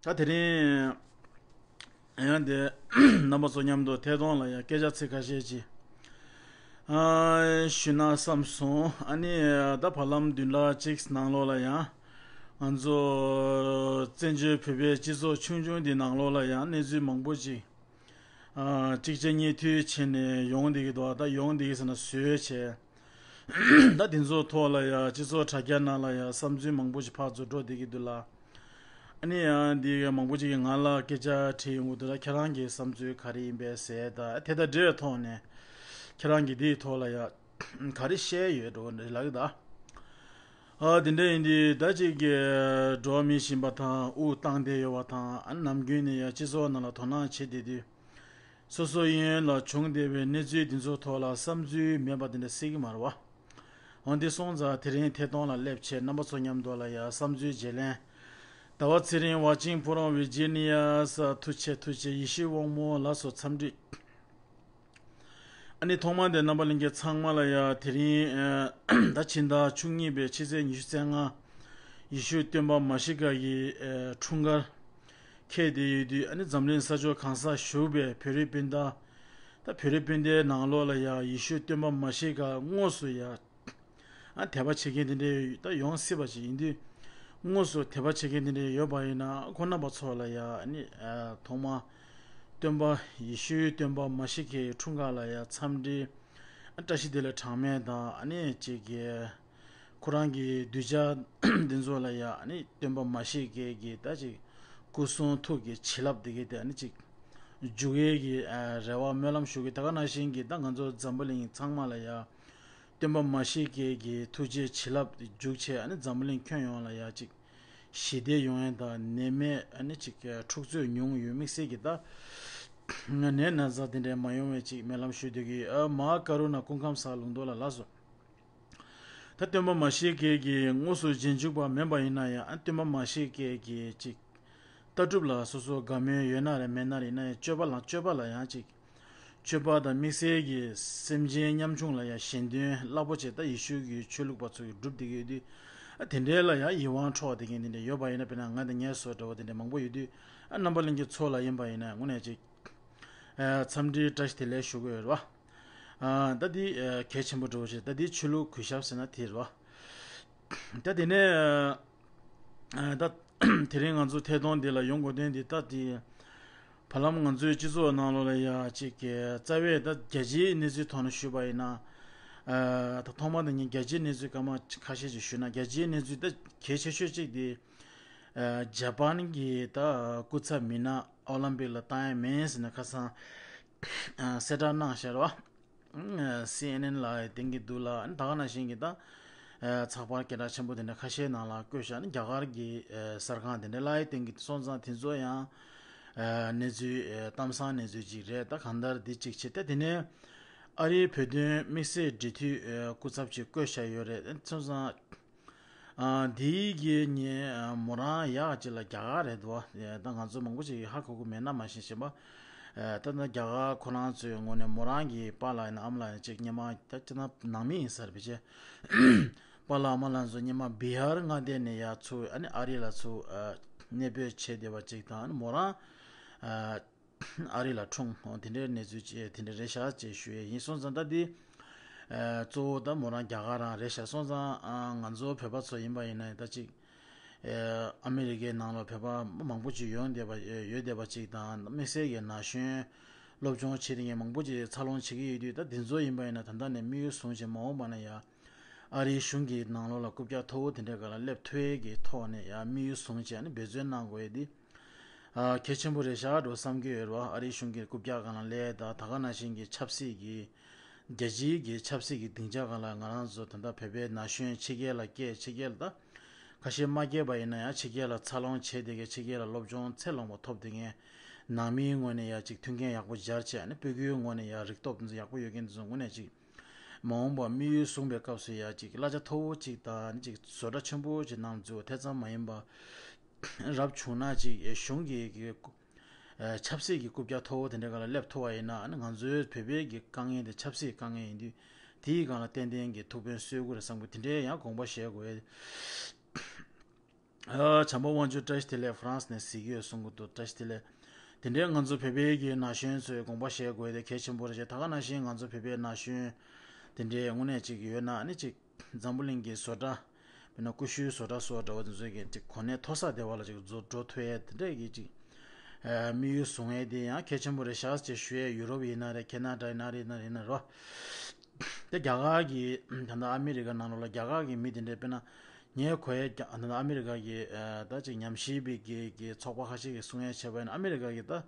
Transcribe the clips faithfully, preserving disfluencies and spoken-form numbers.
ད་དེ་རིང་ཡང་དེ་རྣམ་པ་ཚོ་མཉམ་དུ་ཐད་གཏོང་ལ་ཡང་སྐད་ཆ་ཚིག་ཁ་ཤས་ཅིག་ཨ་ཞུས་ན་བསམ་སོང་། ཨ་ནི་ད་བར་ལམ་བདུན་ཕྲག་གཅིག་ནང་ལོགས་ལ་ཡང་ང་ཚོ་བཙན་བྱོལ་བོད་པའི་སྤྱི་ཚོགས་ཆུང་ཆུང་འདི་ནང་ལོགས་ལ་ཡང་གནས་ཚུལ་མང་པོ་ཅིག་ཨ་གཅིག་རྗེས་གཉིས་མཐུད་བྱས་ནས་ཡོང་བསྡད་ཀྱི་འདུག་ད་ཡོང་བསྡད་ཀྱི་ཟེར་ན་བཟོས་བྱས། ད་དེ་ཚོའི་ཐོག་ལ་ཡ་སྤྱི་ཚོགས་དྲ་རྒྱ་ནང་ལ་ཡ་བསམ་ཚུལ་མང་པོ་ཞིག་ཕར་ཚུར་འགྲོ་བསྡད་ཀྱི་འདུག་ལ། ཨ་ནི་ཡང་འདི་མང་པོ་ཅིག་གིས་ང་ལ་སྐད་ཆ་དྲིས་ཡོང་གི་འདུག་ད་ཁྱེད་རང་གི་བསམ་ཚུལ་ག་རེ་ཡིན་པས་ཟེར། ད་དེ་དང་འབྲེལ་བའི་ཐོག་ནས་ཁྱེད་རང་གིས་འདིའི་ཐོག་ལ་ཡ་ག་རེ་བཤད་ཡོད་འགྲོ་གི་འདུག་ལབ་ཀྱི་ད། ཨ་དེ་འདྲ་ཡིན་དུས་ད་ཅིག་གི་འགྲོ་བ་མི་ཞིག་ཡིན་པ་དང་དབུགས་བཏང་བསྡད་ཡོད་པ་དང་། ཨ་ནམ་རྒྱུན་ནས་ཡ་སྤྱི་ཚོགས་ནང་ལ་དོ་སྣང་བྱེད་བསྡད་དུས། སོ་སོ་གཡས་གཡོན་ལ་བྱུང་བསྡད་པའི་གནས་ཚུལ་འདི་ཚོའི་ཐོག་ལ་བསམ་ཚུལ་མེད་པ་དེ་འདྲ་སྲིད་ཀྱི་མ་རེད་བ། འོན་ཏེ་སོང་ཙང་དེ་རིང་ཐད་གཏོང་ལ་སླེབས་བྱས་རྣམ་པ་ཚོ་མཉམ་དུ་ལ་ཡ་བསམ་ཚུལ་བརྗེ་ལེན། ཟླ་བ་ཚེ་རིང་། ཝ་ཅིང་ཕོ་རོམ་ཝི་ཇི་ནི་ཡ། ས་ཐུགས་རྗེ་ཆེ། ཐུགས་རྗེ་ཆེ། ཡེ་ཤུའི་དབང་མོ་ལགས་སོ། འཚམས་འདྲི། ཨ་ནི་ཐོག་མར་དེ་རྣམ་པ་ལྷན་རྒྱས་ཚང་མ་ལ་ཡ་དེ་རིང་ཨ་ད་ཕྱི་ཟླ་བཅུ་གཉིས་པའི་ཕྱི་ཚེས་ཉི་ཤུ་རྩ་ལྔ། ཡེ་ཤུ་སྟོན་པ་མཱ་ཤི་ཀ་གི་ཨ་འཁྲུངས་སྐར་འཁེལ་བསྡད་ཡོད་དུས། ཨ་ནི་འཛམ་གླིང་ས་ཕྱོགས་གང་སར་བཞུགས་པའི་བོད་རིགས་སྤུན་ཟླ། ད་བོད་རིགས་སྤུན་ཟླའི་ནང་ལོགས་ལ་ཡ་ཡེ་ཤུ་སྟོན་པ་མཱ་ཤི་ཀ་དངོས་སུ་ཡ་ཨ་དད་པ་བྱེད་མཁན་དེ་འདྲ་ད་ཡོང་སྲིད་པ་ཞིག་ཡིན་དུས། དངོས་སུ་དད་པ་བྱེད་མཁན་དེ་འདྲ་ཡོད་པ་ཡིན་ན་ཁོང་རྣམ་པ་ཚོ་ལ་ཡ་ཨ་ནི་ཨ་ཐོག་མ་སྟོན་པ་ཡེ་ཤུའི་སྟོན་པ་མཱ་ཤི་ཀའི་འཁྲུངས་སྐར་ལ་ཡ་འཚམས་འདྲི། ཨ་བཀྲ་ཤིས་བདེ་ལེགས་གྲངས་མེད་དང་། ཨ་ནི་ཅིག་གི་ཁོ་རང་གི་གདུལ་བྱ་འདི་ཚོ་ལ་ཡ་ཨ་ནི་སྟོན་པ་མཱ་ཤི་ཀའི་གི་ད་ཅིག་སྐུ་གསུང་ཐུགས་ཀྱི་བྱིན་རླབས་དེ་གི་དེ་ཨ་ནི་ཅིག་འཇུག་ཡས་ཀྱི་ཨ་རེ་བ་སྨོན་ལམ་ཞུ་གི། ད་ག་ནང་བཞིན་གྱི་ད་ང་ཚོ་འཛམ་བུ་གླིང་ཚང་མ་ལ་ཡ་སྟོན་པ་མཱ་ཤི་ཀའི་གི་ཐུགས་རྗེ་བྱིན་རླབས་འཇུག་བྱས། ཨ་ནི་འཛམ་བུ་གླིང་ཁྱོན་ཡོངས་ལ་ཡ་ཅིག་ཞི་བདེ་ཡོང་ཡས་དང་། ནད་མེད་ཨ་ནི་ཅིག་འཁྲུག་རྩོད་ཉུང་ཡོད་དམིགས་བསལ་གྱི་ད་ནད་ན་ཚ་དེ་འདྲ་མ་ཡོང་བའི་ཅིག་སྨོན་ལམ་ཞུ་འདོད་ཀྱི། ཨ་མ་ཀ་རུ་ན་སྐུ་ཁམས་བཟང་། ལུང་རྟོགས་ལགས་ལགས་སོ། ད་སྟོན་པ་མཱ་ཤི་ཀའི་གི་དངོས་སུ་རྗེས་འཇུག་པ་མིན་པ་ཡིན་ན་ཡང་། ཨ་སྟོན་པ་མཱ་ཤི་ཀའི་གི་ཅིག་ལྟ་གྲུབ་ལ་སོ་སོ་དགའ་མོས་ཡོད་ན་རེད། མེད་ན་རེད། ཡིན་ན་ཡང་སྤྱོད་པ་ལ་སྤྱོད་པ་ལ་ཡང་ཅིག་སྤྱོད་པ་དང་དམིགས་བསལ་གྱི་སེམས་ཅན་ཉམ་ཆུང་ལ་ཡང་ཞལ་འདོན་རླབས་པོ་ཆེ་ད་ཡེ་ཤུ་གི་ཆོས་ལུགས་པ་ཚོ་གིས་སྒྲུབ་བསྡད་ཀྱི་ཡོད་དུས། ཨ་དེ་འདྲའི་ལ་ཡང་ཡིད་དབང་འཕྲོག་བསྡད་མཁན་དེ་འདྲ་ཡོད་པ་ཡིན་ན། དཔེར་ན་ང་དང་ངའི་བཟོ་འདྲ་བོ་དེ་འདྲ་མང་པོ་ཡོད་དུས། ཨ་རྣམ་པ་ལྷན་རྒྱས་ཚོ་ལ་ཡིན་པ་ཡིན་ན་དངོས་གནས་ཅིག་ཨ་འཚམས་འདྲིའི་བཀྲ་ཤིས་བདེ་ལེགས་ཞུ་གི་ཡོད་རེད་བ། ཨ་ད་འདི་ཨ་གལ་ཆེན་པོ་འདྲ་བོ་ཞིག་ད་འདི་ཆོས་ལུགས་གུས་ཞབས་ཟེར་ན་དེ་རེད་བ། ད་དེ་ནས་ཨ་ད་དེ་རིང་ང་ཚོ་ཐད་གཏོང་འདི་ལ་ཡོང་དགོས་དོན་འདི། ད་དེ་བར་ལམ་ང་ཚོའི་སྤྱི་ཚོགས་ནང་ལོགས་ལ་ཡ་ཅིག་གི་རྩ་བའི་ད་རྒྱལ་སྤྱིའི་གནས་ཚུལ་ཐོག་ནས་ཞུས་པ་ཡིན་ན། ཨ་ད་ཐོག་མ་དེ་ངས་རྒྱལ་སྤྱིའི་གནས་ཚུལ་སྐར་མ་ཁ་ཤས་ཅིག་ཞུས་ན། རྒྱལ་སྤྱིའི་གནས་ཚུལ་ད་གལ་ཆེ་ཤོས་གཅིག་དེ་ཨ་ཇ་པན་གྱི་ད་སྐུ་ཚབ་མི་སྣ་ཨོ་ལམ་པིག་ལ་བཏང་ཡ་མིན་ཟེར་ནས་ཁ་སང་ཨ་གསལ་བསྒྲགས་གནང་བཞག་རེད་བ། སི་ཨེན་ཨེན་ལ་བསྟན་གྱི་འདུག་ལ། ད་ག་ནང་བཞིན་གྱི་ད་ཨ་ཚགས་པར་སྐད་གྲགས་ཆེན་པོ་དེ་འདྲ་ཁ་ཤས་ནང་ལ་བཀོད་བཞག་ནས། རྒྱ་གར་གྱི་ཨ་གསར་ཁང་དེ་འདྲ་ལ་ཡ་བསྟན་གྱི་སོང་ཙང་། དེ་ཚོ་ཡང་ཨ་གནས་ཚུལ་ཨ་གཏམ་བཟང་གནས་ཚུལ་ཅིག་རེད། ད་གང་ལྟར་འདི་གཅིག་བྱས། ད་དེ་ནས་ཨ་རིའི་བོད་དོན་དམིགས་བསལ་འབྲེལ་མཐུད་ཨ་སྐུ་ཚབ་ཅིག་བསྐོས་བཞག་ཡོད་རེད། སོང་ཙང་ཨ་འདིའི་གི་ངས་ཨ་མོ་རང་ཡག་ཅིག་ལ་རྒྱ་གར་རེད་དོ། ད་ང་ཚོ་མང་པོ་ཅིག་ཧ་གོ་གི་མེད་ན་མ་ཤེས་ཤེས་པ། ཨ་ད་ནི་རྒྱ་གར་ཁོ་རང་ཚོའི་ངོས་ནས་མོ་རང་གི་པཱ་ལགས་ཡིན་ན་ཨ་མ་ལགས་ཡིན་ན་ཅིག་སྔོན་མ་ད་ཅི་ན་ནང་མི་ཡིན་ས་རེད་པ། ཅེ་པཱ་ལགས་ཨ་མ་ལགས་ཚོ་སྔོན་མ་བི་ཧར་མངའ་སྡེ་ནས་ཡར་ཚུར་ཨ་ནི་ཨ་རི་ལ་ཚུར་ཨ་གནས་སྤོས་བྱས་བསྡད་པ་ཅིག་དང་། ཨ་ནི་མོ་རང་ཨ་ཨ་རི་ལ་འཁྲུངས། འོ་དེ་འདྲའི་གནས་ཚུལ་ཅིག་དེ་འདྲ་རེད་ཤག་ཅེས་ཞུ་ཡས་ཡིན། སོང་ཙང་ད་འདི་ཨ་གཙོ་བོ་ད་མོ་རང་རྒྱ་གར་རང་རེད་ཤག། སོང་ཙང་ཨ་ང་ཚོ་བོད་པ་ཚོ་ཡིན་པ་ཡིན་ན་ད་ཅིག་ཨ་ཨ་མི་རི་ཀའི་ནང་ལ་བོད་པ་མང་པོ་ཅིག་ཡོང་བསྡད་པ་ཡོད་བསྡད་པ་ཅིག་དང་། དམིགས་བསལ་གྱི་ན་གཞོན་སློབ་སྦྱོང་བྱེད་མཁན་མང་པོ་ཅིག་འཚར་ལོངས་བྱེད་ཀྱི་ཡོད་དུས། ད་འདི་ཚོ་ཡིན་པ་ཡིན་ན་ད་ལྟ་ནས་དམིགས་ཡུལ་བཟུང་བྱས་མ་འོངས་པ་ན་ཡ་ཨ་རིའི་གཞུང་གི་ནང་ལོགས་ལ་རྐུབ་བཀྱག་མཐོ་བོ་དེ་འདྲའི་སྒང་ལ་སླེབས་ཐུབ་ཡས་ཀྱི་ཐོག་ནས་ཡ་དམིགས་ཡུལ་བཟུང་བྱས་ཨ་ནི་འབད་བརྩོན་གནང་དགོས་ཡས་འདི་ཨ་གལ་ཆེན་པོ་རེད་ཤག་འགྲོ་བསམ་གྱི་ཡོད་རེད་བ། ཨ་རིའི་གཞུང་གི་རྐུབ་བཀྱག་སྒང་ལ་སླེབས། ད་ད་ག་ནང་བཞིན་གྱི་ཆབ་སྲིད་ཀྱི་རྒྱལ་སྤྱིའི་གི་ཆབ་སྲིད་ཀྱི་སྡིངས་ཆ་སྒང་ལ་ང་རང་ཚོ་ད་ལྟ་བོད་པའི་ན་གཞོན་ཕྱི་རྒྱལ་ལ་སྐྱེས། ཕྱི་རྒྱལ་ལ་ད་ཁ་ཤས་མ་སྐྱེས་པ་ཡིན་ན་ཡང་ཕྱི་རྒྱལ་ལ་འཚར་ལོངས་བྱས་བསྡད་མཁན། ཕྱི་རྒྱལ་ལ་སློབ་སྦྱོང་ཚད་ལོངས་པ་ཐོབ་བསྡད་མཁན། ནང་མིའི་ངོས་ནས་ཡ་ཅིག་མཐུན་རྐྱེན་ཡག་པོ་སྦྱར་བྱས། ཨ་ནི་སྤུ་གུའི་ངོས་ནས་ཡ་རིག་སྟོབས་ཡག་པོ་ཡོད་མཁན་དེ་ཚོ་ངོས་ནས་ཅིག་མ་འོངས་པ་དམིགས་ཡུལ་བཟུང་བའི་སྐབས་སུ་ཡ་ཅིག་གླ་ཆ་མཐོ་བོ་ཅིག་དང་ཅིག་བཟོ་གྲྭ་ཆེན་པོ་ཅིག་ནང་འཛུལ་བ་དེ་ཙམ་མ་ཡིན་པ་རབ་བྱུང་ན་ཅིག་གཞུང་གི་གི་ཆབ་སྲིད་ཀྱི་རྐུབ་བཀྱག་མཐོ་བོ་དེ་འདྲའི་སྒང་ལ་སླེབས་ཐུབ་པ་ཡིན་ན། ཨ་ནི་ང་ཚོའི་བོད་པའི་གི་དཀའ་ངལ་དེ་ཆབ་སྲིད་དཀའ་ངལ་ཡིན་དུས། དེའི་སྒང་ལ་ཏན་ཏན་གྱི་ཐུགས་ཕན་གསོས་ཀྱི་རེད་བསམ་གི། དེ་འདྲའི་ཡང་དགོངས་པ་བཞེས་དགོས། ཨ། བྱམས་པ་དབང་ཕྱུག་བཀྲ་ཤིས་བདེ་ལེགས། ཧྥ་རན་སི་ནས་གཟིགས་ཡོད་གསུང་གི་འདུག་བཀྲ་ཤིས་བདེ་ལེགས། དེ་འདྲའི་ང་ཚོ་བོད་པའི་གི་ན་གཞོན་ཚོས་དགོངས་པ་བཞེས་དགོས་དེ་གལ་ཆེན་པོ་རེད། ད་ག་ནང་བཞིན་ང་ཚོ་བོད་པའི་ན་གཞོན་དེ་འདྲའི་དངོས་གནས་ཅིག་ཡོད་ན་ནི་ཅིག་འཛམ་བུ་གླིང་གི་བཟོ་གྲྭ། དཔེར་ན་ཀུ་ཤུའི་བཟོ་གྲྭ་སོགས་འདྲ་བོ་དེ་ཚོའི་གི་ཅིག་གོ་གནས་མཐོ་ས་དེ་བ་ལ་ཅིག་འགྲོ་འགྲོ་ཐུབ་ཡས་དེ་འདྲའི་གི་ཅིག་དམིགས་ཡུལ་བཟུང་ཡས་དེ་ཡང་གལ་ཆེན་པོ་རེད་ཤག་ཅེས་ཞུ་ཡས། ཡུ་རོབ་ཡིན་ན་རེད། ཁེ་ན་ཌ་ཡིན་ན་རེད། ཡིན་ན་རེད་ན་རེད་བ། དེ་རྒྱ་གར་གྱི་ད་ལྟ་ཨ་མི་རི་ཀ་ནང་ལོགས་ལ་རྒྱ་གར་གྱི་མི་དེ་འདྲའི་དཔེར་ན་ངའི་གོ་ཡས་རྒྱ་ད་ལྟ་ཨ་མི་རི་ཀ་གི་ད་ཅིག་ཉམས་ཞིབ་པའི་གི་གི་ཚོགས་པ་ཁ་ཤས་ཀྱིས་གསུང་ཡས་བྱས་པ་ཡིན་ན། ཨ་མི་རི་ཀ་གི་ད་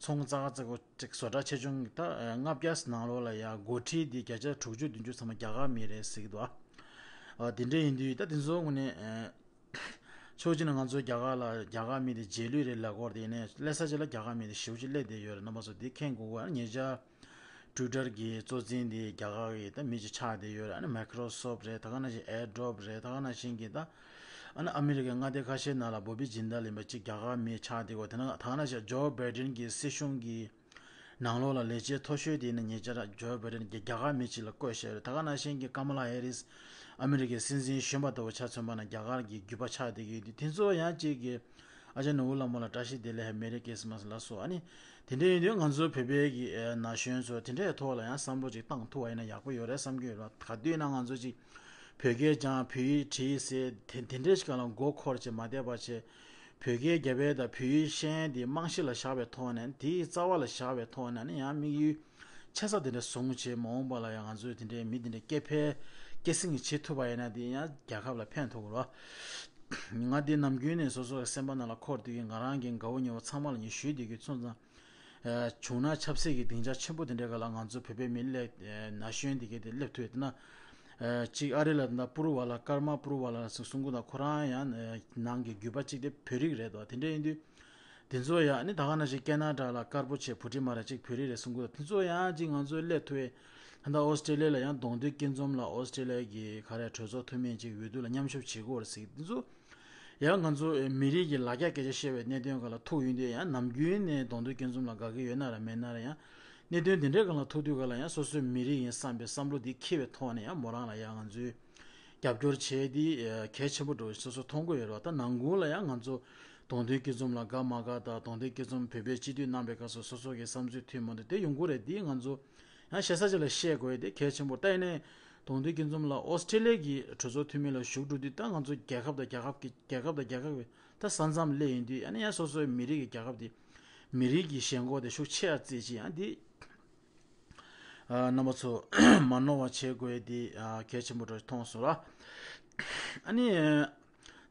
ཚོང་ཙག་ཙག་པོ་ཅིག་བཟོ་གྲྭ་ཆེ་ཆུང་གི་ད་ལྔ་བརྒྱ་ནང་ལོགས་ལ་ཡ་འགོ་ཁྲིད་དེ་བརྒྱ་ཆ་དྲུག་ཅུ་བདུན་ཅུ་ཚང་མ་རྒྱ་གར་མི་རེད་ཟེར་གི་འདུག་ཨ། དེ་འདྲ་ཡིན་དུས་ད་དེ་ཚོ་ངོས་ནས་ཕྱོགས་གཅིག་ནས་ང་ཚོ་རྒྱ་གར་ལ་རྒྱ་གར་མི་དེ་རྗེས་ལུས་རེད་ལབ་ཀྱི་ཡོད་རེད། དེ་ཡིན་ནའི་སླེབས་ས་ཅིག་ལ་རྒྱ་གར་མི་དེ་ཞེ་པོ་ཅིག་སླེབས་བསྡད་ཡོད་རེད། རྣམ་པ་ཚོ་དེ་མཁྱེན་དགོས་ཀྱི་ཡོད་རེད། ཉེ་ཆར་ཊུའི་ཊར་གྱི་གཙོ་འཛིན་དེ་རྒྱ་གར་གྱི་ད་མི་ཅིག་ཆགས་བསྡད་ཡོད་རེད། ཨ་ནི་མའི་ཀྲོ་སོབ་རེད། ད་ག་ནང་བཞིན་ཨེར་ཌོབ་རེད། ད་ག་ནང་བཞིན་གྱི་ད་ཨ་ནི་ཨ་མི་རི་ཀའི་མངའ་སྡེ་ཁ་ཤས་ནང་ལ་བོ་བི་ཇིན་དཱལ་ཡིན་པ་ཅིག་རྒྱ་གར་མི་ཆགས་བསྡད་ཀྱི་ཡོད་རེད། དེ་ན་ད་ག་ནང་བཞིན་ཇོ་བྷའི་ཌེན་གྱི་སྲིད་གཞུང་གི་ནང་ལོགས་ལ་ལས་བྱེད་མཐོ་ཤོས་དེ་ནི་ཉེ་ཆར་ཇོ་བྷའི་ཌེན་གྱིས་རྒྱ་གར་མི་ཅིག་ལ་བསྐོས་བཞག་རེད། ད་ག་ནང་བཞིན་གྱི་ཀ་མ་ལ་ཧེ་རིས་ཨ་མི་རི་ཀའི་སྲིད་འཛིན་གཞོན་པ་ལྟ་བུ་ཆ་མཚོན་པ་ན་རྒྱ་གར་གྱི་རྒྱུད་པ་ཆགས་བསྡད་ཀྱི་ཡོད་དུས། དེ་ཚོ་ཡང་གཅིག་གི་ཨ་ཅག་ནོར་བུ་ལྷ་མོ་ལ་བཀྲ་ཤིས་བདེ་ལེགས། Merry Christmas ལ་སོགས། ཨ་ནི་དེ་འདྲ་ཡིན་དུས་ང་ཚོ་བོད་པའི་གི་ན་གཞོན་ཚོ་དེ་འདྲའི་ཐོག་ལ་ཡང་བསམ་བློ་ཅིག་བཏང་ཐུབ་པ་ཡིན་ན་ཡག་པོ་ཡོད་རེད་བསམ་གྱི་ཡོད་རེད། ག་དུས་ན་ང་ཚོ་ཅིག་བོད་སྐད་སྦྱང་། བོད་ཡིག་བྲིས་ཟེར་དེ་དེ་འདྲའི་ཞིག་ལ་མགོ་འཁོར་བྱས་མ་བསྡད་པ་བྱས། བོད་སྐད་རྒྱབ་པའི་དང་བོད་ཡིག་ཤེས་ཡས་དེ་རྨང་གཞི་ལ་བཞག་པའི་ཐོག་ནས། དེའི་རྩ་བ་ལ་བཞག་པའི་ཐོག་ནས་ནི་ཡང་དམིགས་ཡུལ་ཆེ་ས་དེ་འདྲ་བཟུང་བྱས། མ་འོངས་པ་ལ་ཡང་ང་ཚོས་དེ་འདྲའི་མི་དེ་འདྲའི་སྐྱེད་འཕེལ་སྐྱེད་སྲིང་བྱེད་ཐུབ་པ་ཡིན་ན་དེ་ཡང་རྒྱལ་ཁབ་ལ་ཕན་ཐོགས་ཀྱི་རེད། ང་དེ་ནམ་རྒྱུན་ནས་སོ་སོ་གི་སེམས་པ་ནང་ལ་འཁོར་དུས་ཀྱི་ང་རང་གི་དགའ་བོ་ཉེ་བོ་ཚང་མ་ལ་ངས་ཞུས་བསྡད་ཀྱི། སོང་ཙང་བྱུང་ན་ཆབ་སྲིད་ཀྱི་སྡིངས་ཆ་ཆེན་པོ་དེ་འདྲའི་སྒང་ལ་ང་ཚོ་བོད་པའི་མི་སླེབས། ན་གཞོན་དེ་གས་དེ་སླེབས་ཐུབ་ཡོད་དེ་ན། གཅིག་ཨ་རི་ལ་ད་པུ་རུ་ཝ་ལ་ཀརྨ་པུ་རུ་ཝ་ལ་ཟེར་གསུང་གི་འདུག་ཁོ་རང་ཡང་ནང་གི་རྒྱུད་པ་གཅིག་དེ་བོད་རིགས་རེད་དོ། དེ་འདྲ་ཡིན་དུས་དེ་ཚོ་ཡང་ནི་ད་ག་ནང་བཞིན་ཁེ་ན་ཌ་ལ་དཀར་པོ་ཆེ་བུ་ཁྲིད་མ་ར་གཅིག་བོད་རིགས་རེད་གསུང་གི་འདུག་དེ་ཚོ་ཡང་གཅིག་ང་ཚོ་སླེབས་ཐུབ་ཡོད། ད་ལྟ་ཨོ་སི་ཀྲེ་ལི་ཡ་ལ་ཡང་གདོང་དོན་སྐྱིད་འཛོམས་ལ་ཨོ་སི་ཀྲེ་ལི་ཡ་གི་ག་རེ་གྲོས་ཚོགས་འཐུས་མི་གཅིག་འོས་བསྡུ་ལ་མཉམ་ཞུགས་བྱེད་དགོས་རེད་ཟེར། དེ་ཚོ་ཡང་ང་ཚོ་མི་རིགས་ཀྱི་ལ་རྒྱ་སྐད་ཆ་བཤད་པའི་གནད་དོན་སྒང་ལ་ཐུག་ཡོང་དུས་ཡང་ནམ་རྒྱུན་ནས་གདོང་དོན་སྐྱིད་འཛོམས་ལ་དགའ་གི་ཡོད་ན་ར་མེད་ན་ར་ཡང་གནད་དོན་དེ་འདྲའི་སྒང་ལ་ཐུག་དུས་སྒང་ལ་ཡང་སོ་སོའི་མི་རིགས་ཡིན་བསམ་པའི་བསམ་བློ་འདི་འཁྱེར་བའི་ཐོག་ནས་ཡང་མོ་རང་ལ་ཡང་ང་ཚོས་རྒྱབ་སྐྱོར་བྱས་ཏེ་གལ་ཆེན་པོ་འགྲོ་སོ་སོ་མཐོང་གི་ཡོད་རེད་བ། ད་ནང་ཁུལ་ལ་ཡང་ང་ཚོ་གདོང་དོན་སྐྱིད་འཛོམས་ལ་དགའ་མ་དགའ་དང་གདོང་དོན་སྐྱིད་འཛོམས་བོད་པའི་སྤྱི་འཐུས་གནང་པའི་སྐབས་སུ་སོ་སོ་གི་བསམ་ཚུལ་མཐུན་མ་མཐུན་དེ་ཡོང་གི་རེད། འདི་ང་ཚོ་ཡང་ཞེ་ས་ཅིག་ལ་བཤད་དགོས་ཡས་དེ་གལ་ཆེན་པོ། ད་ཡིན་ནའི་གདོང་དོན་སྐྱིད་འཛོམས་ལ་ཨོ་སི་ཀྲེ་ལི་ཡ་གི་གྲོས་ཚོགས་འཐུས་མི་ལ་ཞུགས་འགྲོ་དུས་ད་ང་ཚོ་རྒྱལ་ཁབ་དང་རྒྱལ་ཁབ་ཀྱི་རྒྱལ་ཁབ་དང་རྒྱལ་ཁབ་ཀྱི་ད་ས་མཚམས་སླེབས་ཡིན་དུས་ཨ་ནི་ཡང་སོ་སོའི་མི་རིགས་ཀྱི་རྒྱལ་ཁབ་དེ་མི་རིགས་ཀྱི་ཞེན་ཁོག་དེ་ཤུགས་ཆེ་ཡ་བརྩིས་ཅིག་ཡང་འདི་རྣམ་པ་ཚོ་མ་ནོར་བ་བྱེད་དགོས་ཡས་དེ་གལ་ཆེན་པོ་འདྲ་མཐོང་སོང་ར། ཨ་ནི།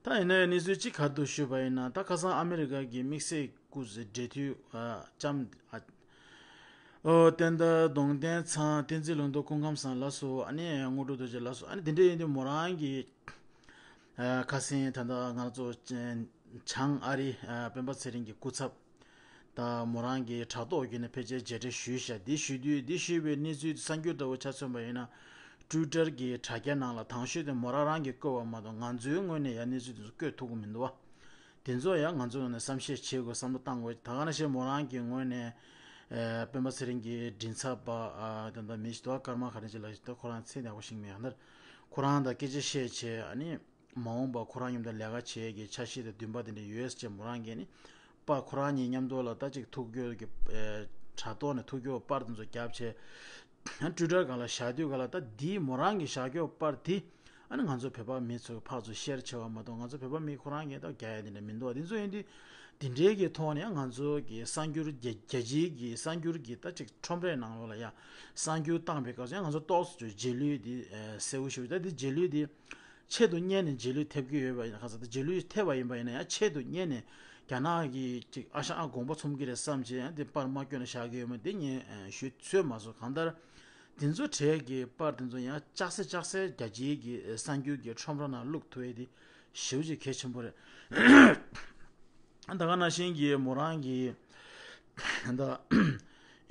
ད་ཡིན་ནའི་གནས་ཚུལ་གཅིག་ག་རེ་འདུག་ཞུས་པ་ཡིན་ན། ད་ཁ་སང་ཨ་མི་རི་ཀ་གི་དམིགས་བསལ་སྐུ་ཚེ་འབྲེལ་མཐུད་ཨ་ལྕམ་ཨ་ཨོ་བསྟན་དར་གདོང་ལྡན་ཚང་བསྟན་འཛིན་ལུང་རྟོགས་སྐུ་ཁམས་བཟང་ལ་སོགས། ཨ་ནི་དངོས་གྲུབ་རྡོ་རྗེ་ལ་སོགས། ཨ་ནི་དེ་འདྲ་ཡིན་དུས་མོ་རང་གི་ཨ་ཁ་སང་ད་ལྟ་ང་ཚོ་བྱང་ཨ་རི་ཨ་སྤེན་པ་ཚེ་རིང་གི་སྐུ་ཚབ་ད་མོ་རང་གི་དྲ་ཐོག་བརྒྱུད་ནས་ཕལ་ཆེར་མཇལ་འཕྲད་ཞུས་ཤག་འདི་ཞུས་དུས་འདི་ཞུས་པའི་གནས་ཚུལ་གསར་འགྱུར་འདྲ་བོ་ཆ་མཚོན་པ་ཡིན་ན། ཊུའི་ཊར་གྱི་དྲ་རྒྱ་ནང་ལ་དང་ཤོས་དེ་མོ་རང་རང་གིས་བཀོད་པ་མ་གཏོགས་ང་ཚོའི་ངོས་ནས་ཡང་གནས་ཚུལ་དེ་ཚོ་བཀོད་ཐུབ་ཀྱི་མི་འདུག་བ། དེ་ཚོ་ཡང་ང་ཚོའི་ངོས་ནས་བསམ་ཤེས་བྱེད་དགོས། བསམ་བློ་བཏང་དགོས། ད་ག་ནང་བཞིན་མོ་རང་གི་ངོས་ནས་ཨ་སྤེན་པ་ཚེ་རིང་གི་མགྲིན་ཚབ་པ་ཨ་ད་ལྟ་མི་ཞིག་འདུག་བ། ཀརྨ་ག་རེ་ཅིག་ལ་ཞིག་འདུག་ཁོ་རང་མཚན་ཡག་པོ་ཤེས་ཀྱི་མེད། ཡང་ན་ཁོ་རང་དང་སྐད་ཆ་བཤད་བྱས། ཨ་ནི་མ་འོངས་པ་ཁོ་རང་མཉམ་དུ་ལས་ཀ་བྱེད་ཀྱི་འཆར་གཞི་དང་འདུན་པ་དེ་འདྲ་ཡོད་ཟེར་བྱས། མོ་རང་གིས་ནི་པར་ཁོ་རང་གཉིས་མཉམ་དུ་ལ་ད་ཅིག་ཐུག་རྒྱུ་གི་ཨ་དྲ་ཐོག་ནས་ཐུག་རྒྱུ་པར་དེ་ཚོ་བརྒྱབ་བྱས། ཊུའི་ཊར་སྒང་ལ་བཞག་དུས་སྒང་ལ་ད་འདིའི་མོ་རང་གིས་བཞག་རྒྱུ་པར་དེ་ཨ་ནི་ང་ཚོ་བོད་པ་མི་ཚོ་ཕར་ཚུར་ཤེར་བྱས་པ་མ་གཏོགས་ང་ཚོ་བོད་པ་མི་ཁོ་རང་གིས་ད་རྒྱག་ཡ་དེ་འདྲ་མི་འདུག་བ། དེ་ཚོ་ཡིན་དུས་དེ་འདྲའི་གི་ཐོག་ནས་ཡང་ང་ཚོ་གི་གསར་འགྱུར་རྒྱ་རྒྱལ་སྤྱིའི་གི་གསར་འགྱུར་གི་ད་ཅིག་ཁྲོམ་རའི་ནང་ལོགས་ལ་ཡང་གསར་འགྱུར་བཏང་པའི་སྐབས་སུ་ཡང་ང་ཚོ་ཏོག་ཙམ་རྗེས་ལུས་དེ་ཨ་གསལ་བོ་ཞིག་ད་དེ་རྗེས་ལུས་དེ། ཆེད་དུ་གཉེར་ནས་རྗེས་ལུས་ཐེབས་ཀྱི་ཡོད་པ་ཡིན་ན། ཁ་སང་ད་རྗེས་ལུས་ཐེབས་པ་ཡིན་པ་ཡིན་ན་ཡང་ཆེད་དུ་གཉེར་ནས་རྒྱ་ནག་གིས་ཅིག་ཨ་ཞང་ཨ་དགོངས་པ་ཚོམ་གྱི་རེད་བསམ་བྱས་ཡང་དེ་པར་མ་བསྐྱོན་ནས་བཞག་གི་ཡོད་མེད་དེ་ངས་ཨ་ཞུ་འཚོལ་མ་སོང་། གང་ལྟར་དེ་ཚོ་གྲས་ཀྱི་པར་དེ་ཚོ་ཡང་ལྕགས་སེ་ལྕགས་སེ་རྒྱ་ཆེའི་གི་གསར་འགྱུར་གྱི་ཁྲོམ་ར་ནང་བླུག་ཐུབ་ཡས་དེ་ཞེ་པོ་ཅིག་གལ་ཆེན་པོ་རེད། ད་ག་ནང་བཞིན་གྱི་མོ་རང་གི་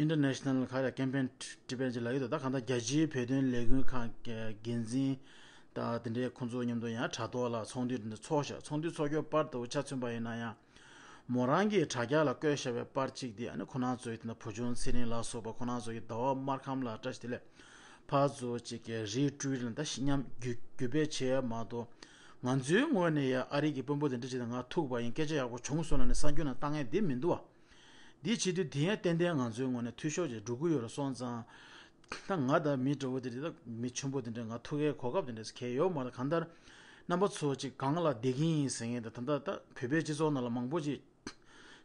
ད་International ག་རེ་Campaign Tibet ཅིག་ལབ་ཡོད་དོ། ད་གང་ལྟར་རྒྱ་ཆེའི་བོད་དོན་ལས་འགུལ་ཁང་གི་འགན་འཛིན་ད་དེ་འདྲའི་ཁོང་ཚོ་མཉམ་དུ་ཡང་དྲ་ཐོག་ལ་ཚོགས་འདུ་དེ་འདྲ་ཚོགས་ཤག་ཚོགས་འདུ་ཚོགས་རྒྱུ་པར་ལྟ་བུ་ཆ་མཚོན་པ་ཡིན་ན་ཡང་མོ་རང་གིས་དྲ་རྒྱ་ལ་བཀོད་བཞག་པའི་པར་གཅིག་དེ་ཨ་ནི་ཁོ་རང་ཚོའི་དེ་འདྲ་བུ་ཆུང་ཚེ་རིང་ལ་སོགས་པ་ཁོ་རང་ཚོ་གི་ཟླ་བ་སྨར་ཁམས་ལ་བཀྲ་ཤིས་བདེ་ལེགས་ཕར་ཚུར་གཅིག་གི་རི་ཀྲུའི་ལ་ད་ཤི་མཉམ་རྒྱུད་རྒྱུད་སྤེལ་བྱས་མ་གཏོགས་ ང་ཚོའི་ངོས་ནས་ཡ་ཨ་རི་གི་དཔོན་པོ་དེ་འདྲ་ཅིག་དང་ང་ཐུག་པ་ཡིན། སྐད་ཆ་ཡག་པོ་བྱུང་སོང་ལབ་ནས་གསར་འགྱུར་ནང་བཏང་ཡས་དེ་མི་འདུག་བ། འདི་བྱེད་དུས་དེ་ཡང་ཏན་ཏན་ང་ཚོའི་ངོས་ནས་འཐུས་ཤོར་ཅིག་འགྲོ་གི་ཡོད་རེད་སོང་ཙང་། ད་ང་དང་མི་འདྲ་བོ་དེ་འདྲ་ད་མི་ཆེན་པོ་དེ་འདྲ་ང་ཐུག་ཡས་གོ་སྐབས་དེ་འདྲ་གལ་ཡོད་མ་རེད། གང་ལྟར་རྣམ་པ་ཚོ་ཅིག་གང་ལ་བསྡད་ཀྱི་ཡིན་ཟེར་མཁན་དང་། ད་ལྟ་ད་བོད་པའི་སྤྱི་ཚོགས་ནང་ལ་མང་པོ་ཅིག་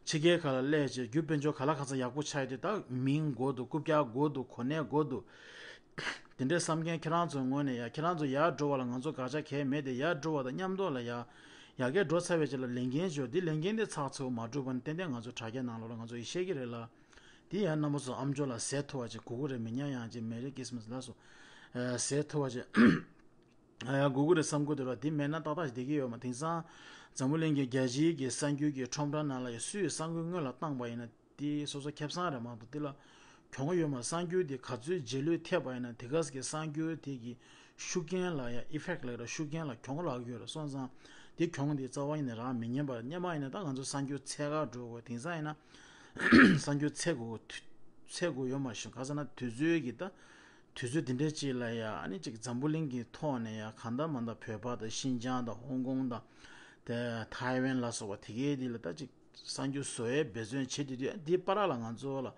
ཕྱི་རྒྱལ་ཁག་ལ་སླེབས་བྱས་རྒྱུ་དཔལ་འབྱོར་ག་ལ་ག་ཚ་ཡག་པོ་ཆགས་ཡོད་དུས། ད་མིང་དགོས་འདུག་རྐུབ་བཀྱག་དགོས་འདུག་གོ་གནས་དགོས་འདུག་དེ་འདྲའི་བསམ་མཁན་ཁྱེད་རང་ཚོའི་ངོས་ནས་ཡ། ཁྱེད་རང་ཚོ་ཡར་འགྲོ་བ་ལ་ང་ཚོ་དགག་བྱ་གང་ཡང་མེད་དེ། ཡར་འགྲོ་བ་དང་མཉམ་དུ་ལ་ཡ་ཡར་རྒྱས་འགྲོ་ཚར་བའི་རྗེས་ལ་ལས་འགན་ཅིག་ཡོད། འདི་ལས་འགན་དེ་ཚགས་ཚུད་མ་འགྲུབ་པ་ན་ཏན་ཏན་ང་ཚོ་དྲ་རྒྱ་ནང་ལོགས་ལ་ང་ཚོ་ཡིད་ཆེས་ཀྱི་རེད་ལ། འདི་ཡང་རྣམ་པ་ཚོ་ཨམ་ཅོག་ལ་ཟེར་ཐུབ་པ་ཅིག་དགོས་ཀྱི་རེད། མི་ཉག་ཡང་ཅིག་མེ་རི་ཁི་རི་སི་མ་སི་ལ་སོགས་ཟེར་ཐུབ་པ་ཅིག་ཨ་ཡ་དགོས་ཀྱི་རེད་བསམ་གྱི་འདུག་ལ། འདི་མེད་ན་ཏག་ཏག་ཅིག་བསྡད་ཀྱི་ཡོད་མ། དེང་སང་འཛམ་བུ་གླིང་གི་རྒྱལ་སྤྱིའི་གི་གསར་འགྱུར་གྱི་ཁྲོམ་ར་ནང་ལ་ཡ་སུས་གསར་འགྱུར་སྔོན་ལ་བཏང་པ་ཡིན་ན། དེ་སོ་སོ་ཁེ་བཟང་རེད་མ་གཏོགས་དེ་ལ་གྱོང་ཡོད་མ། གསར་འགྱུར་དེ་ག་ཚོད་རྗེས་ལུས་ཐེབས་པ་ཡིན་ན་དེ་ག་ཙམ་གྱི་གསར་འགྱུར་དེ་གི་ཤུགས་རྐྱེན་ལ་ཡ་ཨི་ཕེག་ལབ་ར། ཤུགས་རྐྱེན་ལ་གྱོང་ལོག་གི་ཡོད་རེད་སོང་ཙང་། དེ་གྱོང་དེ་རྩ་བ་ཉིད་ནས་རག་མི་ཉན་པ་རེད། སྔོན་མ་ཡིན་ན་ད་ང་ཚོ་གསར་འགྱུར་འཚོལ་ག་འགྲོ་དགོས། དེང་སང་ཡིན་ན་གསར་འགྱུར་འཚོལ་དགོས་འཚོལ་དགོས་ཡོད་མ་ཤེས། ག་ཟེར་ན་དུས་ཚོད་ཀྱི་ད་དུས་ཚོད་དེ་འདྲ་ཅིག་ལ་ཡ། ཨ་ནི་ཅིག་འཛམ་བུ་གླིང་གི་ཐོག་ནས་ཡ་གང་ལྟར་མ་ལྟར་བོད་པ་དང་ཤིན་ཅང་དང་ཧོང་ཀོང་དང་དེ་ཐའེ་ཝན་ལ་སོགས་པ་དེ་གའི་དེ་ལ་ད་ཅིག་གསར་འགྱུར་བཟོ་ཡའི་འབད་བརྩོན་བྱེད་དུས་དུས། འདི་བར་ལ་ང་ཚོ་ལ་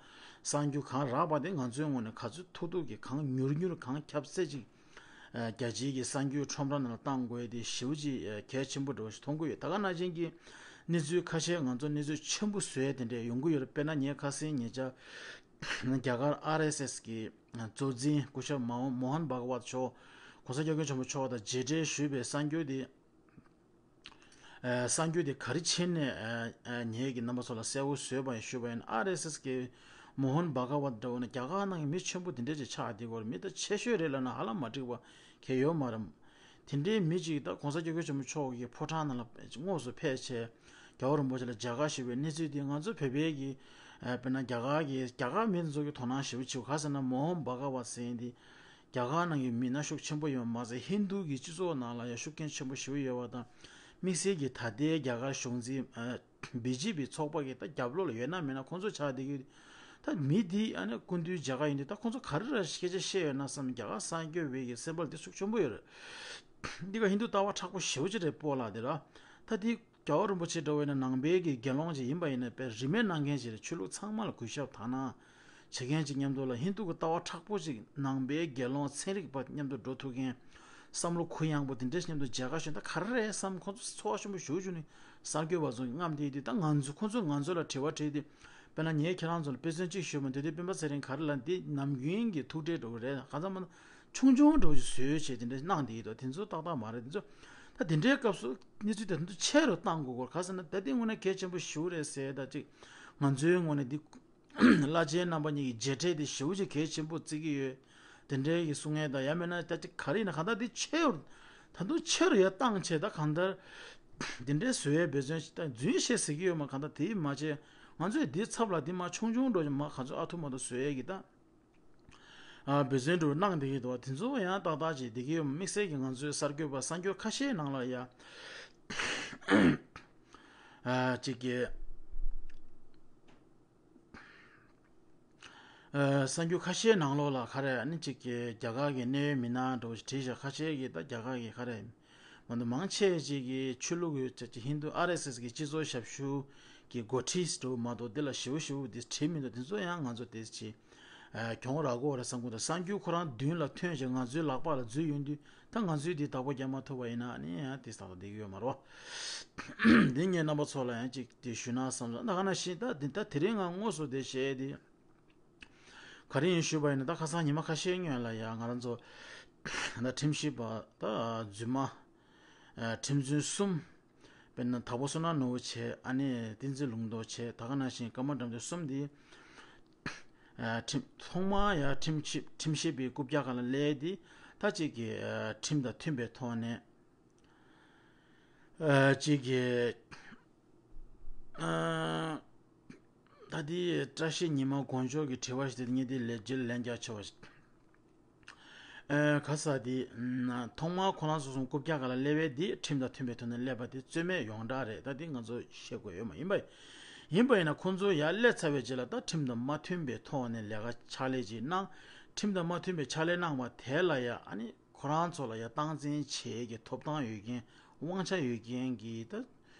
གསར་འགྱུར་གང་རག་པ་དེ་ང་ཚོའི་ངོས་ནས་ག་ཚོད་ཐུབ་ཐུབ་ཀྱིས་གང་མྱུར་མྱུར་གང་ཁྱབ་ཚད་ཅིག་ཨ་རྒྱལ་སྤྱིའི་གི་གསར་འགྱུར་ཁྲོམ་ར་ནང་ལ་བཏང་དགོས་ཡ་དེ་ཞེ་པོ་ཅིག་ཨ་གལ་ཆེན་པོ་འདྲ་བོ་ཞིག་མཐོང་གི་ཡོད། ད་ག་ནང་བཞིན་གྱི་གནས་ཚུལ་ཁ་ཤས་ང་ཚོ་གནས་ཚུལ་ཆེན་པོ་བཟོ་ཡ་དེ་འདྲས་ཡོང་གི་ཡོད་རེད། དཔེར་ན་ངས་ཁ་སང་ཉེ་ཆར་རྒྱ་གར་ཨར་ཨེས་ཨེས་གི་གཙོ་འཛིན་སྐུ་ཞབས་མ་མོ་ཧན་བྷ་ག་ཝད་མཆོག་༸གོང་ས་༸སྐྱབས་མགོན་ཆེན་པོ་མཆོག་དང་མཇལ་འཕྲད་ཞུས་པའི་གསར་འགྱུར་དེ། ཨ་གསར་འགྱུར་དེ་ག་རེ་བྱས་ནས་ཨ་ཨ་ངེད་ཀྱི་རྣམ་པ་ཚོ་ལ་གསལ་པོ་བཟོས་པ་ཡིན་ཞུས་པ་ཡིན། ཨར་ཨེས་ཨེས་ཀྱི་མོ་ཧོན་བྷ་ག་ཝད་འདྲ་བོ་ནི་རྒྱ་གར་ནང་གི་མི་ཆེན་པོ་དེ་འདྲས་ཅིག་ཆགས་བསྡད་ཡོད་རེད། མི་ད་ཆེ་ཤོས་རེད་ལབ་ན་ཧ་ལམ་མ་འགྲིག་པ་གང་ཡང་ཡོད་མ་རེད། དེ་འདྲའི་མི་ཅིག་ད་༸གོང་ས་༸སྐྱབས་མགོན་ཆེན་པོ་མཆོག་གི་ཕོ་བྲང་ནང་ལ་དངོས་སུ་ཕེབས་བྱས་རྒྱལ་བ་རིན་པོ་ཆེ་ལ་མཇལ་ཁ་ཞུས་པའི་གནས་ཚུལ་དེ་ང་ཚོ་བོད་པའི་གི་ཨ་དཔེར་ན་རྒྱ་གར་གྱི་རྒྱ་གར་མི་ཚོ་གི་དོ་སྣང་ཞེ་པོ་བྱེད། ག་ཟེར་ན་མོ་ཧོན་བྷ་ག་ཝད་ཟེར་མཁན་དེ་རྒྱ་གར་ནང་གི་མི་སྣ་ཤུགས་ཆེན་པོ་ཡོད་མ་ཟད་ཧིན་རྡུ་གི་སྤྱི་ཚོགས་ནང་ལ་ཡང་ཤུགས་རྐྱེན་ཆེན་པོ་ཞེ་པོ་ཡོད་པ་དང་། དམིགས་བསལ་གྱིས་ད་ལྟའི་རྒྱ་གར་གཞུང་འཛིན་ཨ་བི་ཇེ་པི་ཚོགས་པ་གི་ད་རྒྱབ་ལོགས་ལ་ཡོད་ན་མེད་ན་ཁོང་ཚོ་ཆགས་བསྡད་ཀྱི་ཡོད། ད་མི་འདི་ཨ་ནི་སྐུ་མདུན་མཇལ་ཁ་ཡིན་དུས་ད་ཁོང་ཚོ་ག་རེ་ར་སྐད་ཆ་བཤད་ཡོད་ན་བསམ། རྒྱ་གར་གསར་འགྱུར་བའི་གི་སེམས་པ་འདི་ཤུགས་ཆེན་པོ་ཡོད་རེད། འདི་ག་ཧིན་རྡུ་ལྟ་བ་མཁྲེགས་པོ་ཞེ་པོ་ཅིག་རེད་སྤོ་ལགས་འདི་ར། ད་འདི་རྒྱལ་བ་རིན་པོ་ཆེ་འདྲ་བོ་ཡིན་ན་ནང་པའི་གི་དགེ་སློང་ཅིག་ཡིན་པ་ཡིན་ན་དཔེ་རིས་མེད་གནང་མཁན་ཅིག་རེད། ཆོས་ལུགས་ཚང་མ་ལ་གུས་ཞབས་དག་སྣང་བྱེད་མཁན་ཅིག་མཉམ་དུ་ལ་ཧིན་རྡུ་གི་ལྟ་བ་མཁྲེགས་པོ་ཅིག་ནང་པའི་དགེ་སློང་ཚན་རིག་པ་མཉམ་དུ་འགྲོ་ཐུབ་མཁན། བསམ་བློ་གུ་ཡངས་པོ་དེ་འདྲས་མཉམ་དུ་མཇལ་ཁ་ཞུས། ད་ག་རེ་རེད་བསམ། ཁོང་ཚོ་ཚོར་བ་ཆེན་པོ་ཞེ་པོ་བྱུང་ནས་གསར་འགོད་པ་ཚོ་རྔམ་བསྡད་དུས། ད་ང་ཚོ་ཁོང་ཚོས་ང་ཚོ་ལ་དྲི་བ་དྲིས་དུས། དཔེར་ན་ངས་ཁྱེད་རང་ཚོ་ལ་དཔེ་མཚོན་གཅིག་ཞུས་པ་འདི་དུས་སྤེན་པ་ཚེ་རིང་ག་རེ་ལབ། འདི་ནམ་རྒྱུན་གྱི་ཐུགས་ཁྲལ་འདྲ་བོ་རེད། གང་ཚང་མ་ཆུང་ཆུང་འདྲ་བོ་ཞིག་བཟོས་བྱས་དེ་འདྲས་གནང་བསྡད་ཀྱི་འདུག་དེ་ཚོ་ཏག་ཏག་མ་རེད། དེ་ཚོ་ད་དེ་འདྲའི་སྐབས་སུ་གནས་ཚུལ་དེ་ཚོ་ཆེ་རུ་གཏང་དགོས་སྐོར། ག་ཟེར་ན་ད་དེ་དངོས་གནས་གལ་ཆེན་པོ་ཞེ་པོ་རེད་ཟེར། ད་ཅིག་ང་ཚོའི་ངོས་ནས་འདི་བླ་ཆེན་རྣམ་པ་གཉིས་ཀྱི་མཇལ་འཕྲད་དེ་ཞེ་པོ་ཅིག་གལ་ཆེན་པོ་བརྩི་གི་ཡོད། དེ་འདྲའི་གི་གསུང་ཡས་དང་ཡང་མིན་ན་ད་ཅིག་ག་རེ་ཡིན་ན་གང་ལྟར་འདི་ཆེ་རུ་ད་དུང་ཆེ་རུ་ཡར་བཏང་བྱས། ད་གང་ལྟར་དེ་འདྲའི་བཟོ་ཡས་འབད་བརྩོན་ཞིག་ད་རྫུན་བཤད་ཟེར་གྱི་ཡོད་མ། གང་ལྟར་དེ་མ་བྱས། ང་ཚོས་འདིའི་ཚབ་ལ་འདི་མ་ཆུང་ཆུང་འགྲོ་ཅིག་མ་ག་ཚོད་ཨ་ཐུར་མ་ཐུར་བཟོ་ཡས་ཀྱི་ད་ཨ་འབད་བརྩོན་འགྲོ་གནང་བསྡད་ཀྱི་འདུག་དེ་ཚོ་ཡང་ཏག་ཏག་ཅིག་བསྡད་ཀྱི་ཡོད་མ། དམིགས་བསལ་གྱི་ང་ཚོའི་གསར་འགོད་པ་གསར་འགྱུར་ཁ་ཤས་ནང་ལ་ཡ་ཨ་ཅིག་གི་ཨ་གསར་འགྱུར་ཁ་ཤས་ནང་ལོགས་ལ་ག་རེ་ཨ་ནི་ཅིག་གི་རྒྱ་གར་གྱི་གནད་ཡོད་མི་སྣ་འདྲ་བོ་ཞིག་བྲིས་བཞག་ཁ་ཤས་ཀྱིས་ད་རྒྱ་གར་གྱི་ག་རེ་མ་གཏོགས་མང་ཆེ་ཅིག་གིས་ཆོས་ལུགས་ཀྱི་ཧིན་རྡུ་ཨར་ཨེས་ཨེས་ཀྱི་སྤྱི་ཚོགས་ཞབས་ཞུ་གི་འགོ་ཁྲིད་འདྲ་བོ་མ་གཏོགས་འདི་ལ་ཞེ་པོ་ཞེ་པོ་འདི་བྲིས་མི་འདུག་དེ་ཚོ་ཡང་ང་ཚོ་དེ་ཅིག་ཨ་གྱོང་རག་གོ་རེད་བསམ་གྱི་འདུག་གསར་འགྱུར་ཁོ་རང་མདུན་ལ་ཐོན་བྱས་ང་ཚོའི་ལག་པ་ལ་འཛུལ་ཡོང་དུས། ད་ང་ཚོས་འདི་བདག་པོ་རྒྱག་མ་ཐུབ་པ་ཡིན་ན་ནི་ཡང་དེ་ས་ལ་བསྡད་ཀྱི་ཡོད་མ་རེད་བ། འདི་ངས་རྣམ་པ་ཚོ་ལ་ཡང་ཅིག་དེ་ཞུས་ན་བསམ་སོང་། ད་ག་ནང་བཞིན་ད་འདི་ད་དེ་རིང་ང་དངོས་སུ་དེ་བཤད་དེ་ག་རེ་ཡིན་ཞུས་པ་ཡིན་ན། ད་ཁ་སང་ཉི་མ་ཁ་ཤས་སྔོན་ལ་ཡང་ང་རང་ཚོ་ད་ཁྲིམས་ཞིབ་པ་ད་རྫུན་མ་ཨ་ཁྲིམས་རྫུན་གསུམ། དཔེར་ན་དྭགས་པོ་བསོད་ནམས་ནོར་བུ་བྱས། ཨ་ནི་བསྟན་འཛིན་ལུང་རྟོགས་བྱས། ད་ག་ནང་བཞིན་ཀརྨ་དགྲ་འདུལ་གསུམ་འདི། ཨ་ཁྲིམས་ཐོག་མར་ཡང་ཁྲིམས་ཞིབ་ཁྲིམས་ཞིབ་པའི་རྐུབ་བཀྱག་སྒང་ལ་སླེབས་ཏེ། ད་ཅིག་གི་ཨ་ཁྲིམས་དང་མཐུན་པའི་ཐོག་ནས། ཨ་ཅིག་གི་ཨ་ད་དེ་བཀྲ་ཤིས་ཉི་མ་དགོངས་མཆོག་གི་དྲི་བ་ཞིག་དེ་ངས་དེ་ལན་རྗེས་ལན་རྒྱག་ཆོག་པ་ཞིག་ཨ་ག་ས་དེ་ཐོག་མར་ཁོ་རང་ཚོ་གསུམ་རྐུབ་བཀྱག་སྒང་ལ་སླེབས་པ་དེ་ཁྲིམས་དང་མཐུན་པའི་ཐོག་ནས་སླེབས་པ་དེ་རྩོད་མེད་ཡོངས་གྲགས་རེད། ད་དེ་ང་ཚོ་བཤད་དགོས་ཡོད་མ་ཡིན་པ། ཡིན་པ་ཡིན་ན་ཁོ་ཚོ་ཡར་སླེབས་ཚར་བའི་རྗེས་ལ་ད་ཁྲིམས་དང་མ་མཐུན་པའི་ཐོག་ནས་ལས་ཀ་ཕྱག་ལས་ཅིག་གནང་། ཁྲིམས་དང་མ་མཐུན་པའི་ཕྱག་ལས་གནང་བ་དེ་ལ་ཡ་ཨ་ནི་ཁོ་རང་ཚོ་ལ་ཡ་སྟངས་འཛིན་བྱེད་ཀྱི་ཐོབ་ཐང་ཡོད་མཁན་ དབང་ཆ་ཡོད་མཁན་གྱི་ད།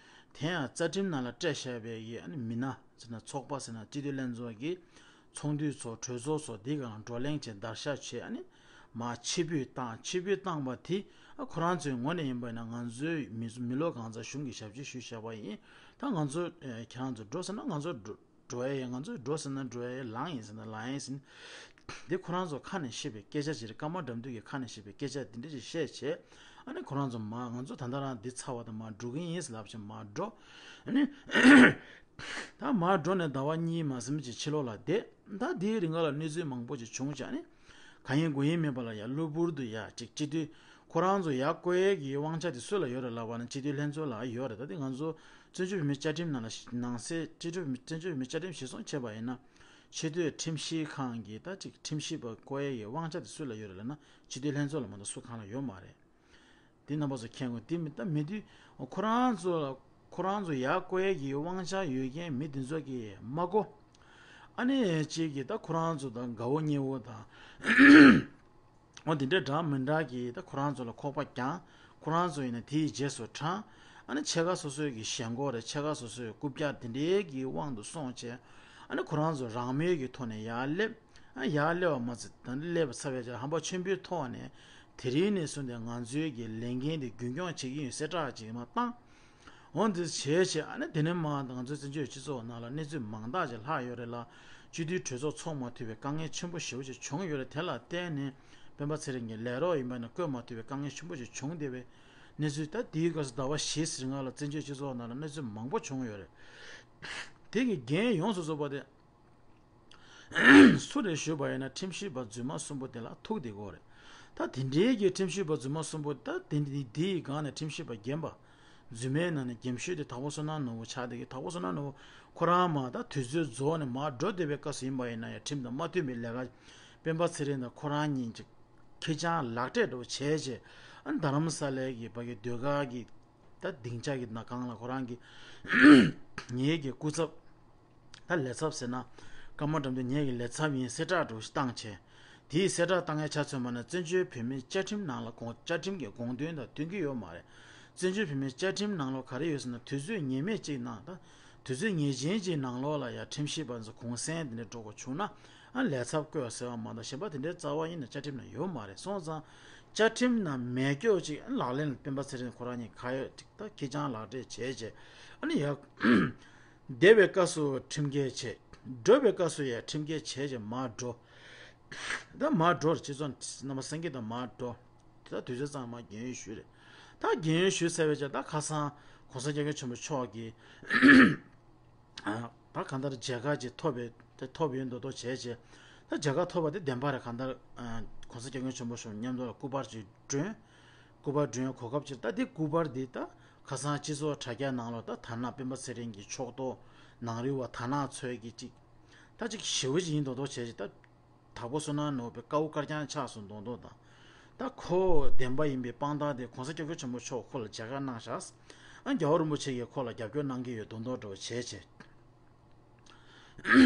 དེ་ཡང་རྩ་ཁྲིམས་ནང་ལ་སྤྲད་བཞག་པའི་གི་ཨ་ནི་མི་སྣ་ཟེར་ན་ཚོགས་པ་ཟེར་ན་སྤྱི་འཐུས་ལྷན་ཚོགས་ཀྱི་ཚོགས་འདུ་ཚོགས་གྲོས་ཚོགས་སོགས་འདི་གང་བགྲོ་གླེང་བྱས་བརྡར་ཤ་བྱས། ཨ་ནི་མར་ཕྱིར་འབུད་བཏང་། ཕྱིར་འབུད་བཏང་བ་དེ་ཨ་ཁོ་རང་ཚོའི་ངོས་ནས་ཡིན་པ་ཡིན་ན་ང་ཚོའི་མི་མི་ལོ་གང་ཙམ་གཞུང་གི་ཞབས་ཕྱི་ཞུས་བཞག་པ་ཡིན། ད་ང་ཚོ་ཨ་ཁྱེད་རང་ཚོ་འགྲོ་ཟེར་ན་ང་ཚོ་འགྲོ་འགྲོ་ཡ་ཡིན། ང་ཚོས་འགྲོ་ཟེར་ན་འགྲོ་ཡ་ཡིན། ལངས་ཡིན་ཟེར་ན་ལངས་ཡིན་ཟེར། འདི་ཁོ་རང་ཚོ་ཁ་ནས་བཤད་པའི་སྐད་ཆ་ཅིག་རེད། ཀརྨ་དགྲ་འདུལ་གྱི་ཁ་ནས་བཤད་པའི་སྐད་ཆ་འདི་འདྲ་ཞིག་བཤད་བྱས། ཨ་ནི་ཁོ་རང་ཚོ་མར་ང་ཚོ་ད་ལྟ་རང་འདི་ཚར་བ་དང་མར་འགྲོ་གི་ཡིན་ལབ་བྱས་མར་འགྲོ། ཨ་ནི་ད་མར་འགྲོ་ནས་ཟླ་བ་གཉིས་མ་ཟིན་ཅིག་ཕྱི་ལོགས་ལ་བསྡད། ད་འདིའི་རིང་ག་ལ་གནས་ཚུལ་མང་པོ་ཅིག་བྱུང་བྱས། ཨ་ནི་གང་ཡིན་དགོས་ཡིན་མེད་པ་ལ་ཡ་གློ་བུར་དུ་ཡ་ཅིག་སྤྱི་འཐུས་ཁོ་རང་ཚོ་ཡར་བསྐོ་ཡས་ཀྱི་དབང་ཆ་དེ་སུ་ལ་ཡོད་རེད་ལབ་པ་ན་སྤྱི་འཐུས་ལྷན་ཚོགས་ལ་ཡོད་རེད། ད་དེ་ང་ཚོ་བཙན་བྱོལ་བོད་མིའི་བཅའ་ཁྲིམས་ནང་ལ་ནང་གསལ་སྤྱི་འཐུས་བཙན་བྱོལ་བོད་མིའི་བཅའ་ཁྲིམས་གཞིར་བཟུང་བྱས་པ་ཡིན་ན། ཆེས་མཐོའི་ཁྲིམས་ཞིབ་ཁང་གི་ད་ཅིག་ཁྲིམས་ཞིབ་པ་བསྐོ་ཡས་ཀྱི་དབང་ཆ་དེ་སུ་ལ་ཡོད་རེད་ལབ་ན་སྤྱི་འཐུས་ལྷན་ཚོགས་ལ་མ་གཏོགས་སུ་གང་ལ་ཡོད་མ་རེད། དེ་རྣམ་པ་ཚོ་མཁྱེན་དགོས། དེ་མི་ད་མི་དུས་ཁོ་རང་ཚོ་ལ་ཁོ་རང་ཚོ་ཡར་བསྐོ་ཡས་ཀྱི་དབང་ཆ་ཡོད་མཁན་མི་དེ་ཚོ་གིས་མ་བསྐོ། ཨ་ནི་གཅིག་གིས་ད་ཁོ་རང་ཚོ་དང་དགའ་བོ་ཉེ་བོ་དང་། འོ་དེ་འདྲའི་འདྲ་མི་འདྲ་གིས་ད་ཁོ་རང་ཚོ་ལ་ཁོག་པ་བརྒྱངས། ཁོ་རང་ཚོ་ཡིན་ན་དེའི་རྗེས་སུ་འབྲངས། ཨ་ནི་ཕྱེད་ཀ་སོ་སོའི་གི་ཞེན་ཁོག་རེད། ཕྱེད་ཀ་སོ་སོའི་རྐུབ་བཀྱག་དེ་འདྲའི་གི་དབང་དུ་སོང་བྱས། ཨ་ནི་ཁོ་རང་ཚོ་རང་མོས་ཀྱི་ཐོག་ནས་ཡར་སླེབས། ཨ་ཡར་སླེབས་པ་མ་ཚད་ད་སླེབས་པ་ཚར་བའི་རྗེས་ཧམ་པ་ཆེན་པོའི་ཐོག་ནས་དེ་རིང་ནས་བཟུང་སྟེ་ང་ཚོའི་གི་ལས་འགན་དེ་རྒྱུན་སྐྱོང་བྱེད་ཀྱི་ཡོད་གསལ་བསྒྲགས་ཅིག་མར་བཏང་། འོ་འདི་བྱས་བྱས་ཨ་ནི་དེ་ནས་མར་ང་ཚོའི་བཙན་བྱོལ་སྤྱི་ཚོགས་ནང་ལ་གནས་ཚུལ་མང་དག་ཅིག་ལྷག་ཡོད་རེད་ལ། སྤྱི་འཐུས་གྲོས་ཚོགས་ཚོགས་མ་ཐུབ་པའི་དཀའ་ངལ་ཆེན་པོ་ཞེ་པོ་ཅིག་བྱུང་ཡོད་རེད། དེ་ལ་བརྟེན་ནས་སྤེན་པ་ཚེ་རིང་གི་ལས་རོགས་ཡིན་པ་ན་བསྐོས་མ་ཐུབ་པའི་དཀའ་ངལ་ཆེན་པོ་ཅིག་བྱུང་བསྡད་པའི་གནས་ཚུལ། ད་དེའི་སྐབས་སུ་ཟླ་བ་བཞི་ཟིན་སྔ་ལ་བཙན་བྱོལ་སྤྱི་ཚོགས་ནང་ལ་གནས་ཚུལ་མང་པོ་བྱུང་ཡོད་རེད། དེ་གི་འགན་ཡོངས་སུ་རྫོགས་པ་དེ་སུ་རེད་ཞུས་པ་ཡིན་ན་ཁྲིམས་ཞིབ་པ་རྫུན་མ་གསུམ་པོ་དེ་ལ་ཐུག་བསྡད་ཀྱི་ཡོད་རེད། ད་དེ་འདྲའི་གི་ཁྲིམས་ཞིབ་པ་རྫུན་མ་གསུམ་པོ་ད་དེ་འདི་འདིའི་སྒང་ནས་ཁྲིམས་ཞིབ་པ་རྒན་པ། རྫུན་མའི་ནང་ནས་རྒན་ཤོས་དེ་དྭགས་པོ་བསོད་ནམས་ནོར་བུ་ཆགས་བསྡད་ཀྱི། དྭགས་པོ་བསོད་ནམས་ནོར་བུ་ཁོ་རང་མར་ད་དུས་ཚོད་རྫོགས་ནས་མར་འགྲོ་བསྡད་པའི་སྐབས་སུ་ཡིན་པ་ཡིན་ན་ཡང་ཁྲིམས་དང་མ་མཐུན་པའི་ལས་ཀ་སྤེན་པ་ཚེ་རིང་དང་ཁོ་རང་གཉིས་ཀྱི་ཁེར་རྐྱང་ལག་འབྲེལ་འདྲ་བོ་བྱས་རྗེས། ཨ་རྡ་རམ་ས་ལའི་གི་ཕ་གི་ཟློས་གར་གྱི་ད་སྡིངས་ཆ་གི་ནང་སྒང་ལ་ཁོ་རང་གི་ངེད་ཀྱི་སྐུ་ཚབ་ད་ལས་ཚབ་ཟེར་ན་ཀརྨ་དགྲ་འདུལ་ངེད་ཀྱི་ལས་ཚབ་ཡིན་གསལ་བསྒྲགས་འདྲ་བོ་ཞིག་བཏང་བྱས། དེའི་གསལ་བསྒྲགས་བཏང་ཡ་ཆ་མཚོན་པ་ན་བཙན་བྱོལ་བོད་མིའི་བཅའ་ཁྲིམས་ནང་ལ་དགོངས་བཅའ་ཁྲིམས་ཀྱི་དགོངས་དོན་དང་མཐུན་གྱི་ཡོད་མ་རེད། བཙན་བྱོལ་བོད་མིའི་བཅའ་ཁྲིམས་ནང་ལོགས་ག་རེ་ཡོད་ཟེར་ན་དུས་ཚོད་ངེས་མེད་ཅིག་ནང་ད་དུས་ཚོད་ངེས་ཅན་ཅིག་ནང་ལོགས་ལ་ཡ་ཁྲིམས་ཞིབ་པ་ཚོ་གུང་སེང་དེ་འདྲ་འགྲོ་དགོས་བྱུང་ན། ཨ་ལས་ཚབ་བསྐོས་ཟེར་བ་མ་གཏོགས་གཞན་པ་དེ་འདྲའི་རྩ་བ་ཡིན་ན་བཅའ་ཁྲིམས་ནང་ཡོད་མ་རེད། སོང་ཙང་བཅའ་ཁྲིམས་ནང་མེད་སྐྱོ་ཅིག་ཨ་ལག་ལེན་ལ་སྤེན་པ་ཚེ་རིང་ཁོ་རང་གཉིས་ག་ཡོད་ཅིག་ད་ཁེར་རྐྱང་ལག་འབྲེལ་བྱས་བྱས། ཨ་ནི་ཡ་འདས་པའི་སྐབས་སུ་ཁྲིམས་འགལ་བྱས། འགྲོ་བའི་སྐབས་སུ་ཡ་ཁྲིམས་འགལ་བྱས་བྱས་མར་འགྲོ། ད་མར་འགྲོ་རེད། སྤྱི་ཚོགས་རྣམ་པ་སེང་གེ་དང་མར་འགྲོ། ད་དུས་ཚོད་ཙམ་མར་རྒན་ཡོལ་ཞུས་རེད། ད་རྒན་ཡོལ་ཞུས་ཚར་བའི་རྗེས་ད་ཁ་སང་གོང་ས་སྐྱབས་མགོན་ཆེན་པོ་མཆོག་གིས། ཨ་ད་གང་ལྟར་མཇལ་ཁ་ཅིག་ཐོབ་པའི་དེ་ཐོབ་ཡོད་མདོག་མདོག་བྱས་བྱས། ད་མཇལ་ཁ་ཐོབ་པ་དེ་བདེན་པ་རེད། གང་ལྟར་ཨ་གོང་ས་སྐྱབས་མགོན་ཆེན་པོ་མཆོག་མཉམ་དུ་ལ་སྐུ་པར་ཅིག་སྒྲོན། སྐུ་པར་སྒྲོན་གོ་སྐབས་ཅིག་ད་དེ་སྐུ་པར་འདི་ད་ཁ་སང་སྤྱི་ཚོགས་དྲ་རྒྱ་ནང་ལོགས་ད་དར་ནག་སྤེན་པ་ཚེ་རིང་གི་ཕྱོགས་གཏོགས་ནང་རུལ་བ་དར་ནག་ཚོའི་གི་ཅིག་ད་ཅིག་ཞེ་པོ་ཅིག་ཡིན་མདོག་མདོག་བྱས་ཅིག་ད། དྭགས་པོ་བསོད་ནམས་ནོར་བུའི་དཀའ་བོ་དཀར་རྐྱང་ཆགས་སོང་མདོག་མདོག་དང་། ད་ཁོ་བདེན་པ་ཡིན་པའི་དཔང་རྟགས་དེ་གོང་ས་སྐྱབས་མགོན་ཆེན་པོ་མཆོག་ཁོ་ལ་མཇལ་ཁ་གནང་བཞག་ཨ་རྒྱལ་བ་རིན་པོ་ཆེ་གིས་ཁོ་ལ་རྒྱབ་སྐྱོར་གནང་གི་ཡོད་མདོག་མདོག་འདྲ་བོ་བྱས་བྱས།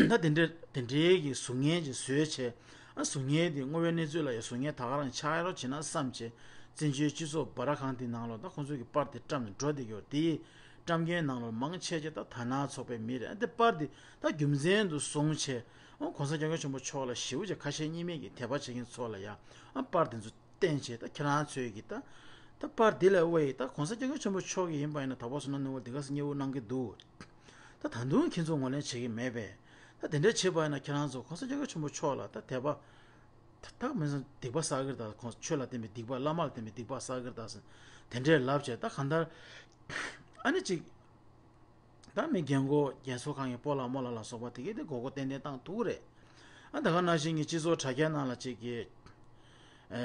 ད་དེ་འདྲའི་དེ་འདྲའི་གི་གཟུགས་བརྙན་ཅིག་བཟོས་བྱས། ཨ་གཟུགས་བརྙན་དེ་དངོས་པོའི་གནས་ཚུལ་ལ་ཡང་གཟུགས་བརྙན་ད་ག་རང་ཆགས་ཡ་རོགས་བྱེད་ན་བསམ་བྱས། བཙན་བྱོལ་སྤྱི་ཚོགས་སྦ་ར་ཁང་དེའི་ནང་ལོགས་ད་ཁོང་ཚོས་གི་པར་དེ་བཀྲམ་ནས་འགྲོ་བསྡད་ཀྱི་ཡོད། དེའི་བཀྲམ་མཁན་ནང་ལོགས་མང་ཆེ་ཆེ་ད་དར་ནག་ཚོགས་པའི་མི་རེད། ཨ་དེ་པར་དེ་ད་རྒྱུ་མཚན་དུ་བཟུང་བྱས། ཨོ་གོང་ས་སྐྱབས་མགོན་ཆེན་པོ་མཆོག་ལ་ཞེ་པོ་ཅིག་ཁ་ཞེ་གཉིས་མེད་ཀྱི་དད་པ་བྱེད་མཁན་ཚོ་ལ་ཡང་ཨ་པར་དེ་ཚོ་བསྟན་བྱས། ད་ཁྱེད་རང་ཚོས་ཀྱི་ད་ད་པར་དེ་ལ་དབའ་ཡི་ད་གོང་ས་སྐྱབས་མགོན་ཆེན་པོ་མཆོག་གི་ཡིན་པ་ཡིན་ན་དྭགས་པོ་བསོད་ནམས་ནོར་བུ་འདི་ག་སེ་མཉེས་པོ་གནང་གི་འདུག་ད་ད་དུང་ཁྱེད་ཚོ་ངོས་ལེན་བྱེད་ཀྱི་མེད་པས། ད་དེ་འདྲ་བྱེད་པ་ཡིན་ན་ཁྱེད་རང་ཚོ་གོང་ས་སྐྱབས་མགོན་ཆེན་པོ་མཆོག་ལ་ད་དད་པ་ད་ད་མི་ཚང་སྡིག་པ་བསགས་ཀྱི་རེད། ད་ཁོང་ཆོས་ལ་བརྟེན་པའི་སྡིག་པ། བླ་མ་ལ་བརྟེན་པའི་སྡིག་པ་བསགས་ཀྱི་རེད། ད་ཟེར་དེ་འདྲས་ལབ་བྱས། ད་གང་ལྟར་ཨ་ནི་ཅིག་ད་མི་རྒན་གོག་རྒན་གསོ་ཁང་གི་སྤོ་ལགས་རྨོ་ལགས་ལ་སོགས་པ་དེ་གས་དེ་མགོ་སྐོར་ཏན་ཏན་བཏང་ཐུབ་ཀྱི་རེད། ཨ་ད་ག་ནང་བཞིན་གྱི་སྤྱི་ཚོགས་དྲ་རྒྱ་ནང་ལ་ཅིག་གི་ཨ་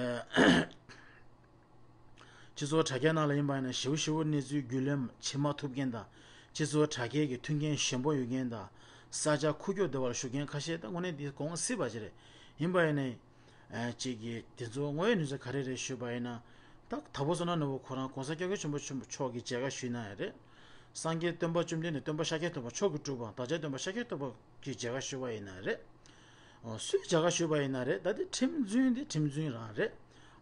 སྤྱི་ཚོགས་དྲ་རྒྱ་ནང་ལ་ཡིན་པ་ཡིན་ན་ཞེ་པོ་ཞེ་པོ་གནས་ཚུལ་རྒྱུས་ལོན་བྱེད་མ་ཐུབ་མཁན་དང་། སྤྱི་ཚོགས་དྲ་རྒྱའི་གི་མཐུན་རྐྱེན་ཞན་པོ་ཡོད་མཁན་དང་། ས་ཆ་ཁུག་ཀྱོག་སྡེ་བར་བཞུགས་མཁན་ཁ་ཤས་ད་དངོས་གནས་འདི་དགོངས་སྲིད་པ་ཅིག་རེད། ཡིན་པ་ཡིན་ནའི། ཨ་གཅིག་གིས་དེ་ཚོ་དངོས་ཡོད་གནས་ཚུལ་ག་རེ་རེད་ཞུས་པ་ཡིན་ན། ད་དྭགས་པོ་བསོད་ནམས་ནོར་བུ་ཁོ་རང་གོང་ས་སྐྱབས་མགོན་ཆེན་པོ་ཆེན་པོ་མཆོག་གི་མཇལ་ཁ་ཞུས་གནང་ཡ་རེད། སངས་རྒྱས་སྟོན་པ་བཅོམ་ལྡན་འདས་སྟོན་པ་ཤཱཀྱ་ཐུབ་པ་མཆོག་གི་སྤྲུལ་པ་བདག་ཅག་སྟོན་པ་ཤཱཀྱ་ཐུབ་པ་གི་མཇལ་ཁ་ཞུས་པ་ཡིན་ན་རེད། ཨོ་སུས་མཇལ་ཁ་ཞུས་པ་ཡིན་ན་རེད། ད་དེ་ཁྲིམས་རྫུན་དེ་ཁྲིམས་རྫུན་རང་རེད།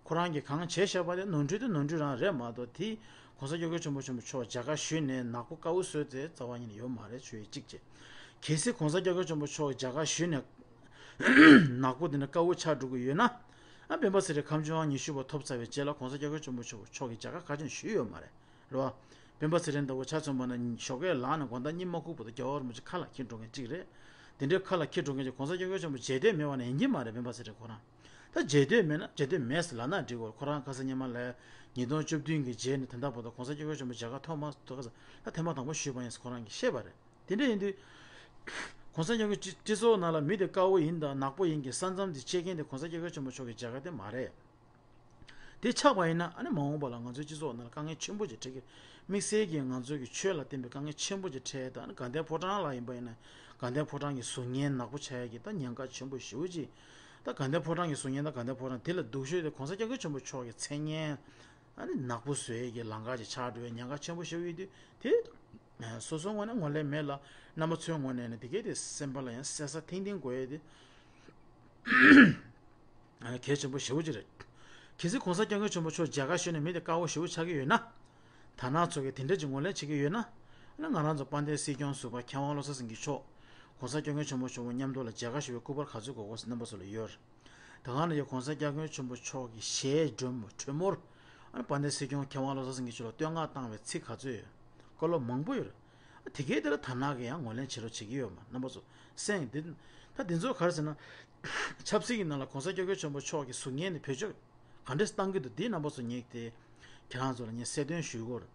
ཁོ་རང་གིས་གང་བྱས་བཞག་པ་དེ་ནོར་འཁྲུལ་དེ་ནོར་འཁྲུལ་རང་རེད་མ་གཏོགས། དེ་ ༸གོང་ས་༸སྐྱབས་མགོན་ཆེན་པོ་མཆོག་མཇལ་ཁ་ཞུས་ནས་ནག་པོ་དཀར་པོ་བཟོས་ཏེ་རྩ་བ་ཉིད་ནས་ཡོད་མ་རེད། ཆོས་ཡིག་གཅིག་བྱས། གལ་སྲིད་༸གོང་ས་༸སྐྱབས་མགོན་ཆེན་པོ་མཆོག་མཇལ་ཁ་ཞུས་ནས་ནག་པོ་དེ་འདྲ་དཀར་པོ་ཆགས་འགྲོ་གི་ཡོད་ན། ཨ་སྤེན་པ་ཚེ་རིང་ཁམས་བྱང་ཉི་ཤུ་པ་ཐོབ་ཚར་བའི་རྗེས་ལ་༸གོང་ས་༸སྐྱབས་མགོན་ཆེན་པོ་མཆོག་མཆོག་གིས་མཇལ་ཁ་ག་ཅུང་ཞུས་ཡོད་མ་རེད། རེད་བ། སྤེན་པ་ཚེ་རིང་ལྟ་བུ་ཆ་མཚོན་པ་ན་ཞོགས་ཀས་ལངས་ནས་དགོང་དག་གཉིད་མ་ཁུག་བར་དུ་རྒྱལ་བ་རིན་པོ་ཆེ་ཁ་ལ་འཁྱེར་འགྲོ་མཁན་གཅིག་རེད། དེ་འདྲའི་ཁ་ལ་འཁྱེར་འགྲོ་མཁན་གྱི་༸གོང་ས་༸སྐྱབས་མགོན་ཆེན་པོ་མཇལ་འདོད་མེད་པ་ནི་ཡིན་གྱི་མ་རེད། སྤེན་པ་ཚེ་རིང་ཁོ་རང་། ད་མཇལ་འདོད་མེད་ན་མཇལ་འདོད་མེད་ཟེར་ལབ་ན་འགྲིག་གོ། ཁོ་རང་ཁ་སང་སྔོན་མ་ལ་ཉིས་སྟོང་བཅུ་བདུན་གྱི་རྗེས་ནས་ད་ལྟ་བར་དུ་༸གོང་ས་༸སྐྱབས་མགོན་ཆེན་པོ་མཇལ་ཁ་ཐོབ་མ་ཐོབ་ཁ་སང་ད་ཐེངས་མ་དང་པོ་ཞུས་པ་ཡིན་ཟེར་ཁོ་རང་གིས་བཤད་པ་རེད། དེ་འདྲ་ཡིན་དུས། ༸གོང་ས་༸སྐྱབས་མགོན་སྤྱི་སྤྱི་ཚོགས་ནང་ལ་མི་དེ་དཀར་པོ་ཡིན་དང་ནག་པོ་ཡིན་གྱི་ས་མཚམས་དེ་ཕྱེད་མཁན་དེ་༸གོང་ས་༸སྐྱབས་མགོན་ཆེན་པོ་མཆོག་གི་མཇལ་ཁ་དེ་མ་རེད། དེ་ཆགས་པ་ཡིན་ན་ཨ་ནི་མ་འོངས་པ་ལ་ང་ཚོའི་སྤྱི་ཚོགས་ནང་ལ་དཀའ་ངལ་ཆེན་པོ་ཅིག་འཕྲད་ཀྱི། དམིགས་བསལ་གྱིས་ང་ཚོའི་གི་ཆོས་ལ་བརྟེན་པའི་དཀའ་ངལ་ཆེན་པོ་ཅིག་འཕྲད། ད་ཨ་ནི་དགའ་ལྡན་ཕོ་བྲང་ལ་ཡིན་པ་ཡིན་ན་དགའ་ལྡན་ཕོ་བྲང་གི་གཟུགས་བརྙན་ནག་པོ་ཆགས་ཡ་གི་ད་ཉེན་ཁ་ཆེན་པོ་ཞེ་པོ་ཅིག་ད་དགའ་ལྡན་ཕོ་བྲང་གི་གཟུགས་བརྙན་ད་དགའ་ལྡན་ཕོ་བྲང་དེ་ལ་སྡུག་ཤོས་དེ་༸གོང་ས་༸སྐྱབས་མགོན་ཆེན་པོ་མཆོག་གི་མཚན་སྙན་ཨ་ནི་ནག་པོ་བཟོ་ཡ་གི་ལམ་ཁ་ཅིག་ཆགས་འགྲོ་བའི་ཉེན་ཁ་ཆེན་པོ་ཞེ་པོ་ཡོད་དུས་དེ། སོ་སོའི་ངོས་ནས་ངོས་ལེན་མེད་ལ། རྣམ་པ་ཚོའི་ངོས་ནས་ནི་དེ་གས་དེ་སེམས་པ་ལ་ཡང་གསལ་ས་ཐིང་ཐིང་དགོས་ཡས་དེ་གལ་ཆེན་པོ་ཞེ་པོ་ཅིག་རེད། གལ་སྲིད་༸གོང་ས་༸སྐྱབས་མགོན་ཆེན་པོ་མཆོག་མཇལ་ཁ་ཞུས་ནས་མི་དེ་དཀར་པོ་ཞེ་པོ་ཆགས་ཀྱི་ཡོད་ན། དར་ནག་ཚོ་གིས་དེ་འདྲ་ཅིག་ངོས་ལེན་བྱེད་ཀྱི་ཡོད་ན། ཨ་ནི་ང་རང་ཚོ་དཔལ་ལྡན་སྲིད་སྐྱོང་ཟུར་པ་མཁས་དབང་བློ་བཟང་སེང་གེ་མཆོག་༸གོང་ས་༸སྐྱབས་མགོན་ཆེན་པོ་མཆོག་མཉམ་དུ་ལ་མཇལ་ཁ་ཞུ་བའི་སྐུ་པར་ག་ཚོད་དགོས་དགོས་ཟེར་རྣམ་པ་ཚོ་ལ་ཡོད་རེད། ད་ག་ནང་བཞིན་༸གོང་ས་༸སྐྱབས་མགོན་ཆེན་པོ་མཆོག་གི་ཞལ་དྲོན་མོ་དྲོན་མོར། ཨ་ནི་དཔལ་ལྡན་སྲིད་སྐྱོང་མཁས་དབང་བློ་བཟང་སེང་གེ་མཆོག་ལ་བསྟོད་བསྔགས་བཏང་བའི་ཚིག་ག་ཚོད་ཡོད། བཀའ་སློབ་མང་པོ་ཡོད་རེད། ཨ་དེ་གའི་དེ་ལ་དར་ནག་གིས་ཡང་ངོས་ལེན་བྱེད་རོགས་བྱེད་ཀྱི་ཡོད་མ་རེད། རྣམ་པ་ཚོ་སེམས་འདི། ད་འདི་ཚོ་ག་རེ་ཟེར་ན། ཆབ་སྲིད་ཀྱི་ནང་ལ་༸གོང་ས་༸སྐྱབས་མགོན་ཆེན་པོ་མཆོག་གི་གཟུགས་བརྙན་དེ་བེད་སྤྱོད་ག་འདྲས་བཏང་གི་འདུག་འདི་རྣམ་པ་ཚོ་ངས་དེ་ཁྱེད་རང་ཚོ་ལ་ངས་གསལ་སྟོན་ཞུ་དགོས་རེད།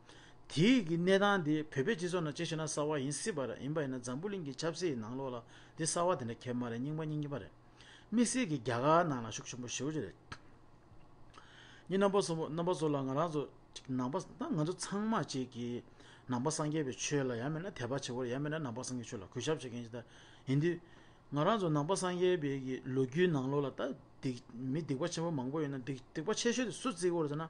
དེའི་གི་གནས་སྟངས་འདི་བོད་པའི་སྤྱི་ཚོགས་ནང་གཅིག་བྱས་ན་གསར་པ་ཡིན་སྲིད་པ་རེད། ཡིན་པ་ཡིན་ན་འཛམ་བུ་གླིང་གི་ཆབ་སྲིད་ནང་ལོགས་ལ་འདི་གསར་པ་དེ་འདྲ་གང་ཡང་མ་རེད། རྙིང་པ་རྙིང་རྙིང་པ་རེད། དམིགས་བསལ་གྱི་རྒྱ་གར་ནང་ལ་ཤུགས་ཆེན་པོ་ཞེ་པོ་ཅིག་རེད། ངས་རྣམ་པ་ཚོ་རྣམ་པ་ཚོ་ལ་ང་རང་ཚོ་ཅིག་ནང་པ་ད་ང་ཚོ་ཚང་མ་ཅིག་གིས་ནང་པ་སངས་རྒྱས་པའི་ཆོས་ལ་ཡང་མིན་ན་དད་པ་བྱེད་དགོས་རེད། ཡང་མིན་ན་ནང་པ་སངས་རྒྱས་ཆོས་ལ་གུས་ཞབས་བྱེད་མཁན་ཅིག་ད་ཡིན་དུས། ང་རང་ཚོ་ནང་པ་སངས་རྒྱས་པའི་གི་ལོ་རྒྱུས་ནང་ལོགས་ལ་ད་སྡིག་མི་སྡིག་པ་ཆེན་པོ་མང་པོ་ཡོད་ན་སྡིག་སྡིག་པ་ཆེ་ཤོས་དེ་སུ་བརྩི་དགོས་རེད་ཟེར་ན།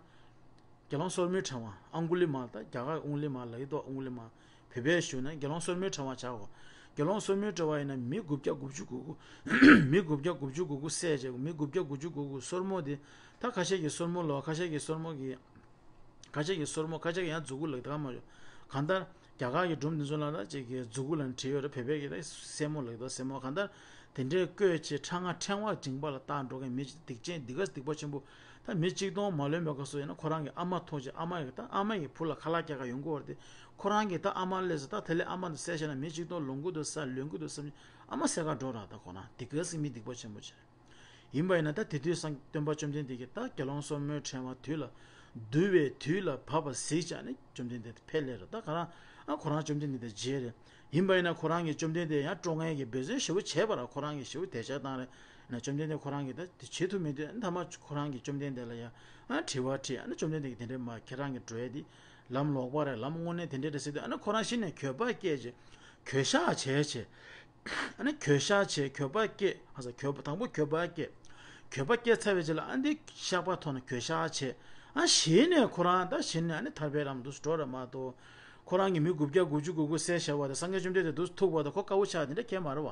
དགེ་སློང་སོར་མོའི་ཕྲེང་བ་ཨང་གུ་ལི་མ་ལ། ད་རྒྱ་གར་ཨུང་ལི་མ་ལབ་ཀྱི་འདུག་ཨུང་ལི་མ། བོད་པའི་གཞུང་ནས་དགེ་སློང་སོར་མོའི་ཕྲེང་བ་བྱ་དགོས། དགེ་སློང་སོར་མོའི་ཕྲེང་བ་ཡིན་ན་མི་དགུ་བརྒྱ་དགུ་བཅུ་གོ་དགུ། མི་དགུ་བརྒྱ་དགུ་བཅུ་གོ་དགུ་བསད་བྱས། མི་དགུ་བརྒྱ་དགུ་བཅུ་གོ་དགུ་སོར་མོ་དེ། ད་ཁ་ཤས་ཀྱིས་སོར་མོ་ལབ། ཁ་ཤས་ཀྱིས་སོར་མོ་གི། ཁ་ཤས་ཀྱིས་སོར་མོ། ཁ་ཤས་ཀྱིས་ཡང་མཛུ་གུ་ལབ་ཀྱི་འདུག་ག་མ་གཏོགས། གང་ལྟར། རྒྱ་གར་གྱི་སྒྲུང་འདི་ཚོ་ལ་ན་ཅིག་གི་མཛུ་གུ་ལ་བྲིས་ཡོད་རེད། བོད་པའི་གི་ད་སེན་མོ་ལབ་ཀྱི་འདུག་སེན་མོ། གང་ལྟར། དེ་འདྲའི་བཀོལ་བྱས་ཁྲག་ངར་ཕྲེང་བ་མཇིང་པ་ལ་བཏགས་འགྲོ་མཁན་མི་སྡིག་ཅན་སྡིག་ག་སྡིག་པ་ཆེན་པོ། ད་མི་གཅིག་སྟོང་མ་ལོན་པའི་སྐབས་སུ་ཡིན་ན་ཁོ་རང་གི་ཨ་མ་ཐུག་བྱས། ཨ་མ་ཡི་ད་ཨ་མ་ཡི་བུ་ལ་ཁ་ལག་སྐྱེལ་ག་ཡོང་གི་ཡོད་རེད་དེ། ཁོ་རང་གིས་ད་ཨ་མ་སླེབས་ཟེར། ད་དེ་ལས་ཨ་མ་འདི་བསད་བཞག་ན་མི་གཅིག་སྟོང་ལོན་གྱི་འདུག་ས་ལོན་གྱི་འདུག་བསམ་ནས་ཨ་མ་བསད་ག་འགྲོ་ར། ད་ཁོ་རང་སྡིག་ག་སི་མི་སྡིག་པ་ཆེན་པོ་བྱས། ཡིན་པ་ཡིན་ན་ད་དེ་དུས་སང་སྟོན་པ་བཅོམ་ལྡན་འདས་ཀྱིས་ད་དགེ་སློང་སོར་མོའི་ཕྲེང་བ་དུས་ལ། འདུལ་བའི་དུས་ལ་བབ་པ་གཟིགས་བྱས་ནས་བཅོམ་ལྡན་འདས་ཕེབས་སླེབས་རེད། ད་ག་རང་ཨ་ཁོ་རང་བཅོམ་ལྡན་འདས་དང་མཇལ་རེད། ཡིན་པ་ཡིན་ན་ཁོ་རང་གིས་བཅོམ་ལྡན་འདས་ཡང་སྤྲོ་མཁན་གྱི་འབད་བརྩོན་ཞེ་པོ་བྱས་པ་ར། ཁོ་རང་གིས་ཞེ་པོ་དད་ཆགས་བཏང་རེད། ན་བཅོམ་ལྡན་འདས་ཁོ་རང་གིས་ད་དེ་བྱེད་ཐུབ་མི་འདུག་ཨ་ནི་མཐའ་མ་ཁོ་རང་གིས་བཅོམ་ལྡན་འདས་ལ་ཡང་ཨ་དྲི་བ་དྲིས། ཨ་ནི་བཅོམ་ལྡན་འདས་ཀྱིས་དེ་འདྲའི་མ་ཁྱེད་རང་གི་འགྲོ་ཡ་འདི་ལམ་ལོག་པ་རེད། ལམ་དངོས་གནས་དེ་འདྲ་རེད་ཟེར་དུས། ཨ་ནི་ཁོ་རང་གཞི་ནས་འགྱོད་པ་སྐྱེས་བྱས། འགྱོད་བཤགས་བྱས་བྱས། ཨ་ནི་འགྱོད་བཤགས་བྱས། འགྱོད་པ་སྐྱེས། ཨ་ས་འགྱོད་པ་དང་པོ་འགྱོད་པ་སྐྱེས། འགྱོད་པ་སྐྱེས་ཚར་བའི་རྗེས་ལ་ཨ་འདི་བཤགས་པ་ཐོག་ནས་འགྱོད་བཤགས་བྱས། ཨ་གཞི་ནས་ཁོ་རང་ད་གཞི་ནས་ཨ་ནི་ཐར་པའི་ལམ་དུ་འགྲོ་ར་མ་གཏོགས། ཁོ་རང་གིས་མི་དགུ་བརྒྱ་དགུ་བཅུ་གོ་དགུ་བསད་བཞག་པ་དང་སངས་རྒྱས་བཅོམ་ལྡན་འདས་དུ་ཐུག་པ་དང་ཁོ་དཀར་པོ་ཆགས་དེ་འདྲ་གང་ཡང་མ་རེད་བ།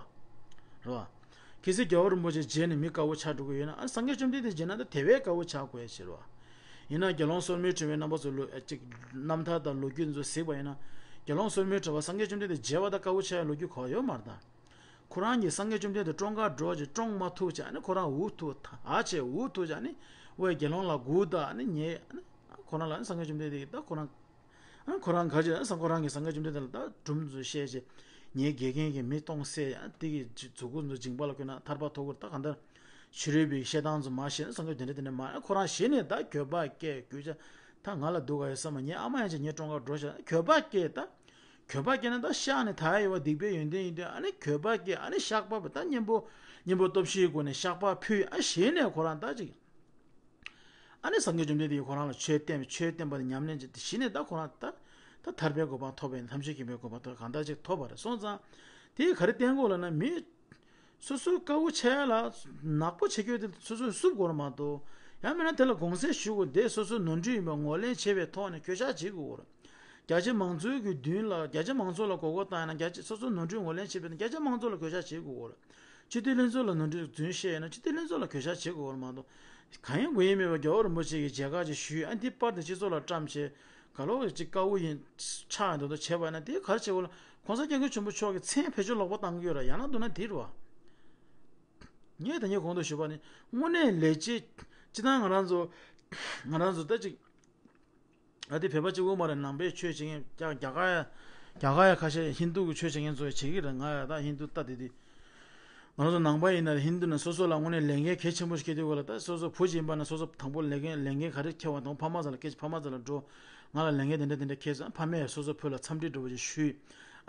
རེད་བ། གལ་སྲིད་རྒྱལ་བ་རིན་པོ་ཆེ་མཇལ་ནས་མི་དཀར་པོ་ཆགས་འགྲོ་གི་ཡོད་ན། ཨ་ནི་སངས་རྒྱས་བཅོམ་ལྡན་འདས་མཇལ་ན་ད་དེ་བས་དཀར་པོ་ཆགས་དགོས་ཡ་ཆེ་རེད་བ། ཡིན་ན་དགེ་སློང་སོར་མོའི་ཕྲེང་བའི་རྣམ་པ་ཚོ་ལོ་ཨ་ཅིག་རྣམ་ཐར་དང་ལོ་རྒྱུས་ཚོ་གཟིགས་པ་ཡིན་ན། དགེ་སློང་སོར་མོའི་ཕྲེང་བ་སངས་རྒྱས་བཅོམ་ལྡན་འདས་མཇལ་བ་དང་དཀར་པོ་ཆགས་ཡ་ལོ་རྒྱུས་གང་ཡོད་མ་རེད་ད། ཁོ་རང་གིས་སངས་རྒྱས་བཅོམ་ལྡན་འདས་སྲུང་གར་འགྲོ་བྱས་སྲུང་མ་ཐུབ་བྱས། ཨ་ནི་ཁོ་རང་འུ་ཐུག་ད་བྱས་འུ་ཐུག་བྱས། ཨ་ནི་ཝེ་དགེ་སློང་ལ་སྒུག་ད། ཨ་ནི་ཉེ་ཨ་ནི་ཁོ་རང་ལ་ཨ་ནི་སངས་རྒྱས་བཅོམ་ལྡན་འདས་ཀྱིས་ད་ཁོ་རང་། ཨ་ཁོ་རང་ག་ཅི་ཨ་སང་ཁོ་རང་གིས་སངས་རྒྱས་བཅོམ་ལྡན་འདས་ལ་ད་སྒྲུང་ཚོ་བཤད་བྱས། ངའི་དགེ་རྒན་གྱིས་མི་སྟོང་བསད། ཨ་དེ་གི་མཛུ་གུ་ཚོ་མཇིང་པ་ལ་བཀོད་ན་ཐར་པ་ཐོབ་ཀྱི་རེད། ད་གང་ལྟར་ཕྱི་རོལ་པའི་བཤད་སྟངས་ཚོ་མ་བཤད་ན་སངས་རྒྱས་དེ་འདྲ་དེ་འདྲ་མ། ཨ་ཁོ་རང་གཞི་ནས་ད་འགྱོད་པ་སྐྱེས། འགྱོད་བྱ་ད་ང་ལ་སྡུག་ག་ཡོད་བསམ་པ། ངའི་ཨ་མ་ཡང་ཅིག་ངའི་སྲུང་གར་འགྲོ་ཤག་འགྱོད་པ་སྐྱེས། ད་འགྱོད་པ་སྐྱེས་ན་ད་བཤགས་ནས་ད་ཡ་ཡོད་པ་སྡིག་པའི་ཡོན་ཏན་ཡིན་དུས། ཨ་ནི་འགྱོད་པ་སྐྱེས། ཨ་ནི་བཤགས་པ་ད་གཉེན་པོ་གཉེན་པོ་སྟོབས་བཞིའི་སྒོ་ནས་བཤགས་པ་ཕུལ། ཨ་གཞི་ནས་ཁོ་རང་ད་ཅིག་ཨ་ནི་སངས་རྒྱས་བཅོམ་ལྡན་འདས་ཀྱིས་ཁོ་རང་ལ་ཆོས་བསྟན་པའི་ཆོས་བསྟན་པ་དེ་ཉམས་ལེན་བྱས་ཏེ་གཞི་ནས་ད་ཁོ་རང་ད་ད་ཐར་པའི་གོ་འཕང་ཐོབ་པའི་ཐམས་ཅད་མཁྱེན་པའི་གོ་འཕང་ཐོབ་གང་ལྟར་ཅིག་ཐོབ་པ་རེད། སོང་ཙང་དེ་ག་རེ་བསྟན་དགོས་ལབ་ན། མི་སོ་སོའི་དཀར་པོ་ཆགས་ཡ་ལ་ནག་པོ་བྱེད་རྒྱུ་དེ་སོ་སོས་བསུབ་དགོས་རེད་མ་གཏོགས། ཡང་མིན་ན་དེ་ལ་དགོངས་སེལ་ཞུ་དགོས། དེ་སོ་སོའི་ནོར་འཁྲུལ་ཡིན་པ་ངོས་ལེན་བྱས་པའི་ཐོག་ནས་འགྱོད་བཤགས་བྱེད་དགོས་རེད། རྒྱ་ཆེ་མང་ཚོགས་ཀྱི་མདུན་ལ་རྒྱ་ཆེ་མང་ཚོགས་ལ་མགོ་སྐོར་བཏང་ཡ་ན། རྒྱ་ཆེ་སོ་སོའི་ནོར་འཁྲུལ་ངོས་ལེན་བྱེད་པ་ཡིན་ན་རྒྱ་ཆེ་མང་ཚོགས་ལ་འགྱོད་བཤགས་བྱེད་དགོས་རེད། སྤྱི་འཐུས་ལྷན་ཚོགས་ལ་ནོར་འཁྲུལ་རྫུན་བཤད་ཡོད་ན་སྤྱི་འཐུས་ལྷན་ཚོགས་ལ་འགྱོད་བཤགས་བྱེད་དགོས་རེད་མ་གཏོགས། གང་ཡང་དགོས་ཡ་མེད་པར་རྒྱལ་བ་རིན་པོ་ཆེ་གིས་མཇལ་ཁ་ཅིག་ཞུས། ཨ་འདི་པར་དེ་སྤྱི་ཚོགས་ལ་བཀྲམ་བྱས། ག་ལོ་ཅིག་དཀའ་བོ་ཡིན། ཆགས་འདུག་འདུག་བྱས་པ་ན་དེ་ག་རེ་བྱེད་དགོས་ལ། གོང་ས་སྐྱབས་མགོན་ཆེན་པོ་མཆོག་གི་མཚན་བེད་སྤྱོད་ལོག་པ་བཏང་གི་ཡོད་ར། ཡང་ན་འདུག་ན་དེ་རུ་བ། ངས་ད་ངས་གོང་དུ་ཞུས་པ་ནི་དངོས་གནས་ལས་བྱེད་སྤྱི་བཏང་ང་རང་ཚོ་ང་རང་ཚོ་ད་ཅིག་ཨ་དེ་བོད་པ་གཅིག་པུ་མ་རེད། ནང་པའི་ཆོས་བྱེད་མཁན་རྒྱ་རྒྱ་གར་ཡ་རྒྱ་གར་ཡ་ཁ་ཤས་ཧིན་དུ་གི་ཆོས་བྱེད་མཁན་ཚོ་བྱེད་ཀྱི་རེད། ང་ཡ་ད་ཧིན་དུ་ལྟ་དེ་དེ། ང་ཚོ་ནང་པ་ཡིན་ན་ཧིན་དུ་ན་སོ་སོ་ལ་དངོས་གནས་ལས་འགན་གལ་ཆེན་པོ་ཞིག་འཁྱེར་དུས་ག་ལ། ད་སོ་སོ་བུ་ཅིག་ཡིན་པ་ན་སོ་སོ་དང་པོ་ལས་འགན་ལས་འགན་ག་རེ་འཁྱེར་བ་དང་། ཕ་མ་ཚོ་ལ་སྐད་ཆ། ཕ་མ་ཚོ་ལ་འགྲོ། ང་ལ་ལས་འགན་དེ་འདྲ་དེ་འདྲ་འཁྱེར་སོང་། ཕ་མས་སོ་སོ་བུ་ལ་འཚམས་འདྲི་འདྲ་བོ་ཅིག་ཞུས།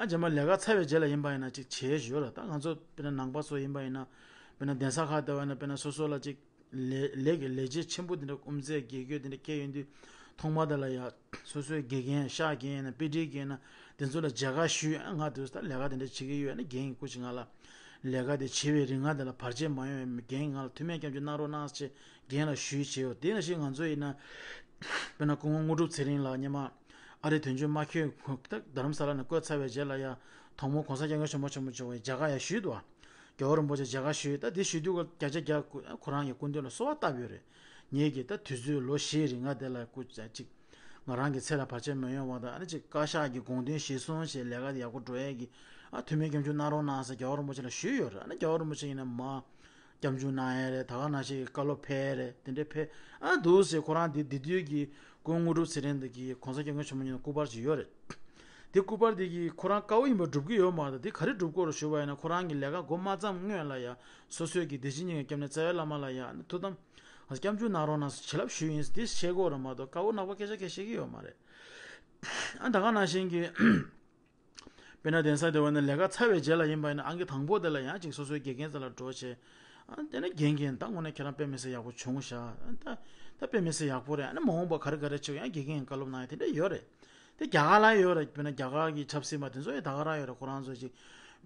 ཨ་རྗེས་མ་ལས་ཀ་ཚར་བའི་རྗེས་ལ་ཡིན་པ་ཡིན་ན་ཅིག་བྱེད་ཞོར་ལ། ད་ང་ཚོ་དཔེར་ན་ནང་པ་ཚོ་ཡིན་པ་ཡིན་ན་དཔེར་ན་གདན་ས་ཁག་བསྡད་པ་ཡིན་ན་དཔེར་ན་སོ་སོ་ལ་ཅིག་ལས་ལས་ཀྱི་ལས་བྱེད་ཆེན་པོ་དེ་འདྲ་དབུ་མཛད་དགེ་བསྐོས་དེ་འདྲ་འཁྱེར་ཡོང་དུས་ཐོག་མ་དེ་ལ་ཡ་སོ་སོའི་དགེ་རྒན་ཤག་རྒན་ཡིན་ན་དཔེ་ཁྲིད་རྒན་ཡིན་ན་དེ་ཚོ་ལ་མཇལ་ཁ་ཞུས། ཨ་ང་དུས་ད་ལས་ཀ་དེ་འདྲ་བྱེད་ཀྱི་ཡོད། ཨ་ནི་རྒན་གྱི་སྐུ་མཁྱེན་ང་ལ་ལས་ཀ་དེ་བྱེད་པའི་རིང་ང་དེ་ལ་བར་ཆད་མ་ཡོང་བའི་རྒན་ང་ལ་མཐུ་མེད་སྐྱབས་འཇུག་གནང་རོགས་གནང་ཞེས་རྒན་ལ་ཞུས་བྱས་ཡོད། དེ་ནང་བཞིན་ང་ཚོ་ཡིན་ན་དཔེར་ན་སྐུ་ངོ་དངོས་གྲུབ་ཚེ་རིང་ལགས་སྔོན་མ་ཨ་རིའི་དོན་གཅོད་མ་འཁྱོལ་ད་རྡ་རམ་ས་ལ་ནས་བསྐོས་ཚར་བའི་རྗེས་ལ་ཡ་དང་པོ་གོང་ས་སྐྱབས་མགོན་ཆེན་པོ་ཆེན་པོ་མཆོག་གི་མཇལ་ཁ་ཡ་ཞུས་འདུག། རྒྱལ་བ་རིན་པོ་ཆེ་མཇལ་ཁ་ཞུས། ད་དེ་ཞུས་དུས་བརྒྱ་ཆ་བརྒྱ་ཁོ་རང་གི་སྐུ་མདུན་ལ་གསོལ་བ་བཏབ་ཡོད་རེད། ངེད་ཀྱིས་ད་དུས་ཚོད་ལོ་བཞིའི་རིང་ང་དེ་ལ་སྐུ་ཅིག་ང་རང་གི་ཚེ་ལ་བར་ཆད་མི་ཡོང་བ་དང་། ཨ་ནི་ཅིག་བཀའ་ཤག་གི་དགོངས་དོན་གཞིར་བཟུང་བྱས་ལས་ཀ་དེ་ཡག་པོ་འགྲོ་ཡས་ཀྱི་ཨ་མཐུ་མེད་སྐྱབས་འཇུག་གནང་རོགས་གནང་ཟེར་རྒྱལ་བ་རིན་པོ་ཆེ་ལ་ཞུས་ཡོད་རེད། ཨ་ནི་རྒྱལ་བ་རིན་པོ་ཆེ་ཡིན་ན་མ་སྐྱབས་འཇུག་གནང་ཡས་རེད། ད་ག་ནང་བཞིན་བཀའ་སློབ་ཕེབས་རེད། དེ་འདྲའི་ཕེབས། ཨ་འདུག་ཟེར་ཁོ་རང་དེ་དེ་དུས་ཀྱི་སྐུ་ངོ་དངོས་གྲུབ་ཚེ་རིང་དེ་གི་གོང་ས་སྐྱབས་མགོན་ཆེན་པོ་མཆོག་ནས་སྐུ་པར་ཅིག་ཡོད་རེད། དེ་སྐུ་པར་དེ་གི་ཁོ་རང་དཀའ་བོ་ཡིན་པ་སྒྲུབ་ཀྱི་ཡོད་མ་རེད། དེ་ག་རེ་སྒྲུབ་དགོས་རེད་ཞུ་བ་ཡིན་ན་ཁོ་རང་གི་ལས་ཀ་འགོ་མ་བརྩམས་སྔོན་ལ་ཡ་སོ་སོའི་གི་བདེ་ཆེན་སྙིང་གི་སྐྱབས་གནས་རྩ་བའི་བླ་མ་ལ་ཡ་ཐུགས་དམ་སྐྱབས་འཇུག་གནང་རོགས་གནང་ཟེར་བྱིན་རླབས་ཞུས་ཡིན་ཟེར་དེ་བཤད་དགོས་རེད་མ་གཏོགས་དཀའ་བོ་ནག་པོ་སྐད་ཆ་སྐད་བཤད་ཀྱི་ཡོད་མ་རེད། ཨ་ད་ག་ནང་བཞིན་གྱི་དཔེར་ན་གདན་ས་དེ་བ་ནས་ལས་ཀ་ཚར་བའི་རྗེས་ལ་ཡིན་པ་ཡིན་ན་ཨང་ཀི་དང་པོ་དེ་ལ་ཡང་ཅིག་སོ་སོའི་དགེ་རྒན་རྩ་ལ་འགྲོ་བྱས། ཨ་དེ་ནས་རྒན་རྒན་ད་དངོས་གནས་ཁྱེད་རང་དཔེ་མི་སྲིད་ཡག་པོ་བྱུང་ཤག་ཨ་ད་ད་དཔེ་མི་སྲིད་ཡག་པོ་རེད། ཨ་ནི་མ་འོངས་པ་ག་རེ་ག་རེ་བྱེད་ཡང་དགེ་རྒན་བཀའ་སློབ་གནང་ཡ་དེ་འདྲ་ཡོད་རེད། དེ་རྒྱ་གར་ལ་ཡོད་རེད། དཔེར་ན་རྒྱ་གར་གྱི་ཆབ་སྲིད་པ་དེ་ཚོ་ཡང་ད་ག་རང་ཡོད་རེད། ཁོ་རང་ཚོ་ཅིག་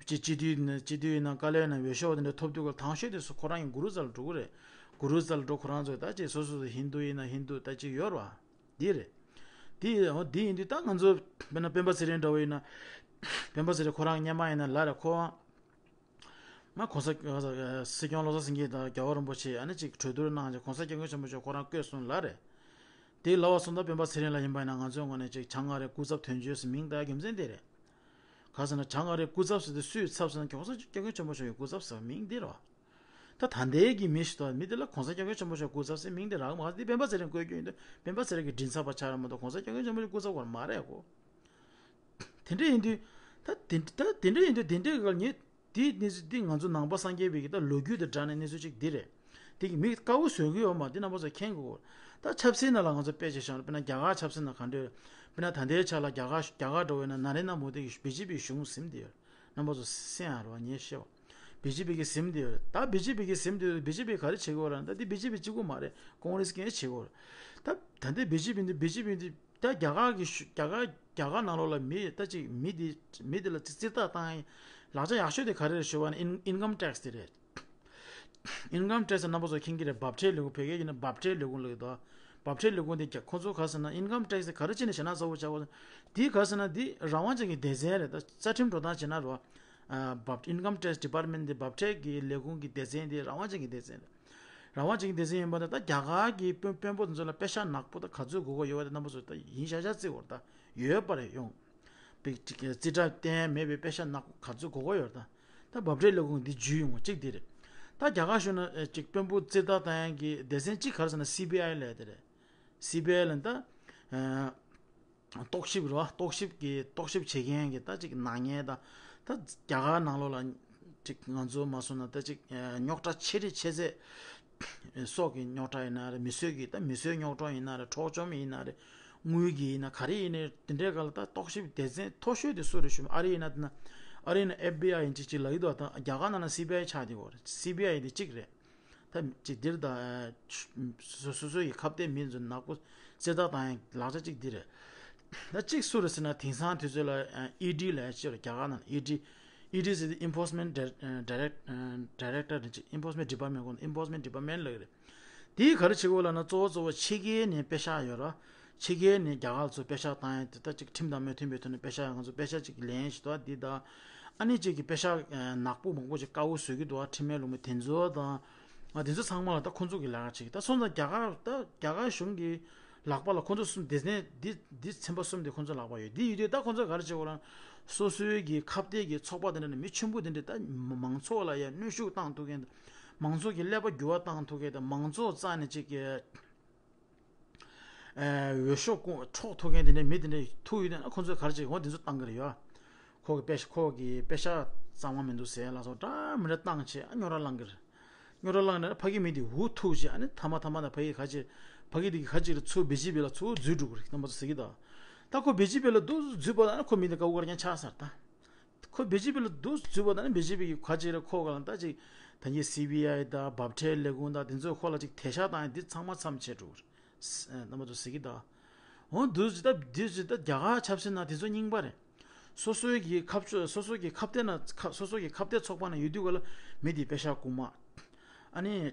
ཅིག་སྤྱི་འཐུས་ནས་སྤྱི་འཐུས་ཡིན་ན་དཀའ་ལས་ན་འོས་ཤོག་དེ་འདྲ་ཐོབ་དུས་ག་ཐང་ཤོས་དེ་ཚོ་ཁོ་རང་གི་གུ་རུ་རྩ་ལ་འགྲོ་གི་རེད། གུ་རུ་རྩ་ལ་འགྲོ་ཁོ་རང་ཚོ་ད་ཅིག་སོ་སོ་སོ་ཧིན་དུ་ཡིན་ན་ཧིན་དུ་ད་ཅིག་ཡོད་རེད་བ། འདི་རེད། འདི་ཡང་འདི་ཡིན་དུས་ད་ང་ཚོ་དཔེར་ན་སྤེན་པ་ཚེ་རིང་འདྲ་བོ་ཡིན་ན། སྤེན་པ་ཚེ་རིང་ཁོ་རང་སྔོན་མ་ཡིན་ན་ལབ་རེད་ཁོ། ང་གོང་ས་སྲིད་སྐྱོང་བློ་བཟང་སེང་གེ་དང་རྒྱལ་བ་རིན་པོ་ཆེ་ཨ་ནི་ཅིག་གྲོས་བསྡུར་གནང་བྱས་གོང་ས་སྐྱབས་མགོན་ཆེན་པོ་མཆོག་ཁོ་རང་བསྐོས་སོང་ལབ་རེད། དེ་ལབ་པ་སོང་ཙང་སྤེན་པ་ཚེ་རིང་ལ་ཡིན་པ་ཡིན་ན་ང་ཚོའི་ངོས་ནས་ཅིག་བྱང་ཨ་རིའི་སྐུ་ཚབ་དོན་གཅོད་ཟེར་མིང་བཏགས་རྒྱུ་མཚན་དེ་རེད། ག་ཟེར་ན་བྱང་ཨ་རིའི་སྐུ་ཚབ་ཟེར་དུས་སུའི་ཚབ་ཟེར་ན་གོང་ས་སྐྱབས་མགོན་ཆེན་པོ་མཆོག་གི་སྐུ་ཚབ་ཟེར་བ་མིང་འདི་རེད་བ། ད་ད་ལྟའི་གི་མི་ཞིག་དང་མི་དེ་ལ་གོང་ས་སྐྱབས་མགོན་ཆེན་པོ་མཆོག་སྐུ་ཚབ་ཟེར་མིང་དེ་རག་མ་སོང་། འདི་སྤེན་པ་ཚེ་རིང་བསྐོས་རྒྱུ་ཡིན་དུས་སྤེན་པ་ཚེ་རིང་གི་མགྲིན་ཚབ་པ་ཆགས་ར་མ་གཏོགས་གོང་ས་སྐྱབས་མགོན་ཆེན་པོ་མཆོག་སྐུ་ཚབ་བར་མ་རེད་གོ། དེ་འདྲ་ཡིན་དུས། ད་དེ་ད་དེ་འདྲ་ཡིན་དུས་དེ་འདྲའི་ག་ངས་དེའི་གནས་ཚུལ་འདི་ང་ཚོ་ནང་པ་སངས་རྒྱས་པའི་གི་ད་ལོ་རྒྱུས་དང་སྦྲགས་ནས་གནས་ཚུལ་གཅིག་འདི་རེད། དེ་གི་མི་དཀར་པོ་བཟོ་གི་ཡོད་མ་འདི་རྣམ་པ་ཚོ་མཁྱེན་དགོས། ད་ཆབ་སྲིད་ནང་ལ་ང་ཚོ་དཔེ་ཆ་བཞག་ན་དཔེར་ན་རྒྱ་གར་ཆབ་སྲིད་ནང་ག་འདྲ་ཡོད། དཔེར་ན་ད་ལྟའི་ཆ་ལ་རྒྱ་གར་རྒྱ་གར་འགྲོ་བས་ན་ན་རེན་དྲ་མོ་དི་གི་བི་ཇེ་པི་གཞུང་ཟིན་བསྡད་ཡོད། རྣམ་པ་ཚོ་སེམས་ཡང་རོ་ཉེ་ཤེས་པ། བི་ཇེ་པི་གི་ཟིན་བསྡད་ཡོད་རེད། ད་བི་ཇེ་པི་གི་ཟིན་བསྡད་ཡོད་རེད། བི་ཇེ་པི་ག་རེ་བྱེད་ཀྱི་ཡོད་རེད། ད་འདི་བི་ཇེ་པི་གཅིག་པུ་མ་རེད། ཀོང་རེས་ཀྱིས་བྱེད་ཀྱི་ཡོད་རེད། ད་ད་ལྟའི་བི་ཇེ་པི་འདི་བི་ཇེ་པི་འདི་ད་རྒྱ་གར་གི་ཤུ་རྒྱ་གར་རྒྱ་གར་ནང་ལོགས་ལ་མི་ད་ཅིག་མི་འདི་མི་འདི་ལ་ཅིག་རྩིས་རྟགས་བཏང་ཡ་ལག་ཆ་ཡག་ཤོས་དེ་ག་རེ་རེད་ཞུ་བ་ན་ཨིན་ཨིན་ཀམ་ཊེག་སི་དེ་རེད། ཨིན་ཀམ་ཊེག་སི་རྣམ་པ་ཚོ་མཁྱེན་གྱི་རེད། འབབ་ཁྲལ་ལས་ཁུངས། བོད་སྐད་ཡིན་ན་འབབ་ཁྲལ་ལས་ཁུངས་ལབ་ཀྱི་འདུག་འབབ་ཁྲལ་ལས་ཁུངས་དེ་རྒྱ་ཁོ་ཚོ་ག་ཟེར་ན་ཨིན་ཀམ་ཊེག་སི་ག་རེ་བྱས་ནས་ཞེ་དྲག་ཚ་པོ་ཆགས་པ། འདི་ག་ཟེར་ན་འདི་རང་དབང་ཅན་གྱི་སྡེ་ཚན་རེད། ད་རྩ་ཁྲིམས་འགྲོ་སྟངས་བྱས་ན་རོ། ཨ་འབབ་ཨིན་ཀམ་ཊེག་སི་ཌི་པཱར་མེན་ཊི་འདི་འབབ་ཁྲལ་གྱི་ལས་ཁུངས་ཀྱི་སྡེ་ཚན་འདི་རང་དབང་ཅན་གྱི་སྡེ་ཚན་རེད། རང་དབང་ཅན་གྱི་སྡེ་ཚན་ཡིན་པ་དང་ད་རྒྱ་གར་གྱི་དཔོན་དཔོན་པོ་དེ་ཚོ་ལ་པེ་ཤག་ནག་པོ་དང་ག་ཚོད་དགོས་ཀྱི་ཡོད་པ་དེ་རྣམ་པ་ཚོ་ད་ཡིན་ཤག་ཤག་བརྩི་དགོས་རེད། ད་ཡོད་པ་རེད་ཡོང་། པའི་ཅིག་རྩིས་ཁྲ་གཏན་མེད་པའི་པེ་ཤག་ནག་ག་ཚོད་དགོས་ཀྱི་ཡོད་རེད། ད་ད་འབབ་ཁྲལ་ལས་ཁུངས་འདི་འཇུས་ཡོང་བ་གཅིག་འདི་རེད། ད་རྒྱ་གར་གཞུང་ན་ཨེ་ཅིག་དཔོན་པོ་རྩིས་རྟགས་བཏང་ཡག་གི་སྡེ་ཚན་གཅིག་ག་རེ་ཟེར་ན་སི་བི་ཨའི་ལབ་ཡ་དེ་རེད། སི་བི་ཨའི་ལ་ད་ཨ་རྟོག་ཞིབ་རེད་བ། རྟོག་ཞིབ་ཀྱི་རྟོག་ཞིབ་བྱེད་མཁན་གྱི་ད་ཅིག་ནག་ཉེས་དང་། ད་རྒྱ་གར་ནང་ལོགས་ལ་ཅིག་ང་ཚོ་མ་སོང་ན་ད་ཅིག་ཨ་རྙོག་དྲ་ཆེ་རིགས་ཆེ་ཚད་སྲོག་གི་རྙོག་དྲ་ཡིན་ན་རེད། མི་གསོད་ཀྱི་ད་མི་གསོད་རྙོག་གྲ་ཡིན་ན་རེད། འཕྲོག་བཅོམ་ཡིན་ན་རེད། དངུལ་གྱི་ཡིན་ན་ག་རེ་ཡིན་ནའི་དེ་འདྲའི་སྒང་ལ་ད་རྟོག་ཞིབ་སྡེ་ཚན་མཐོ་ཤོས་དེ་སུ་རེད་ཞུ་ན་ཨ་རི་ཡིན་ན་དེ་ན་ཨ་རི་ཡིན་ན་ཨེཕ་བི་ཨའི་ཡིན་ཅིག་ཅིག་ལབ་ཀྱི་འདུག་ད་རྒྱ་གར་ནང་ལ་སི་བི་ཨའི་ཆགས་བསྡད་ཡོད་རེད། སི་བི་ཨའི་དེ་གཅིག་རེད། ད་ཅིག་འདིར་ད་སོ་སོ་སོ་ཡི་ཁ་གཏད་མི་ཚོ་ནག་པོ་རྩིས་རྟགས་བཏང་ཡ་ལག་ཆ་གཅིག་འདི་རེད། ད་གཅིག་སུ་རེད་ཟེར་ན་དེང་སང་དུས་ཚོད་ལ་ཨི་ཌི་ལབ་ཡ་ཅིག་ཡོད་རེད། རྒྱ་གར་ནང་ལ་ཨི་ཌི། ཨི་ཌི་ཟེར་དེ་ཨིན་ཕོར་སི་མེན་ཊི་ཌའི་རེག་ཌའི་རེག་ཌར་རེད། ཅིག་ཨིན་ཕོར་སི་མེན་ཊི་ཌི་པཱར་མེན་ཊི་ཁོང་ཨིན་ཕོར་སི་མེན་ཊི་ཌི་པཱར་མེན་ཊི་ལབ་ཀྱི་རེད། དེས་ག་རེ་བྱེད་དགོས་ལབ་ན་གཙོ་བོ་གཙོ་བོ་ཕྱི་རྒྱལ་ནས་པེ་ཤག་ཡོད་ར། ཕྱི་རྒྱལ་ནས་རྒྱ་གར་ལ་ཚུར་པེ་ཤག་བཏང་ཡ་དེ་ད་ཅིག་ཁྲིམས་དང་མོས་མཐུན་པའི་ཐོག་ནས་པེ་ཤག་ང་ཚོ་པེ་ཤག་ཅིག་ལེན་བཞིན་འདུག་འདི་ད་ཨ་ནི་ཅིག་གི་པེ་ཤག་ནག་པོ་མང་པོ་ཅིག་དཀར་པོ་བཟོ་གི་འདུག་ཁྲིམས་མེད་ལུགས་མེད་དེ་ཚོ་དང་། ང་དེ་ཚོ་ཚང་མ་ལ་ད་ཁོང་ཚོ་གི་ལས་ཀ་བྱེད་ཀྱི་ད་སོང་ཙང་རྒྱ་གར་ད་རྒྱ་གར་གཞུང་གི་ ལག་པ་ལ་ཁོ་ཚོ་གསུམ་སྡེ་ཚན་འདི་འདི་ཚན་པ་གསུམ་དེ་ཁོ་ཚོ་ལག་པ་ཡོད། འདི་ཡོད་དུས་ད་ཁོ་ཚོ་ག་རེ་བྱེད་དགོས་ལབ་ན། སོ་སོའི་གི་ཁ་གཏད་ཀྱི་ཚོགས་པ་དེ་འདྲ་ནས་མི་ཆེན་པོ་དེ་འདྲ་ད་མང་ཚོགས་ལ་ཡང་གནོན་ཤུགས་བཏང་ཐུབ་མཁན་དང་། མང་ཚོགས་ཀྱི་ཀླད་པ་འགྱུར་བ་བཏང་ཐུབ་མཁན་དང་། མང་ཚོགས་རྩ་ནས་ཅིག་གི་ཨ་འོས་ཤོག་ཀོ་འཕྲོག་ཐུབ་མཁན་དེ་འདྲའི་མི་དེ་འདྲ་ཐུག་ཡོད་དུས་ན། ཁོ་ཚོས་ག་རེ་བྱེད་འོ་དེ་ཚོ་བཏང་གི་རེད་ཡ། ཁོ་གི་པེ་ཤ་ཁོ་གི་པེ་ཤ་གཙང་མ་མི་འདུག་ཟེར་ལ་སོགས་འདྲ་མི་འདྲ་བཏང་བྱས་ཨ་རྙོག་དྲ་བསླངས་གི་རེད། རྙོག་དྲ་བསླངས་ནས་ཕ་གི་མི་དེ་འུ་ཐུག་བྱས། ཨ་ནི་ཐ་མ་ཐ་མ་ན་ཕ་གི་ཁ་ཅིག་ཕ་གི་དེ་གི་ཁ་ཅིག་རེད། ཚུར་བི་ཇེ་པི་ལ་ཚུར་འཛུལ་འགྲོ་གི་རེད་རྣམ་པ་ཚོ་ཟེར་གི་འདུག་ད་ཁོ་བི་ཇེ་པི་ལ་འདུག་འཛུལ་བ་ན་ཁོ་མི་དེ་དཀའ་བ་ག་རེ་ཡང་ཆགས་ཚར་ད། ཁོ་བི་ཇེ་པི་ལ་འདུག་འཛུལ་བ་དང་བི་ཇེ་པི་གི་ཁ་ཅིག་རེ་ཁོ་ག་ལ་ད་ཅིག་ད་གིན་སི་བི་ཨའི་དང་འབབ་ཁྲལ་ལས་ཁུངས་དང་དེ་ཚོས་ཁོ་ལ་ཅིག་དེད་ཤག་བཏང་ཡ་འདི་ཚང་མ་མཚམས་ཆད་འགྲོ་གི་རེད། རྣམ་པ་ཚོ་ཟེར་གི་ད། འོ་འདུག་ཅིག་ད་འདི་ཅིག་ད་རྒྱ་གར་ཆབ་སྲིད་ནང་དེ་ཚོ་རྙིང་པ་རེད། སོ་སོའི་གི་ཁ་ཕྱོགས་སོ་སོ་གི་ཁ་གཏད་ན་ཁ་སོ་སོ་གི་ཁ་གཏད་ཚོགས་པ་ན་ཡོད་དུས་ག་ལ་མི་དེ་པེ་ཤ་རྐུན་མ། ཨ་ནི་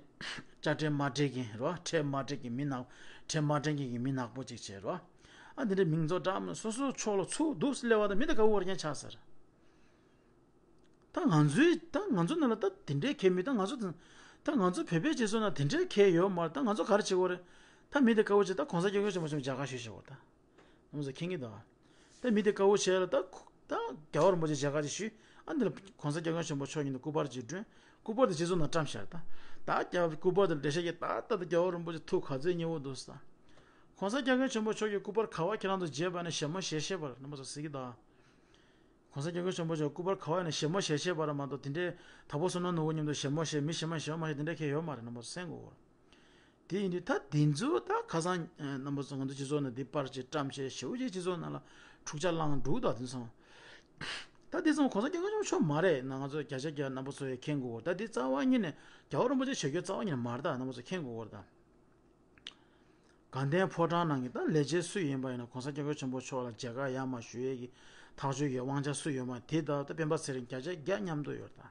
དཔྱ་ཁྲལ་མ་སྤྲད་མཁན་རེད་བ། ཁྲལ་མ་སྤྲད་མཁན་གི་མི་ནག་ཁྲལ་མ་སྤྲད་མཁན་གི་མི་ནག་པོ་ཅིག་བྱས་རེད་བ། ཨ་འདི་འདྲའི་མིང་ཚོ་འདྲ་མི་སོ་སོ་ཕྱོགས་ལ་ཚུར་འདུག་སླེབས་པ་དང་མི་དེ་དཀའ་བ་ག་རེ་ཡང་ཆགས་ཟེར། ད་ང་ཚོའི་ད་ང་ཚོ་ནང་ལ་ད་དེ་འདྲའི་གལ་མི་ད་ང་ཚོ་ད་ད་ང་ཚོ་བོད་པའི་སྤྱི་ཚོགས་ནང་དེ་འདྲའི་གལ་ཡོད་མ་རེད། ད་ང་ཚོ་ག་རེ་བྱེད་དགོས་རེད། ད་མི་དེ་དཀའ་བ་བྱེད། ད་གོང་ས་སྐྱབས་མགོན་ཆེན་པོ་མཆོག་མཇལ་ཁ་ཞུས་བཞག་པ་ད་ང་ཚོ་མཁྱེན་གྱི་འདུག་ད་མི་དེ་དཀའ་བ་བྱས་ལ་ད་ཁོ་ད་རྒྱལ་བ་རིན་པོ་ཆེ་མཇལ་ཁ་ཅིག་ཞུས། ཨ་འདི་ལ་གོང་ས་སྐྱབས་མགོན་ཆེན་པོ་མཆོག་ཉིད་དུ་སྐུ་པར་ཅིག་བསྐྲུན། སྐུ་པར་དེ་སྤྱི་ཚོགས་ནང་བཀྲམ་བཞག་ད་ད་རྒྱལ་བ་སྐུ་པར་དེ་འགྲེལ་བཤད་ཀྱི་ད་ད་ད་རྒྱལ་བ་རིན་པོ་ཆེ་ཐུགས་ག་ཚོད་མཉེས་པོ་འདུག་ཟེར། གོང་ས་སྐྱབས་མགོན་ཆེན་པོ་མཆོག་གི་སྐུ་པར་ག་བ་ཁྱེད་རང་ཚོ་མཇལ་བ་ནས་ཞལ་མོ་ཞལ་བཤད་པར་རྣམ་པ་ཚོ་གཟིགས་ཀྱི་ད། གོང་ས་སྐྱབས་མགོན་ཆེན་པོ་མཆོག་སྐུ་པར་ག་བ་ཡིན་ན་ཞལ་མོ་ཞལ་བཤད་པ་ར་མ་གཏོགས་དེ་འདྲའི་དྭགས་པོ་བསོད་ནམས་ནོར་བུ་མཉམ་དུ་ཞལ་མོ་ཞལ་མི་ཞལ་མ་ཞལ་མ་ཞལ་དེ་འདྲ་ཁྱེད་ཡོད་མ་རེད། རྣམ་པ་ཚོ་གསན་དགོས་རེད། དེ་ཡིན་དུས་ད་དེ་ཚོ་ད་ཁ་སང་རྣམ་པ་ཚོ་ང་ཚོ་སྤྱི་ཚོགས་ནང་འདི་པར་ཅིག་བཀྲམ་བྱས་ཞེ་པོ་ཅིག་སྤྱི་ཚོགས་ནང་ལ་འཁྲུག་ཆ་བསླངས་འདུག་ད་དེ་ཚོ་ད་དེ་ཚོ་གོང་ས་སྐྱབས་མགོན་ཆེན་པོ་མཆོག་མ་རེད་ན། ང་ཚོ་བརྒྱ་ཆ་བརྒྱ་རྣམ་པ་ཚོ་ཡང་མཁྱེན་དགོས་རེད། ད་དེ་རྩ་བ་ཉིད་ནས་རྒྱལ་བ་རིན་པོ་ཆེ་བྱེད་རྒྱུ་རྩ་བ་ཉིད་ནས་མ་རེད། ད་རྣམ་པ་ཚོ་མཁྱེན་དགོས་རེད་ད། དགའ་ལྡན་ཕོ་བྲང་ནང་གི་ད་ལས་བྱེད་སུ་ཡིན་པ་ཡིན་ན་གོང་ས་སྐྱབས་མགོན་ཆེན་པོ་མཆོག་ལ་མཇལ་ཁ་ཡར་མར་ཞུ་ཡས་ཀྱི་ཐག་གཅོད་ཀྱི་དབང་ཆ་སུ་ཡོད་མ་དེ་ད་ད་སྤེན་པ་ཚེ་རིང་བརྒྱ་ཆ་བརྒྱ་མཉམ་དུ་ཡོད་ད།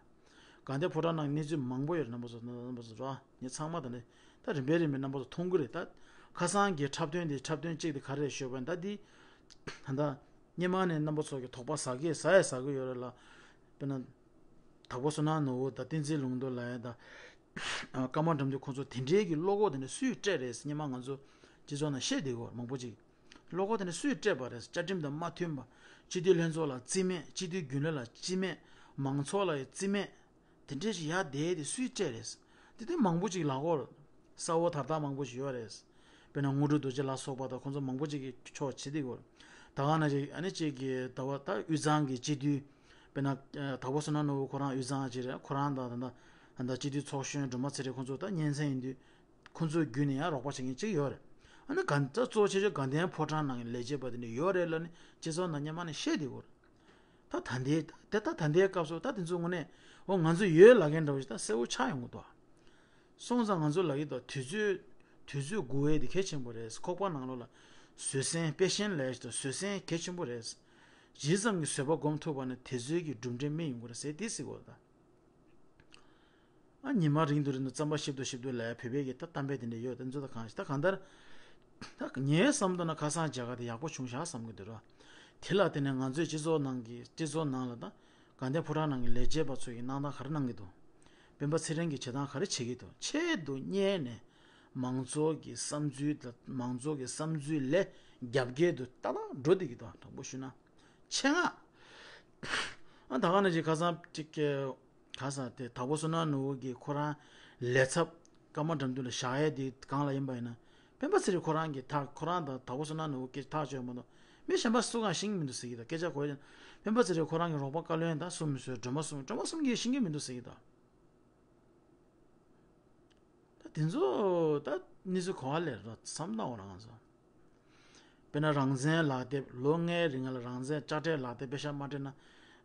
དགའ་ལྡན་ཕོ་བྲང་ནང་གི་གནས་ཚུལ་མང་པོ་ཡོད་རེད། རྣམ་པ་ཚོ་རྣམ་པ་ཚོ་རོ་ངས་ཚང་མ་ད་ནི་ད་རིམ་པས་རིམ་པས་རྣམ་པ་ཚོ་མཐོང་གི་རེད་ད། ཁ་སང་གི་འཁྲབ་སྟོན་དེ་འཁྲབ་སྟོན་གཅིག་དེ་ག་རེ་རེད་ཞུས་པ་ཡིན་ད་འདི་ད་ད་སྔོན་མ་ནས་རྣམ་པ་ཚོ་གི་དོགས་པ་ཟ་གི་ཟ་ཡས་ཟ་གི་ཡོད་རེད་ལ། དཔེར་ན། དྭགས་པོ་བསོད་ནམས་ནོར་བུ་དང་བསྟན་འཛིན་ལུང་རྟོགས་ལགས་དང་། ཀརྨ་དགྲ་འདུལ་ཁོང་ཚོ་དེ་འདྲའི་གི་བློ་ཁོག་དེ་འདྲ་སུས་སྤྲད་རེད། སྔོན་མ་ང་ཚོ་སྤྱི་ཚོགས་ནང་བཤད་བསྡད་ཡོད་མང་པོ་ཅིག་བློ་ཁོག་དེ་འདྲ་སུས་སྤྲད་པ་རེད། བཅའ་ཁྲིམས་དང་མ་མཐུན་པ། སྤྱི་འཐུས་ལྷན་ཚོགས་ལ་རྩིས་མེད། སྤྱི་འཐུས་རྒྱུན་ལས་ལ་རྩིས་མེད། མང་ཚོགས་ལ་ཡང་རྩིས་མེད། དེ་འདྲའི་ཞིག་ཡར་བསྡད་དེ་སུས་སྤྲད་རེད། དེ་དེ་མང་པོ་ཅིག་ལ་གོ་རེད། ས་འོག་དར་ཐག་མང་པོ་ཞིག་ཡོད་རེད། དཔེར་ན་དངོས་གྲུབ་རྡོ་རྗེ་ལ་སོགས་པ་དང་ཁོང་ཚོ་མང་པོ་ཅིག་གིས་ཕྱོགས་བྱེད་དེ་གོ། ད་ག་ནང་བཞིན་ཨ་ནི་གཅིག་གིས་ཟླ་བ་ད་དབུས་གཙང་གི་སྤྱི་འཐུས། དཔེར་ན་དྭགས་པོ་བསོད་ནམས་ནོར་བུ་ཁོ་རང་དབུས་གཙང་ཅིག་རེད། ཁོ་རང་དང་ད་ལྟ་ད་ལྟ་སྤྱི་འཐུས་ཚོགས་གཞོན་སྒྲོལ་མ་ཚེ་རིང་ཁོང་ཚོ་ད་སྙན་སེང་ཡིན་དུས་ཁོང་ཚོའི་བརྒྱུད་ནས་ཡང་རོགས་པ་བྱེད་མཁན་གཅིག་ཡོད་རེད། ཨ་ནི་ག་ད་གཙོ་ཆེ་ཤོས་དགའ་ལྡན་ཕོ་བྲང་ནང་གི་ལས་བྱེད་པ་དེ་འདྲ་ཡོད་རེད་ལབ་ནས་སྤྱི་ཚོགས་ནང་སྔོན་མ་ནས་བཤད་བསྡད་ཡོད་རེད། ད་ད་ལྟའི་དེ་ད་ད་ལྟའི་སྐབས་སུ་ད་དེ་ཚོ་དངོས་གནས་འོ་ང་ཚོ་ཡོད་ལབ་མཁན་འདྲ་བོ་ཞིག་ད་གསལ་པོ་ཆགས་ཡོང་གི་འདུག་སོང་ཙང་ང་ཚོ་ལབ་ཀྱི་འདུག་དུས་ཚོད་དུས་ཚོད་དགོས་ཡས་དེ་གལ་ཆེན་པོ་རེད། ཁོག་པ་ནང་ལོགས་ལ་བཟོད་བསྲན་དཔེ་ཤེན་ལབ་ཡས་ཞིག་འདུག་བཟོད་བསྲན་གལ་ཆེན་པོ་རེད། ཇི་ཙམ་གྱིས་བཟོད་པ་སྒོམ་ཐུབ་པ་ནི་དེ་ཚོའི་གི་གྲུབ་འབྲས་སྨིན་ཡོང་གི་རེད་ཟེར་དེ་ཟེར་གོ་ད། ཨ་ཉི་མ་རིང་དུ་རིང་དུ་རྩམ་པ་ཞིབ་ཏུ་ཞིབ་ཏུ་ལས་བོད་པའི་གི་ད་གཏམ་དཔེ་དེ་འདྲ་ཡོད། དེ་ཚོ་ད་གང་ཞིག་ད་གང་ལྟར་ད་ངའི་བསམ་དོན་ན་ཁ་སང་མཇལ་ཁ་དེ་ཡག་པོ་བྱུང་ཤག་བསམ་གི་འདུག་ར། དེ་ལ་བརྟེན་ནས་ང་ཚོའི་སྤྱི་ཚོགས་ནང་གི་སྤྱི་ཚོགས་ནང་ལ་ད་དགའ་ལྡན་ཕོ་བྲང་ནང་གི་ལས་བྱེད་པ་ཚོ་གི་གནང་སྟངས་ག་རེ་གནང་གི་འདུག་སྤེན་པ་ཚེ་རིང་གིས་བྱེད་སྟངས་ག་རེ་བྱེད་ཀྱི་འདུག་ཆེད་དུ་གཉེར་ནས་མང་ཚོགས་ཀྱི་བསམ་ཚུལ་དང་མང་ཚོགས་ཀྱི་བསམ་ཚུལ་ལས་རྒྱབ་འགལ་དུ་ཏག་ཏག་འགྲོ་བསྡད་ཀྱི་འདུག་དྲང་པོ་ཞུས་ན་ཆེད་མངགས་ཨ་ད་ག་ནང་བཞིན་ཁ་སང་གཅིག་གི་ཁ་སང་དེ་དྭགས་པོ་བསོད་ནམས་ནོར་བུ་གིས་ཁོ་རང་ལས་ཚབ་ཀརྨ་དགྲ་འདུལ་ལ་བཞག་ཡས་དེ་སྒང་ལ་ཡིན་པ་ཡིན་ན་སྤེན་པ་ཚེ་རིང་ཁོ་རང་གིས་ཐག་ཁོ་རང་དང་དྭགས་པོ་བསོད་ནམས་ནོར་བུ་གིས་ཐག་གཅོད་མ་གཏོགས་མི་གཞན་པ་སུ་གང་ཤེས་ཀྱི་མི་འདུག་ཟེར་གྱི་འདུག་སྐད་ཆ་གོ་ཡ་སྤེན་པ་ཚེ་རིང་ཁོ་རང་གི་རོགས་པ་བཀའ་བློན་དང་སུ་མི་སུ་སྒྲོལ་མ་སུ་སྒྲོལ་མ་གསུམ་གྱིས་ཤེས་ཀྱི་མི་འདུག་ཟེར་གྱི་འདུག་ད་དེ་ཚོ་ད་གནས་ཚུལ་ག་བ་ལས་རེད་བསམ་བཏང་བ་ང་ཚོ། དཔེར་ན་རང་བཙན་ལག་དེབ་ལོ་ལྔའི་རིང་ལ་རང་བཙན་དཔྱ་ཁྲལ་ལག་དེབ་པེ་ཤག་མ་སྤྲད་ན་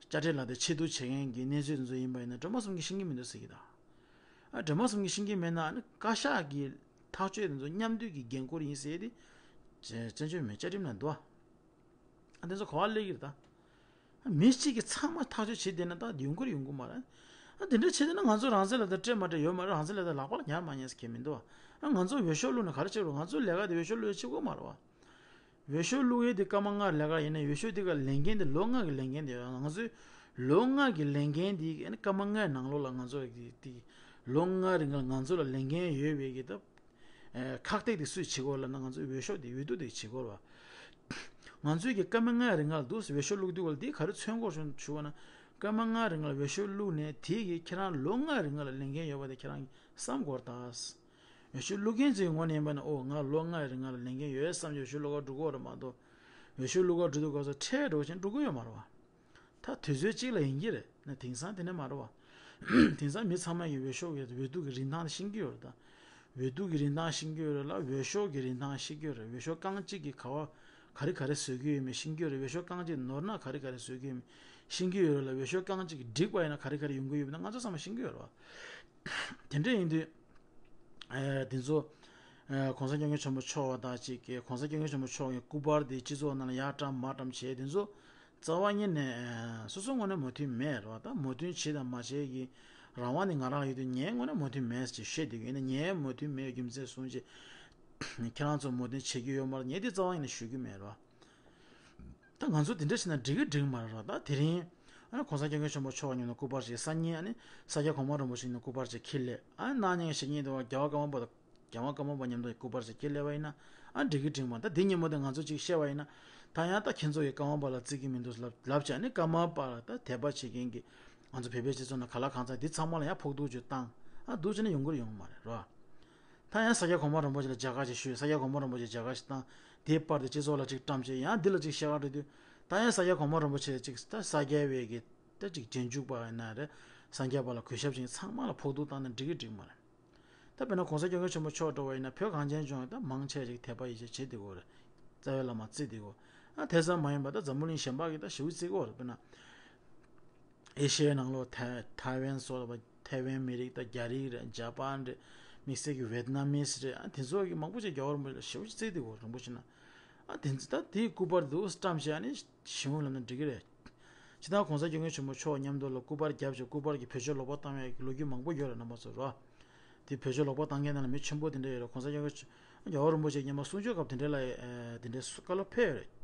དཔྱ་ཁྲལ་ལག་དེབ་ཆེད་དུ་བྱེད་མཁན་གྱི་གནས་ཚུལ་དེ་ཚོ་ཡིན་པ་ཡིན་ན་སྒྲོལ་མ་གསུམ་གྱིས་ཤེས་ཀྱི་མི་འདུག་ཟེར་གྱི་ད། ཨ་སྒྲོལ་མ་གསུམ་གྱིས་ཤེས་ཀྱི་མེད་ན་ཨ་ནི་བཀའ་ཤག་གི་ཐག་གཅོད་དེ་ཚོ་མཉམ་འདུས་ཀྱི་འགན་ཁུར་ཡིན་ཟེར་ཏེ་བཙན་བྱོལ་མི་བཅའ་ཁྲིམས་ན་འདུག་ཨ། ཨ་དེ་ཚོ་ག་བ་སླེབས་ཀྱི་རེད་ད། མི་གཅིག་གིས་ཚང་མ་ཐག་གཅོད་བྱེད་བསྡད་ན་ད་ཡོང་གི་རེད་ཡོང་གི་མ་རེད། ཨ་དེ་འདྲ་བྱས་བསྡད་ན་ང་ཚོ་རང་བཙན་ལག་དེབ་སྤྲད་མ་སྤྲད་ཡོད་མ་རེད། རང་བཙན་ལག་དེབ་ལག་པ་ལ་ཉར་མ་ཉར་ཟེར་མཁན་མི་འདུག་ཨ། ང་ཚོ་འོས་ཤོག་བླུགས་ན་ག་རེ་བྱེད་རོགས། ང་ཚོའི་ལས་ཀ་དེ་འོས་ཤོག་བླུགས་ཡས་གཅིག་པོ་མ་རེད་བ། འོས་ཤོག་བླུགས་ཡས་དེ་སྐར་མ་ལྔ་ལས་ཀ་ཡིན་ན་འོས་ཤོག་དེ་ག་ལས་འགན་དེ་ལོ་ལྔ་གི་ལས་འགན་དེ་ཡོད། ང་ཚོའི་ལོ་ལྔ་གི་ལས་འགན་དེ་ཨ་ནི་སྐར་མ་ལྔའི་ནང་ལོགས་ལ་ང་ཚོ་དེ་དེ་ལོ་ལྔ་རིང་ལ་ང་ཚོ་ལ་ལས་འགན་ཡོད་པའི་གི་ད་ ཁག་ཐེག་དེ་སུས་བྱེད་དགོས་ལབ་ན། ང་ཚོའི་འོས་ཤོག་དེ་འོས་བསྡུ་དེ་བྱེད་དགོས་རེད་བ། ང་ཚོའི་གི་སྐར་མ་ལྔའི་རིང་ལ་འདུག་སེ་འོས་ཤོག་བླུགས་དུས་སྐབས་ལ་འདི་ག་རེ་མཚོན་དགོས་བྱུང་ཞུ་བ་ན། སྐར་མ་ལྔའི་རིང་ལ་འོས་ཤོག་བླུགས་ནས་དེ་གི་ཁྱེད་རང་ལོ་ལྔའི་རིང་ལ་ལས་འགན་ཡོད་པ་དེ་ཁྱེད་རང་གིས་བསམ་དགོས་རེད་ད། འོས་ཤོག་བླུག་མཁན་ཚོའི་ངོས་ནས་ཡིན་པ་ན། ཨོ་ང་ལོ་ལྔའི་རིང་ལ་ལས་འགན་ཡོད་བསམ་གྱི་འོས་ཤོག་བླུག་ག་འགྲོ་གི་ཡོད་རེད་མ་གཏོགས། འོས་ཤོག་བླུག་ག་འགྲོ་དུས་སྐབས་སུ་ཁྲལ་འགྲོ་བཞིན་འགྲོ་གི་ཡོད་མ་རེད་བ། ད་དུས་ཚོད་གཅིག་ལ་ཡིན་གྱི་རེད་ན། དེང་སང་དེ་འདྲ་མ་རེད་བ། དེང་སང་མི་ཚང་མ་གིས་འོས་ཤོག་གི་འོས་བསྡུ་གི་རིན་ཐང་ཤེས་ཀྱི་ཡོད་རེད་ད། འོས་བསྡུ་གི་རིན་ཐང་ཤེས་ཀྱི་ཡོད་རེད་ལ། འོས་ཤོག་གི་རིན་ཐང་ཤེས་ཀྱི་ཡོད་རེད། འོས་ཤོག་རྐང་གཅིག་གིས་ག་བ་ག་རེ་ག་རེ་བཟོ་གི་ཡོད་མེད་ཤེས་ཀྱི་ཡོད་རེད། འོས་ཤོག་རྐང་གཅིག་ནོར་ན་ག་རེ་ག་རེ་བཟོ་གི་ཡོད་མེད་ཤེས་ཀྱི་ཡོད་རེད་ལ། འོས་ཤོག་རྐང་གཅིག་འགྲིག་པ་ཡིན་ན་ག་རེ་ག་རེ་ཡོང་གི་ཡོད་མེད་ང་ཚོ་ཚང་མ་ཤེས་ཀྱི་ཡོད་རེད་བ། དེ་འདྲ་ཡིན་དུས། ཨ་དེ་ཚོ། ཨ་གོང་ས་སྐྱབས་མགོན་ཆེན་པོ་མཆོག་དང་གཅིག་གི་གོང་ས་སྐྱབས་མགོན་ཆེན་པོ་མཆོག་གི་སྐུ་པར་དེ་སྤྱི་ཚོགས་ནང་ལ་ཡར་བཀྲམ་མར་བཀྲམ་བྱས་དེ་ཚོ། རྩ་བ་ཉིད་ནས་ཨ་སོ་སོའི་ངོས་ནས་མོས་མཐུན་མེད་རེད་བ། ད་མོས་མཐུན་བྱེད་དང་མ་བྱེད་ཀྱི་རང་དབང་དེ་ང་རང་ལ་ཡོད་དུས་ངའི་ངོས་ནས་མོས་མཐུན་མེད་ཅེས་བཤད་བསྡད་ཀྱི་ཡིན་ན། ངའི་མོས་མཐུན་མེད་རྒྱུ་མཚན་གསུངས་བྱས། ཁྱེད་རང་ཚོ་མོས་མཐུན་བྱེད་ཀྱི་ཡོད་མ་རེད། ངས་དེ་རྩ་བ་ཉིད་ནས་ཞུ་གི་མེད་རེད་བ། ད་ང་ཚོ་དེ་འདྲ་བྱས་ན་འགྲིག་གི་འགྲིག་མ་རེད་ར། ད་དེ་རིང་ཨ་ནི་གོང་ས་སྐྱབས་མགོན་ཆེན་པོ་མཆོག་མཉམ་དུ་སྐུ་པར་ཞིག་སང་ཉིན་ཨ་ནི་ས་སྐྱ་གོང་མ་རིན་པོ་ཆེ་མཉམ་དུ་སྐུ་པར་ཞིག་འཁྱེར་སླེབས། ཨ་ནི་གནངས་ཉིན་གཞེས་ནིང་དུ་རྒྱལ་བ་ཀརྨ་པ་དང་རྒྱལ་བ་ཀརྨ་པ་མཉམ་དུ་སྐུ་པར་ཞིག་འཁྱེར་སླེབས་པ་ཡིན་ན་ཨ་འགྲིག་གི་འགྲིག་མ་རེད། ད་དེ་ཉིན་མོ་དེ་ང་ཚོ་ཅིག་བཤད་པ་ཡིན་ན། ད་ཡང་ད་ཁྱེད་ཚོ་ཡིས་ཀརྨ་པ་ལ་བརྩི་གི་མི་འདུག་ལབ་ལབ་བྱས་ཨ་ནི་ཀརྨ་པ་ལ་ད་དད་པ་བྱེད་མཁན་གྱི་ང་ཚོ་བོད་པའི་སྤྱི་ཚོགས་ནང་ག་ལ་གང་འཚམ་འདི་ཚང་མ་ལ་ཡང་ཕོག་ཐུག་ཅིག་བཏང་ཨ་འདུག་བྱས་ན་ཡོང་གི་རེད་ཡོང་གི་མ་རེད་ར། ད་ཡང་ས་སྐྱ་གོང་མ་རིན་པོ་ཆེ་ལ་མཇལ་ཁ་ཅིག་ཞུས། ས་སྐྱ་གོང་མ་རིན་པོ་ཆེ་མཇལ་ཁ་ཞིག་བཏང་། དེའི་པར་དེ་སྤྱི་ཚོགས་ལ་ཅིག་བཀྲམ་བྱས་ཡང་འདི་ལ་ཅིག་བཤད་ག་འགྲོ་དུས། ད་ཡང་ས་སྐྱ་གོང་མ་རིན་པོ་ཆེ་ཅིག་ད་ས་སྐྱ་བའི་གི་ད་ཅིག་རྗེས་འཇུག་པ་ཡིན་ན་རེད། སངས་རྒྱས་པ་ལ་གུས་ཞབས་བྱེད་མཁན་ཚང་མ་ལ་ཕོག་ཐུག་བཏང་ན་འགྲིག་གི་འགྲིག་མ་རེད། ད་དཔེར་ན་གོང་ས་སྐྱབས་མགོན་ཆེན་པོ་མཆོག་འགྲོ་བ་ཡིན་ན་བོད་གངས་ཅན་ལྗོངས་ཀྱི་ད་མང་ཆེ་ཅིག་དད་པ་ཡིད་ཆེས་བྱེད་བསྡད་ཡོད་རེད། རྩ་བའི་བླ་མ་བརྩི་བསྡད་ཡོད། ཨ་དེ་ཙམ་མ་ཡིན་པ་ད་འཛམ་བུ་གླིང་གཞན་པ་གི་ད་ཞེ་པོ་བརྩི་གི་ཡོད་རེད། དཔེར་ན། ཨེ་ཤི་ཡའི་ནང་ལོགས་ཐའེ་ཐའེ་ཝན་སོགས་ལ་ཐའེ་ཝན་མི་རིགས་དང་རྒྱ་རིགས་རེད། ཇ་པན་རེད། དམིགས་བསལ་གྱི་ཝེད་ནམ་མིས་རེད། ཨ་དེ་ཚོ་གི་མང་པོ་ཅིག་རྒྱལ་བ་རིན་པོ་ཆེ་ལ་ཞེ་པོ་ཅིག་བརྩི་བསྡད་ཡོད་རིན་པོ་ཆེ་ན། ཨ་དེ་ཚོ་ད་དེའི་སྐུ་པར་འདུག་བཀྲམ་བྱས་ཨ་ནི་ཞེ་པོ་ལབ་ན་འགྲིག་གི་རེད། སྤྱིར་བཏང་གོང་ས་སྐྱབས་མགོན་ཆེན་པོ་མཆོག་མཉམ་དུ་ལ་སྐུ་པར་བརྒྱབ་བྱས་སྐུ་པར་གྱི་བེད་སྤྱོད་ལོག་པ་བཏང་བའི་ལོ་རྒྱུས་མང་པོ་ཡོད་རེད་རྣམ་པ་ཚོ་རོ། དེ་བེད་སྤྱོད་ལོག་པ་བཏང་མཁན་ནང་ལ་མི་ཆེན་པོ་དེ་འདྲ་ཡོད་རེད། གོང་ས་སྐྱབས་མགོན་རྒྱལ་བ་རིན་པོ་ཆེ་སྔོན་མ་གསུང་ཆོས་སྐབས་དེ་འདྲ་ལ་ཨེ་དེ་འདྲའི་བཀའ་སློབ་ཕེབས་ཡོད་རེད།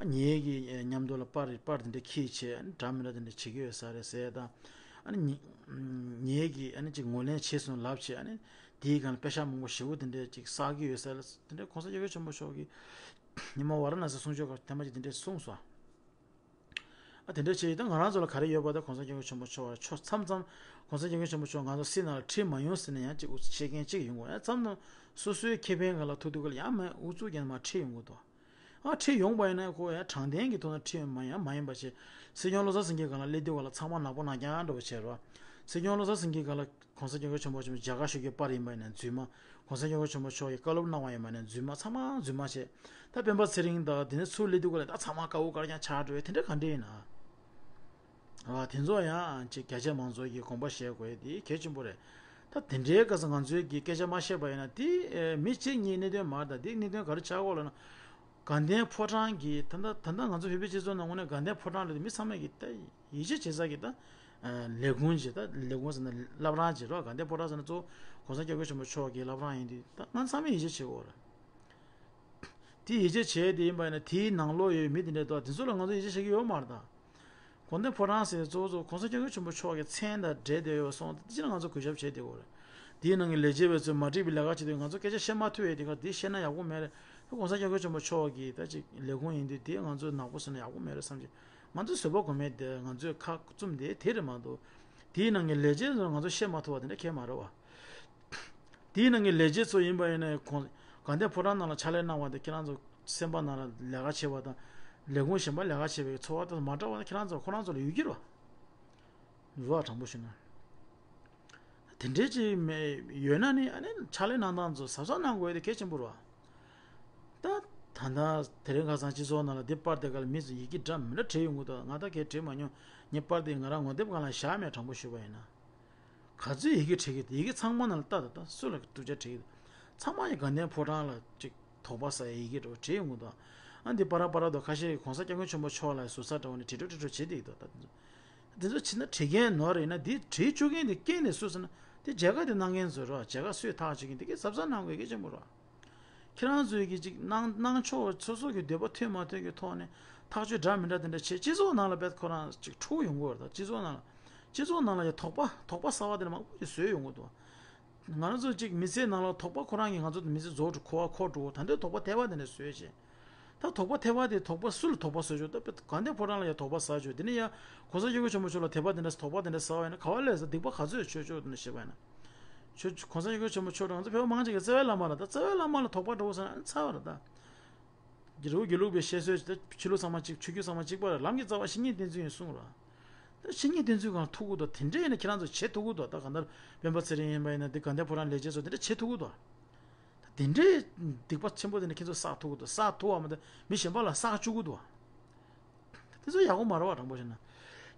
ཨ་ངེད་ཀྱིས་ཨེ་མཉམ་དུ་ལ་པར་པར་དེ་འདྲ་འཁྱེར་བྱས་ཨ་ནི་འདྲ་མི་འདྲ་དེ་འདྲ་བྱེད་ཀྱི་ཡོད་ས་རེད་ཟེར་དང་། ཨ་ནི་ངེད་ཀྱིས་ཨ་ནི་ཅིག་ངོས་ལེན་བྱས་སོང་ལབ་བྱས་ཨ་ནི་དེའི་སྒང་ལ་པེ་ཤག་མང་པོ་ཞེ་པོ་དེ་འདྲ་ཅིག་བསགས་ཀྱི་ཡོད་ས་རེད། དེ་འདྲ་གོང་ས་སྐྱབས་མགོན་ཆེན་པོ་མཆོག་གིས་སྔོན་མ་ཝཱ་ར་ཎ་སི་གསུང་ཆོས་སྐབས་ཐེངས་མ་གཅིག་དེ་འདྲ་གསུངས་སོང་། ཨ་དེ་འདྲ་བྱས་ཡིན་ད་ང་རང་ཚོ་ལ་ག་རེ་ཡོད་པ་ད་གོང་ས་སྐྱབས་མགོན་ཆེན་པོ་མཆོག་ལ་ཆོ་མཚམས་མཚམས་གོང་ས་སྐྱབས་མགོན་ཆེན་པོ་མཆོག་ང་ཚོ་སྲིད་ནང་ལ་ཁྲིད་མ་ཡོང་ཟེར་ན་ཡང་ཅིག་འུ་ཚོ་བཤད་མཁན་ཅིག་ཡོང་གི་ཡང་མཚམས་མཚམས་སོ་སོའི་ཁེ་ཕན་སྒང་ལ་ཐུག་དུས་སྐབས་ལ་ཡང་མ་འུ་ཚུགས་ཀྱང་མ་ཁྲིད་ཡོང་གི་འདུག་ཨ་ཁྲིད་ཡོང་པ་ཡིན་ན་ཁོ་ཡང་དྲང་བདེན་གྱི་ཐོག་ནས་ཁྲིད་ཡོང་མ་ཡང་མ་ཡིན་པ་བྱས། སྲིད་སྐྱོང་བློ་བཟང་སེང་གེ་སྒང་ལ་སླེབས་དུས་སྐབས་ལ་ཚང་མ་ནག་པོ་ནག་རྐྱང་འདྲ་བོ་བྱས་རོ། སྲིད་སྐྱོང་བློ་བཟང་སེང་གེ་སྒང་ལ། གོང་ས་སྐྱབས་མགོན་ཆེན་པོ་མཆོག་མཇལ་ཁ་ཞུ་རྒྱུའི་པར་ཡིན་པ་ཡིན་ན་རྫུན་མ། གོང་ས་སྐྱབས་མགོན་ཆེན་པོ་མཆོག་གིས་བཀའ་སློབ་གནང་བ་ཡིན་པ་ཡིན་ན་རྫུན་མ། ཚང་མ་རྫུན་མ་བྱས། ད་སྤེན་པ་ཚེ་རིང་དང་དེ་ནས་ཚུར་སླེབས་དུས་སྐབས་ལ་ད་ཚང་མ་དཀར་པོ་དཀར་རྐྱང་ཆགས་འགྲོ་བས་དེ་འདྲ་ག་འདྲ་ཡིན་ན། ཨ་དེ་ཚོ་ཡང་ཅིག་རྒྱ་ཆེ་མང་ཚོགས་ཀྱིས་དགོངས་པ་བཞེས་དགོས་དེ་གལ་ཆེན་པོ་རེད། ད་དེ་འདྲའི་སྐབས་སུ་ང་ཚོས་ཀྱི་སྐད་ཆ་མ་བཤད་པ་ཡིན་ན་དེ་མི་གཅིག་གཉིས་གནད་དོན་མ་རེད། ད་དེ་གནད་དོན་ག་རེ་ཆགས་ཀྱི་ཡོད་ལབ་ན། དགའ་ལྡན་ཕོ་བྲང་གི་ད་ལྟ་ད་ལྟ་ང་ཚོ་བོད་པའི་སྤྱི་ཚོགས་ནང་ངོས་ནས་དགའ་ལྡན་ཕོ་བྲང་ལ་མི་ཚང་མས་ཀྱི་ད་ཡིད་ཆེས་བྱེད་ས་ཀྱི་ད་ལས་ཁུངས་ཅིག་ད་ལས་ཁུངས་ཟེར་ན་བླ་བྲང་ཅིག་རོ། དགའ་ལྡན་ཕོ་བྲང་ཟེར་ན་གཙོ་བོ་གོང་ས་སྐྱབས་མགོན་ཆེན་པོ་མཆོག་གི་བླ་བྲང་ཡིན་དུས་ད་ང་ཚང་མས་ཡིད་ཆེས་བྱེད་དགོས་རེད། དེ་ཡིད་ཆེས་བྱས་དེ་ཡིན་པ་ཡིན་ན་དེའི་ནང་ལོགས་ཡོད་མི་དེ་འདྲ་འདུག་དེ་ཚོ་ལ་ང་ཚོ་ཡིད་ཆེས་བྱེད་ཀྱི་ཡོད་མ་རེད་ད། དགའ་ལྡན་ཕོ་བྲང་ཟེར་གཙོ་བོ་གཙོ་བོ་གོང་ས་སྐྱབས་མགོན་ཆེན་པོ་མཆོག་གི་མཚན་དང་འབྲེལ་བསྡད་ཡོད་སོང་དེ་ཅི་ན་ང་ཚོ་གུས་ཞབས་བྱས་བསྡད་དགོས་རེད། དེའི་ནང་གི་ལས་བྱེད་པ་ཚོས་མ་འགྲིག་པའི་ལས་ཀ་བྱེད་དུས་ང་ཚོ་སྐད་ཆ་བཤད་མ་ཐུབ་པའི་དེ་ག་དེ་བཤད་ན་ཡག་པོ་མེད་རེད། ད་གོང་ས་སྐྱབས་མགོན་ཆེན་པོ་མཆོག་གི་ད་ཅིག་ལས་ཁུངས་ཡིན་དུས་དེ་ང་ཚོས་ནག་པོ་བཟོས་ན་ཡག་པོ་མེད་རེད་བསམ་གྱི། ང་ཚོའི་བཟོད་པ་སྒོམ་མེད་དེ་ང་ཚོས་ཁ་བཙུམ་དེ་དེ་རེད་མ་གཏོགས། དེའི་ནང་གི་ལས་བྱེད་ཚོ་ང་ཚོ་བཤད་མ་ཐུབ་པ་དེ་འདྲ་གང་ཡང་མ་རེད་བ། དེའི་ནང་གི་ལས་བྱེད་ཚོ་ཡིན་པ་ཡིན་ན་ཁོང་དགའ་ལྡན་ཕོ་བྲང་ནང་ལ་ཕྱག་ལས་གནང་བ་དེ་ཁྱེད་རང་ཚོ་སེམས་པ་ནང་ལ་ལས་ཀ་བྱེད་པ་དང་ལས་ཁུངས་གཞན་པ་ལས་ཀ་བྱེད་པའི་ཚོར་བ་དང་མ་འདྲ་བ་ཁྱེད་རང་ཚོ་ཁོ་རང་ཚོ་ལ་ཡོད་ཀྱི་རེད་བ། རེད་བ་དྲང་པོ་ཞུས་ན། དེ་འདྲའི་ཅིག་མེད་ཡོད་ན་ནི་ཨ་ནི་ཕྱག་ལས་གནང་སྟངས་ཚོ་གཟབ་གཟབ་གནང་དགོས་དེ་གལ་ཆེན་པོ་རེད་བ། ད་ད་ལྟ་དེ་རིང་ཁ་སང་སྤྱི་ཚོགས་ནང་ལ་འདི་པར་དེ་ག་ལ་མི་ཚོ་ཡི་གེ་འདྲ་མི་འདྲ་བྲིས་ཡོང་གི་འདུག་ང་ད་གས་བྲིས་མ་མྱོང་། ངས་པར་དེ་ང་རང་ངོ་དེབ་སྒང་ལ་བཞག་མེད་དྲང་པོ་ཞུས་པ་ཡིན་ན། ག་ཚོད་ཡི་གེ་བྲིས་ཀྱི་འདུག་ཡི་གེ་ཚང་མ་ནང་ལ་ལྟ་དང་ལྟ་སུ་ལ་སྡུག་ཅག་བྲིས་ཀྱི་འདུག་ཚང་མ་ཡི་དགའ་ལྡན་ཕོ་བྲང་ལ་ཅིག་དོགས་པ་ཟ་ཡི་ཡི་གེ་འདྲ་བོ་བྲིས་ཡོང་གི་འདུག་ཨ་འདི་པ་ར་པ་ར་དུ་ཁ་ཤས་ཀྱིས་གོང་ས་སྐྱབས་མགོན་ཆེན་པོ་མཆོག་ལ་ཟུར་ཟ་འདྲ་བོ་ནས་བྲིས་འགྲོ་བྲིས་འགྲོ་བྱེད་བསྡད་ཀྱི་འདུག་ད་དེ་ཚོ་བྲིས་མཁན་ནོར་རེད་ན་འདི་བྲིས་བཅུག་མཁན་དེ་རྐྱེན་དེ་སུ་ཟེར་ན་དེ་མཇལ་ཁ་དེ་གནང་མཁན་ཚོ་རེད་བ། མཇལ་ཁ་སུས་ཐག་གཅོད་མཁན་དེ་གས་གཟབ་གཟབ་གནང་དགོས་གལ་ཆེན་པོ་རེད་བ། ཁྱེད་རང་ཚོས་ཀྱི་ཅིག་གནང་གནང་ཆོག་སོ་སོ་གི་འདོད་པ་ཐོན་མ་ཐོན་གྱི་ཐོག་ནས་ཐག་གཅོད་འདྲ་མི་འདྲ་དེ་འདྲ་བྱེད་སྤྱི་ཚོགས་ནང་ལ་བས་ཁོ་རང་ཅིག་འཁྲུག་ཡོང་གི་ཡོད་རེད། ད་སྤྱི་ཚོགས་ནང་ལ་སྤྱི་ཚོགས་ནང་ལ་ཡ་དོགས་པ་དོགས་པ་གསར་བ་དེ་འདྲ་མང་པོ་ཞིག་བཟོས་ཡོང་གི་འདུག་ང་རང་ཚོ་གཅིག་མི་ཚེའི་ནང་ལ་དོགས་པ་ཁོ་རང་གིས་ང་ཚོ་མི་ཚེ་རྫོགས་འགྲོ། འཁོར་བ་འཁོར་འགྲོ། ད་འདོད་དོགས་པ་ཐེ་བ་དེ་འདྲ་བཟོས་བྱས། ད་དོགས་པ་ཐེ་བ་དེ་དོགས་པ་སུ་ལ་དོགས་པ་བཟོས་ཆོག་ད་དགའ་ལྡན་ཕོ་བྲང་ལ་ཡང་དོགས་པ་ཟ་ཆོག་དེ་ནས་ཡང་གོང་ས་སྐྱབས་མགོན་ཆེན་པོ་མཆོག་ལ་དད་པ་དེ་འདྲ་དོགས་པ་དེ་འདྲ་ཟ་བ་ཡིན་ན་ག་བ་ལས་ཟ། སྡིག་པ་ག་ཚོད་ཆོག་ཆོག་དེ་འདྲ་བཤད་པ་ཡིན་ན། ཆོས་གོང་ས་སྐྱབས་མགོན་ཆེན་པོ་མཆོག་དང་ང་ཚོ་བོད་པ་མང་ཆེ་གི་རྩ་བའི་བླ་མ་ལ། ད་རྩ་བའི་བླ་མ་ལ་དོགས་པ་འགྲོ་ཟེར་ན་ཚར་བ་རེད་ད། རི་བོ་དགེ་ལུགས་པའི་བཤད་སྲོལ་ད་ཆོས་ལུགས་ཚང་མ་གཅིག་ཆོས་བརྒྱུད་ཚང་མ་གཅིག་པ་རེད། ལམ་གྱི་རྩ་བ་བཤེས་གཉེན་བསྟེན་ཚུལ་ཡིན་གསུངས་ར། ད་བཤེས་གཉེན་བསྟེན་ཚུལ་གང་ཐུག་གི་འདུག་དེ་འདྲ་ཡིན་ན་ཁྱེད་རང་ཚོ་བྱེད་ཐུབ་ཀྱི་འདུག་ད་གང་ལྟར་སྤེན་པ་ཚེ་རིང་ཡིན་པ་ཡིན་ན་དེ་དགའ་ལྡན་ཕོ་བྲང་ལས་བྱེད་ཚོ་དེ་འདྲ་བྱེད་ཐུབ་ཀྱི་འདུག་ད་དེ་འདྲའི་སྡིག་པ་ཆེན་པོ་དེ་འདྲ་ཁྱེད་ཚོ་བསགས་ཐུབ་ཀྱི་འདུག་བསགས་ཐུབ་པ་མ་གཏོགས་མི་གཞན་པ་ལ་བསགས་བཅུག་གི་འདུག་དེ་ཚོ་ཡག་པོ་མ་རེད་བ། དྲང་པོ་བཤད་ན།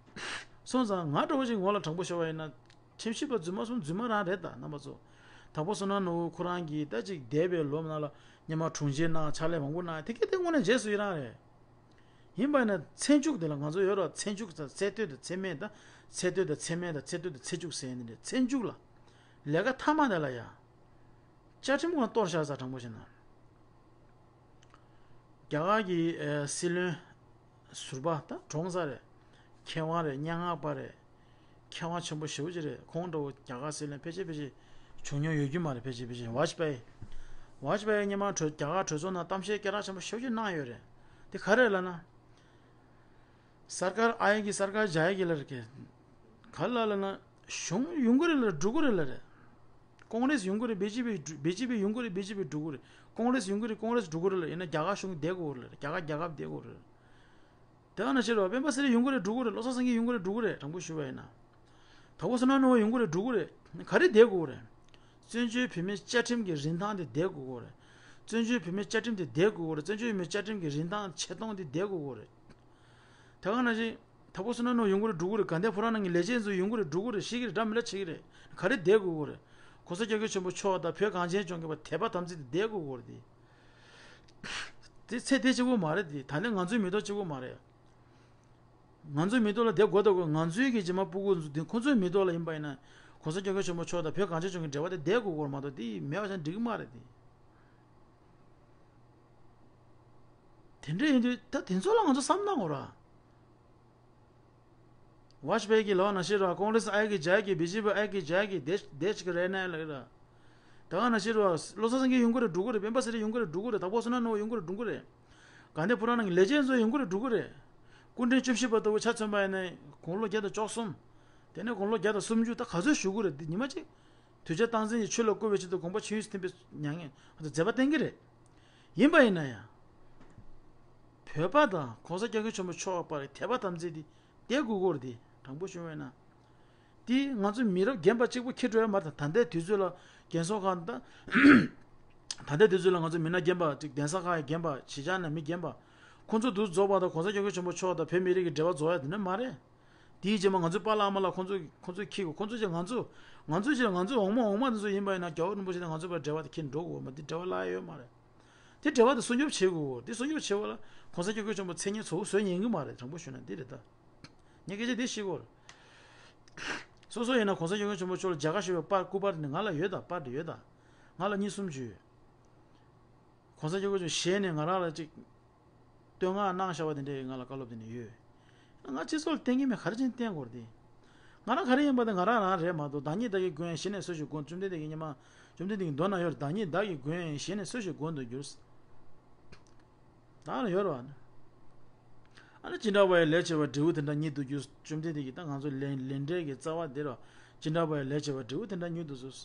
སོང་ཙང་ང་འདྲ་བོ་ཞིག་ངོ་ལ་དྲང་པོ་ཤོད་པ་ཡིན་ན། ཁྲིམས་ཞིབ་པ་རྫུན་མ་གསུམ་རྫུན་མ་རང་རེད་ད་རྣམ་པ་ཚོ། དྭགས་པོ་བསོད་ནམས་ནོར་བུ་ཁོ་རང་གིས་ད་ཅིག་འདས་པའི་ལོ་ནང་ལ་སྔོན་མ་དྲུང་ཆེ་གནང་ཕྱག་ལས་མང་པོ་གནང་དེ་ག་དེ་དངོས་གནས་རྗེས་སུ་ཡི་རང་རེད། ཡིན་པ་ཡིན་ན་ཚེ་མཇུག་དེ་ལ་ང་ཚོ་ཡོད་ར། ཚེ་མཇུག་ཚེ་སྟོད་དང་ཚེ་སྨད་ད། ཚེ་སྟོད་དང་ཚེ་སྨད་དང་ཚེ་སྟོད་དང་ཚེ་མཇུག་ཟེར་ནི་རེད། ཚེ་མཇུག་ལ་ལས་ཀ་མཐའ་མ་དེ་ལ་ཡ། བཅའ་ཁྲིམས་ཁོ་ན་གཏོར་བཞག་ས། དྲང་པོ་བཤད་ན། རྒྱ་གར་གྱི་ཨེ་སྲིད་བློན་ཟུར་པ་ད་གྲོངས་ས་རེད། མཁས་དབང་རེད། སྙན་ངག་པ་རེད། མཁས་དབང་ཆེན་པོ་ཞེ་པོ་ཅིག་རེད། ཁོང་འདྲ་བོ་རྒྱ་གར་སྲིད་བློན་ཕལ་ཆེར་ཕལ་ཆེར་བྱུང་མྱོང་ཡོད་རྒྱུ་མ་རེད། ཕལ་ཆེར་ཕལ་ཆེར་ཝཱཇ་པཱི། ཝཱཇ་པཱི་སྔོན་མ་གྲོས་རྒྱ་གར་གྲོས་ཚོགས་ནང་གཏམ་བཤད་སྐད་གྲགས་ཆེན་པོ་ཞེ་པོ་ཅིག་གནང་ཡོད་རེད། དེ་ག་རེ་ལབ་ན། सरकार आएगी, सरकार जाएगी ལབ་རེད། ག་ལ་ལབ་ན། གཞུང་ཡོང་གི་རེད་ལབ་རེད། འགྲོ་གི་རེད་ལབ་རེད། ཀོང་རེས་ཡོང་གི་རེད། བི་ཇེ་པི་འགྲོ་བི་ཇེ་པི་ཡོང་གི་རེད། བི་ཇེ་པི་འགྲོ་གི་རེད། ཀོང་རེས་ཡོང་གི་རེད། ཀོང་རེས་འགྲོ་གི་རེད་ལབ། ཡིན་ན་རྒྱ་གར་གཞུང་བསྡད་དགོས་རེད་ལབ་རེད། རྒྱ་གར་རྒྱལ་ཁབ་བསྡད་དགོས་རེད། དེ་ག་ནང་བཞིན་རེད་བ། སྤེན་པ་ཚེ་རིང་ཡོང་གི་རེད། འགྲོ་གི་རེད། བློ་བཟང་སེང་གེ་ཡོང་གི་རེད། འགྲོ་གི་རེད། དྲང་པོ་ཞུ་བ་ཡིན་ན། དྭགས་པོ་བསོད་ནམས་ནོར་བུ་ཡོང་གི་རེད། འགྲོ་གི་རེད། ག་རེ་བསྡད་དགོས་རེད། བཙན་བྱོལ་བོད་མིའི་བཅའ་ཁྲིམས་ཀྱི་རིན་ཐང་དེ་བསྡད་དགོས་རེད། བཙན་བྱོལ་བོད་མིའི་བཅའ་ཁྲིམས་དེ་བསྡད་དགོས་རེད། བཙན་བྱོལ་བོད་མིའི་བཅའ་ཁྲིམས་ཀྱི་རིན་ཐང་ཆེ་མཐོང་དེ་བསྡད་དགོས་རེད། དེ་ག་ནང་བཞིན་དྭགས་པོ་བསོད་ནམས་ནོར་བུ་ཡོང་གི་རེད། འགྲོ་གི་རེད། དགའ་ལྡན་ཕོ་བྲང་ནང་གི་ལས་བྱེད་ཚོ་ཡོང་གི་རེད། འགྲོ་གི་རེད། ཤེས་ཀྱི་རེད། འདྲ་མི་འདྲ་བྱེད་ཀྱི་རེད། ག་རེ་བསྡད་དགོས་རེད། གོང་ས་སྐྱབས་མགོན་ཆེན་པོ་མཆོག་དང་བོད་གངས་ཅན་ལྗོངས་ཀྱི་བར་དད་པ་དམ་ཚིག་དེ་བསྡད་དགོས་རེད། དེ་དེ་ཚེ་དེ་གཅིག་པོ་མ་རེད། དེ་ད་ལན་ང་ཚོའི་མི་ཐོག་གཅིག་པོ་མ་རེད། ང་ཚོའི་མི་ཐོག་ལ་བསྡད་དགོས་དང་དགོས། ང་ཚོའི་གི་རྗེས་མ་སྤུ་གུ་ཚོ་དེ་ཁོ་ཚོའི་མི་ཐོག་ལ་ཡིན་པ་ཡིན་ན། གོང་ས་སྐྱབས་མགོན་ཆེན་པོ་མཆོག་དང་བོད་གངས་ཅན་ལྗོངས་ཀྱི་འབྲེལ་བ་དེ་བསྡད་དགོས་སྐོར་མ་གཏོགས་དེ་མེད་པ་བྱས་ན་འགྲིག་གི་མ་རེད་དེ། དེ་འདྲ་ཡིན་དུས་ད་དེ་ཚོ་ལ་ང་ཚོ་བསམ་གནང་དགོས་ར། ཝཱཇ་པཱི་གི་ལོ་ན་ཤི་ར། ཀོང་རེས་ཨའི་གི་ཇའི་གི། བི་ཇེ་པི་ཨའི་གི་ཇའི་གི། དེ་དེ་ཅིག་རེད་ན་ལ་ར། ད་ག་ན་ཤི་ར། བློ་བཟང་སེང་གེ་ཡོང་གི་རེད། འགྲོ་གི་རེད། སྤེན་པ་ཚེ་རིང་ཡོང་གི་རེད། འགྲོ་གི་རེད། དྭགས་པོ་བསོད་ནམས་ནོར་བུ་ཡོང་གི་རེད། འགྲོ་གི་རེད། དགའ་ལྡན་ཕོ་བྲང་ནང་གི་ལས་བྱེད་ཚོ་ཡོང་གི་རེད། འགྲོ་གི་རེད། སྐུ་ཕྲེང་བཅུ་བཞི་པ་ལྟ་བུ་ཆ་མཚོན་པ་ཡིན་ན་དགུང་ལོ་བརྒྱ་དང་བཅུ་གསུམ། དེ་ནས་དགུང་ལོ་བརྒྱ་དང་སུམ་ཅུ། ད་ག་ཚོད་བཞུགས་ཀྱི་རེད། འདི་ཉི་མ་གཅིག་དུས་ཆེན་སྟངས་འཛིན་གྱིས་ཆོས་ལ་བསྐུལ་བའི་ཆེད་དུ་དགོངས་པ་ཇི་སྙེད་སུ་ཐིམ་པའི་མྱ་ངན་ང་ཚོ་མཛད་པ་བསྟན་གྱི་རེད། ཡིན་པ་ཡིན་ན་ཡང་། བོད་པ་དང་གོང་ས་སྐྱབས་མགོན་ཆེན་པོ་མཆོག་བར་དད་པ་དམ་ཚིག་འདི་བསྡད་དགོས་སྐོར་འདི་དྲང་པོ་ཞུ་བས་ན། འདི་ང་ཚོ་མི་རབས་རྒན་པ་གཅིག་པུ་འཁྱེར་འགྲོ་ཡ་མ་རེད། ད་ལྟའི་དུས་ཚོད་ལ་རྒན་གསོ་ཁང་དང་། ད་ལྟའི་དུས་ཚོད་ལ་ང་ཚོ་མི་སྣ་རྒན་པ་གཅིག་གདན་ས་ཁག་གི་རྒན་པ་གཞིས་ཆགས་ནང་མི་རྒན་པ། ཁོང་ཚོ་འདུ་རྫོགས་པ་དང་གོང་ས་སྐྱབས་མགོན་ཆེན་པོ་མཆོག་དང་བོད་མི་རིགས་ཀྱི་འབྲེལ་བ་རྫོགས་ཡ་དེ་འདྲ་མ་རེད། དེའི་རྗེས་མ་ང་ཚོའི་པཱ་ལགས་ཨ་མ་ལགས་ཁོང་ཚོ་ཁོང་ཚོས་འཁྱེར་དགོས། ཁོང་ཚོ་ཅིག་ང་ཚོ་ང་ཚོ་ཅིག་ང་ཚོའི་འོག་མ་འོག་མ་དེ་ཚོ་ཡིན་པ་ཡིན་ན་རྒྱལ་བ་རིན་པོ་ཆེ་དང་ང་ཚོའི་བར་འབྲེལ་བ་དེ་འཁྱེར་འགྲོ་དགོས་མ། དེ་འབྲེལ་བ་བརླག་ཡ་ཡོད་མ་རེད། དེ་འབྲེལ་བ་དེ་སྲུང་སྐྱོབ་བྱེད་དགོས། དེ་སྲུང་སྐྱོབ་བྱེད་པ་ལ་གོང་ས་སྐྱབས་མགོན་ཆེན་པོ་མཚན་སྙན་གཙོ་བོ་བཟོ་ཉན་གི་མ་རེད། དྲང་པོ་ཞུས་ན་འདི་རེད་ད། ངས་སྐད་ཆ་འདི་བཤད་དགོས་རེད། སོ་སོ་ཡིན་ན་གོང་ས་སྐྱབས་མགོན་ཆེན་པོ་མཆོག་ལ་མཇལ་ཁ་ཞུ་བའི་པར་སྐུ་པར་དེ་ང་ལ་ཡོད་ད། པར་དེ་ཡོད་ད། ང་ལ་གཉིས་གསུམ་བརྒྱུད། གོང་ས་སྐྱབས་མགོན་མཆོག་ཞལ་ནས་ང་རང་ལ་ཅིག་བསྟོད་བསྔགས་གནང་བཞག་པ་དེ་འདྲའི་ང་ལ་བཀའ་སློབ་དེ་འདྲ་ཡོད། ང་སྤྱི་ཚོགས་ལ་བསྟན་གྱི་མེད། ག་རེ་བྱས་ནས་བསྟན་དགོས་རེད་དེ། ང་རང་ག་རེ་ཡིན་པ་དེ་ང་རང་རང་རེད་མ་གཏོགས། བདག་ཉིད་བདག་གིས་མགོན། གཞན་ནི་སུ་ཞིག་མགོན། བཅོམ་ལྡན་འདས་ཀྱིས་སྙམ། བཅོམ་ལྡན་འདས་ཀྱི་མདོ་ན་ཡོད། བདག་ཉིད་བདག་གིས་མགོན། གཞན་ནི་སུ་ཞིག་མགོན་དུ་འགྱུར། བདག་ལ་ཡོད་རེད་བ། ཨ་ནི་ཅི་འདྲ་བ་ཡི་ལས་བྱས་པ་འབྲས་བུ་དེ་འདྲ་ཉིད་དུ་འགྱུར། བཅོམ་ལྡན་འདས་ཀྱིས་ད་ང་ཚོ་ལས་ལས་འབྲས་ཀྱི་རྩ་བ་འདི་རེད་བ། ཅི་འདྲ་བ་ཡི་ལས་བྱས་པ་འབྲས་བུ་དེ་འདྲ་ཉིད་དུ་འགྱུར།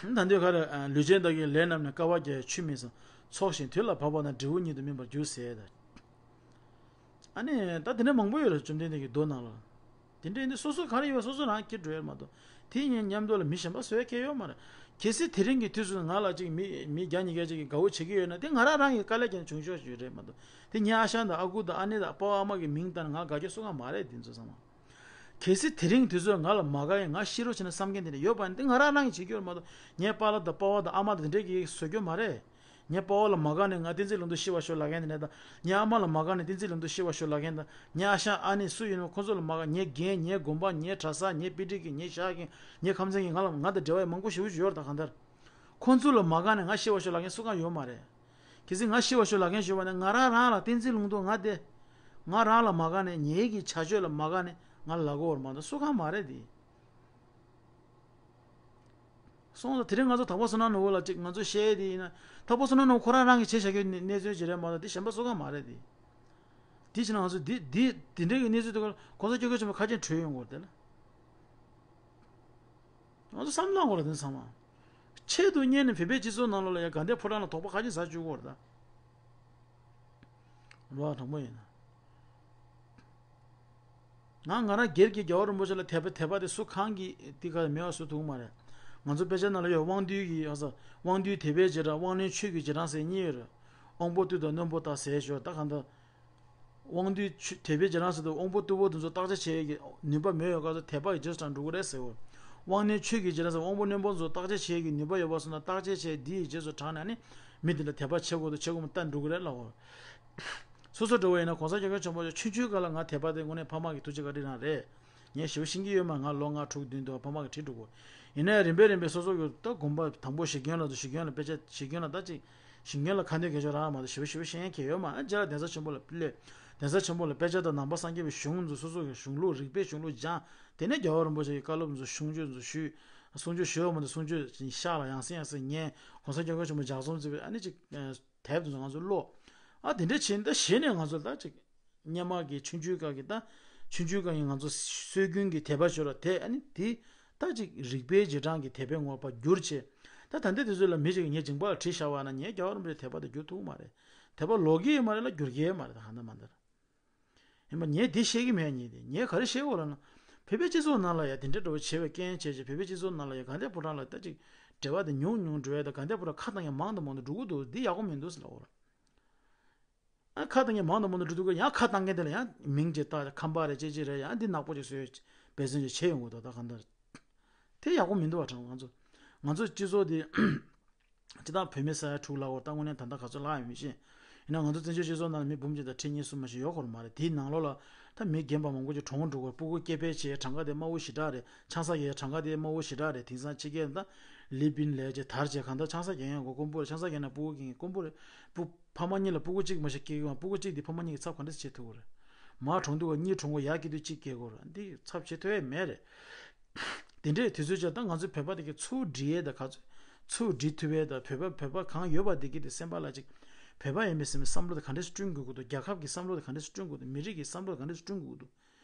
ད་འདོད་ཁ་རེ། ལུས་ཅན་བདག་གི་ལས་རྣམས་ནི། དཀའ་བ་བརྒྱ་ཡིས་ཆུད་མི་ཟ། ཚོགས་ཞིང་དུས་ལ་བབ་པ་ན། འབྲས་བུ་ཉིད་དུ་སྨིན་པར་འགྱུར་ཟེར་ད། ཨ་ནི་ད་དེ་འདྲ་མང་པོ་ཡོད་རེད། བཅོམ་ལྡན་འདས་ཀྱི་མདོ་ནང་ལ། དེ་འདྲ་ཡིན་དུས་སོ་སོ་ག་རེ་ཡོད་པ་སོ་སོ་རང་འཁྱེར་འགྲོ་ཡ་མ་གཏོགས། དེ་ཡིན་མཉམ་དུ་ལ་མི་གཞན་པ་བཟོ་ཡ་གང་ཡང་ཡོད་མ་རེད། གལ་སྲིད་དེ་རིང་གི་དུས་སུ་ང་ལ་ཅིག་མི་མི་བརྒྱ་ཉིས་བརྒྱ་ཅིག་གིས་དགའ་བོ་བྱེད་ཀྱི་ཡོད་ན་དེ་ང་རང་རང་གི་དཀའ་ལས་ཀྱང་བྱུང་ཆོག་ཞིག་རེད་མ་གཏོགས། དེ་ངའི་ཨ་ཞང་དང་ཨ་ཁུ་དང་ཨ་ནེ་དང་པ་ཕ་ཨ་མ་གི་མིང་བཏགས་ནས་ང་དགའ་སྐྱོ་སུ་གང་མ་རེད། དེ་ཚོ་ཚང་མ། གལ་སྲིད་དེ་རིང་དུས་ཚོད་ང་ལ་མ་དགའ་ཡང་ང་ཤི་རོགས་བྱས་ན་བསམ་མཁན་དེ་འདྲ་ཡོད་པ་ཡིན་ན་དེ་ང་རང་རང་གིས་བྱེད་ཀྱི་ཡོད་མ་གཏོགས། ངའི་པཱ་ལགས་དང་པ་ཕ་དང་ཨ་མ་དང་དེ་འདྲས་ཀྱིས་བཟོ་རྒྱུ་མ་རེད། ངའི་པ་ཕ་ལ་མ་དགའ་ནས་ང་བསྟན་འཛིན་ལུང་རྟོགས་ཤི་བར་ཤོག་ལབ་མཁན་དེ་འདྲས་དང་། ངའི་ཨ་མ་ལ་མ་དགའ་ནས་བསྟན་འཛིན་ལུང་རྟོགས་ཤི་བར་ཤོག་ལབ་མཁན་དང་། ངའི་ཨ་ཞང་ཨ་ནེ་སུ་ཡིན་རུང་ཁོ་ཚོ་ལ་མ་དགའ། ངའི་རྒན། ངའི་དགོན་པ། ངའི་གྲྭ་ས། ངའི་དཔེ་ཁྲིད་ཀྱི། ངའི་ཤག་གི། ངའི་ཁམས་ཚན་གྱི། ང་ལ་ང་དང་འབྲེལ་བ་ཡང་མང་པོ་ཞེ་པོ་ཅིག་ཡོད་རེད་ད་གང་ལྟར། ཁོ་ཚོ་ལ་མ་དགའ་ནས་ང་ཤི་བར་ཤོག་ལབ་མཁན་སུ་གང་ཡོད་མ་རེད། གལ་སྲིད་ང་ཤི་བར་ཤོག་ལབ་མཁན་ཞིག་ཡོད་པ་ན་ང་རང་རང་ལ་བསྟན་འཛིན་ལུང་རྟོགས་ང་དེ། ང་རང་ལ་མ་དགའ་ནས་ངེད་ཀྱི་བྱ་སྤྱོད་ལ་མ་དགའ་ནས་ང་ལ་ལབ་དགོས་པ་རེད་མ་གཏོགས་སུ་གང་མ་རེད་དེ། སོང་ཙང་དེ་རིང་ང་ཚོ་དྭགས་པོ་བསོད་ནམས་ནོར་བུ་ལ་ཅིག་ང་ཚོ་བཤད་ཡས་དེ་ཡིན་ན། དྭགས་པོ་བསོད་ནམས་ནོར་བུ་ཁོ་རང་རང་གིས་བྱས་བཞག་རྒྱུའི་གནས་ཚུལ་ཅིག་རེད་མ་གཏོགས། དེ་གཞན་པ་སུ་གང་མ་རེད་དེ། དེ་བྱས་ན་ང་ཚོ་འདི་འདི་འདི་འདྲའི་གི་གནས་ཚུལ་དེ་ག་གོང་ས་སྐྱབས་མགོན་ཆེན་པོ་ཁ་ཆེམས་བྲིས་ཡོང་གི་རེད་དེ་ལ། ང་ཚོ་བསམ་བློ་བཏང་དགོས་རེད་དེ་ཚང་མ། ཆེད་དུ་གཉེར་ནས་བོད་པའི་སྤྱི་ཚོགས་ནང་ལོགས་ལ་ཡ་དགའ་ལྡན་ཕོ་བྲང་ལ་དོགས་པ་ཁ་ཆེམས་ཟ་བཅུག་གི་ཡོད་རེད་ད། རོ་དྲང་པོ་ཡིན་ན། ང་ང་རང་སྒེར་གྱི་རྒྱལ་བ་རིན་པོ་ཆེ་ལ་དད་པ་དད་པ་དེ་སུ་གང་གིས་དེ་ག་མེད་པ་བཟོ་ཐུབ་ཀྱི་མ་རེད། ང་ཚོ་དཔེ་ཆ་ནང་ལ་ཡོད། དབང་འདུས་ཀྱི་ཨ་ས་དབང་འདུས་དད་པའི་རྗེས་འབྲང་། དབང་རྣོན་ཆོས་ཀྱི་རྗེས་འབྲང་ཟེར་གཉིས་ཡོད་རེད། དབང་པོ་རྟུལ་དང་རྣོན་པོ་དག་ཟེར་ཞོར་ད་གང་ལྟར། དབང་འདུས་ཆོས་དད་པའི་རྗེས་འབྲང་ཟེར་དུས་དབང་པོ་རྟུལ་པོ་དེ་ཚོ་བརྟག་དཔྱད་བྱེད་ཀྱི་ནུས་པ་མེད་ཡོད་སྐབས་སུ་དད་པ་ཡི་རྗེས་སུ་འབྲང་འགྲོ་གི་རེད་ཟེར་བ། དབང་རྣོན་ཆོས་ཀྱི་རྗེས་འབྲང་ཟེར་དབང་པོ་རྣོན་པོ་ཚོ་བརྟག་དཔྱད་བྱེད་ཀྱི་ནུས་པ་ཡོད་པ་སོང་ན་བརྟག་དཔྱད་བྱས་འདི་ཡི་རྗེས་སུ་འབྲངས་ནས་ནི་མི་དེ་ལ་དད་པ་བྱེད་དགོས་འདུག་བྱེད་དགོས་མི་ལྟར་འགྲོ་གི་རེད་ལབ་བ། སོ་སོ་འདྲ་བོ་ཡིན་ན་གོང་ས་སྐྱབས་མགོན་ཆེན་པོ་མཆོག་ཆུང་ཆུང་སྐབས་ལ་ང་དད་པ་དེ་དངོས་གནས་ཕ་མ་གི་ཐུགས་རྗེ་བཀའ་དྲིན་རང་རེད། ངས་ཞེ་པོ་ཤེས་ཀྱི་ཡོད་མ་རེད། ང་ལོ་ལྔ་དྲུག་བདུན་དུ་ཕ་མ་གིས་ཁྲིད་འགྲོ་གི། ཡིན་ནའི་རིམ་པས་རིམ་པས་སོ་སོ་གི་ད་དགོངས་པ་དང་པོ་གཞིས་དགོན་ལ་འདུག་གཞིས་དགོན་ལ་དཔེ་ཆ་གཞིས་དགོན་ལ་ད་ཅིག་གཞིས་དགོན་ལ་ཁ་འདོན་དགེ་སྦྱོར་རག་མ་གཏོགས་ཞེ་པོ་ཞེ་པོ་ཤེས་ཡོན་གང་ཡང་ཡོད་མ་རེད། རྗེས་ལ་གདན་ས་ཆེན་པོ་ལ་སླེབས། གདན་ས་ཆེན་པོ་ལ་དཔེ་ཆ་དང་ནང་པ་སངས་རྒྱས་པའི་གཞུང་ཚོ་སོ་སོ་གི་གཞུང་ལུགས་རིག་པའི་གཞུང་ལུགས་སྦྱངས། དེ་ནས་རྒྱལ་བ་རིན་པོ་ཆེ་གི་བཀའ་སློབ་ཚོ་གསུང་ཆོས་ཚོ་ཞུས། གསུང་ཆོས་ཞུས་པ་མ་གཏོགས་གསུང་ཆོས་ཤག་ལ་ཡང་སེ་ཡང་སེ་ཉན། གོང་ས་སྐྱབས་མགོན་ཆེན་པོ་ལྗགས་རྩོམ་བརྩིས་པའི་ཨ་ནི་ཅིག་དེབ་དེ་ཚོ་ང་ཚོ་ཀློག་ཨ་དེ་འདྲ་བྱས་ད་གཞི་ནས་ང་ཚོ་ད་ཅིག་སྔོན་མ་གི་ཆུང་ཆུང་སྐབས་ཀྱི་ད་ཆུང་ཆུང་སྐབས་ཀྱི་ང་ཚོ་སྲོལ་རྒྱུན་གྱི་དད་པ་ཞོར་ལ་དེ་ཨ་ནི་དེ་ད་ཅིག་རིག་པའི་རྗེས་འབྲང་གི་དད་པའི་ངོ་བོར་བསྒྱུར་བྱས། ད་ད་ལྟའི་དུས་ཚོད་ལ་མི་ཞིག་གིས་ངའི་མཇིང་པ་ལ་གྲི་བཞག་པ་ན་ངའི་རྒྱལ་བ་རིན་པོ་ཆེའི་དད་པ་དེ་འགྱུར་ཐུབ་ཀྱི་མ་རེད། དད་པ་ལོག་གི་ཡོད་མ་རེད་ལ་འགྱུར་གྱི་ཡོད་མ་རེད། ད་གང་ལྟར་མ་ལྟར། ཡིན་པ་ངས་དེ་ཤེས་ཀྱི་མེད། ངས་དེ་ངས་ག་རེ་ཤེས་དགོས་ལབ་ན། བོད་པའི་སྤྱི་ཚོགས་ནང་ལ་ཡ་དེ་འདྲ་འདྲ་བོ་བྱས་པའི་རྐྱེན་བྱས་བྱས་བོད་པའི་སྤྱི་ཚོགས་ནང་ལ་ཡ་དགའ་ལྡན་ཕོ་བྲང་ལ་ད་ཅིག་འབྲེལ་བ་དེ་ཉུང་ཉུང་འགྲོ་ཡ་ད་དགའ་ལྡན་ཕོ་བྲང་ཁ་བཏང་ཡ་མང་དུ་མང་དུ་འགྲོ་གི་འདུག་འདི་ཡག་པོ་མི་འདུག་ཟེར་ལབ་དགོས་རེད། ཨ་ཁ་བཏང་མཁན་མང་དུ་མང་དུ་འགྲོ་དུས་ཀ་ཡང་ཁ་བཏང་མཁན་དེ་ལ་ཡང་མིང་ཅིག་བཏགས། ཁམས་པ་རེད་ཅེ་ཅེ་རེད། ཡང་འདི་ནག་པོ་ཅིག་བཟོས་འབད་བརྩོན་ཅིག་བྱེད་ཡོང་གི་འདུག་ད་གང་ལྟར་དེ་ཡག་པོ་མི་འདུག་བ། དྲང་ང་ཚོ་ང་ཚོ་སྤྱི་ཚོགས་འདི་སྤྱི་བཏང་བོད་མི་ས་ཡ་དྲུག་ལ་འོ་ད་དངོས་གནས་ད་ལྟ་ག་ཚོད་ལྷག་ཡོད་མི་ཤེས། ཡིན་ན་ང་ཚོ་བཙན་བྱོལ་སྤྱི་ཚོགས་ནང་ལ་མི་འབུམ་གཅིག་དང་ཁྲི་གཉིས་གསུམ་མ་ཞིག་ཡོད་ཁོ་ར་མ་རེད། དེའི་ནང་ལོགས་ལ་ད་མི་རྒན་པ་མང་པོ་ཅིག་གྲོངས་འགྲོ་གི། སྤུ་གུ་སྐྱེ་འཕེལ་བྱས། གྲངས་ཀ་དེ་དམའ་བོ་ཞེ་དྲག་རེད། ཆང་ས་རྒྱག་གྲངས་ཀ་དེ་དམའ་བོ་ཞེ་དྲག་རེད། དེང་སང་ཕྱི་རྒྱལ་ད་ལི་པིན་ལས་ཅེ་དར་ཅེ་གང་ལྟར་ཆང་ས་རྒྱག་མཁན་གོ་དཀོན་པོ་རེད། ཆང་ས་རྒྱག་ན་སྤུ་གུ་སྐྱེ་མཁན་དཀོན་པོ་རེད། སྤུ་ཕ་མ་གཉིས་ལ་སྤུ་གུ་གཅིག་མ་ཞིག་སྐྱེ་གི་ཡོད། སྤུ་གུ་གཅིག་དེ་ཕ་མ་གཉིས་ཀྱི་ཚབ་ག་འདྲ་བྱེད་ཐུབ་ཀྱི་རེད། མར་གྲོངས་དུས་ཀ་གཉིས་གྲོངས་གོ། ཡར་སྐྱེ་དུས་གཅིག་སྐྱེ་གོ་རེད། འདི་ཚབ་བྱེད་ཐུབ་ཡས་མེད་རེད། དེ་འདྲའི་དུས་ཚོད་ཅིག་ད་ང་ཚོའི་བོད་པ་དེ་གའི་ཚུར་འབྲི་ཡས་ད་ག་ཚོད་ཚུར་འབྲི་ཐུབ་ཡས་ད་བོད་པ་བོད་པ་གང་ཡོད་པ་དེ་གའི་དེ་སེམས་པ་ལ་ཅིག་བོད་པ་ཡིན་པའི་སེམས་བསམ་བློ་དེ་ག་འདྲས་བསྐྲུན་དགོས་ཀྱི་འདུག་རྒྱལ་ཁབ་ཀྱི་བསམ་བློ་དེ་ག་འདྲས་བསྐྲུན་དགོས་འདུག་མི་རིགས་ཀྱི་བསམ་བློ་དེ་ག་འདྲས་བསྐྲུན་དགོས་ཀྱི་འདུག་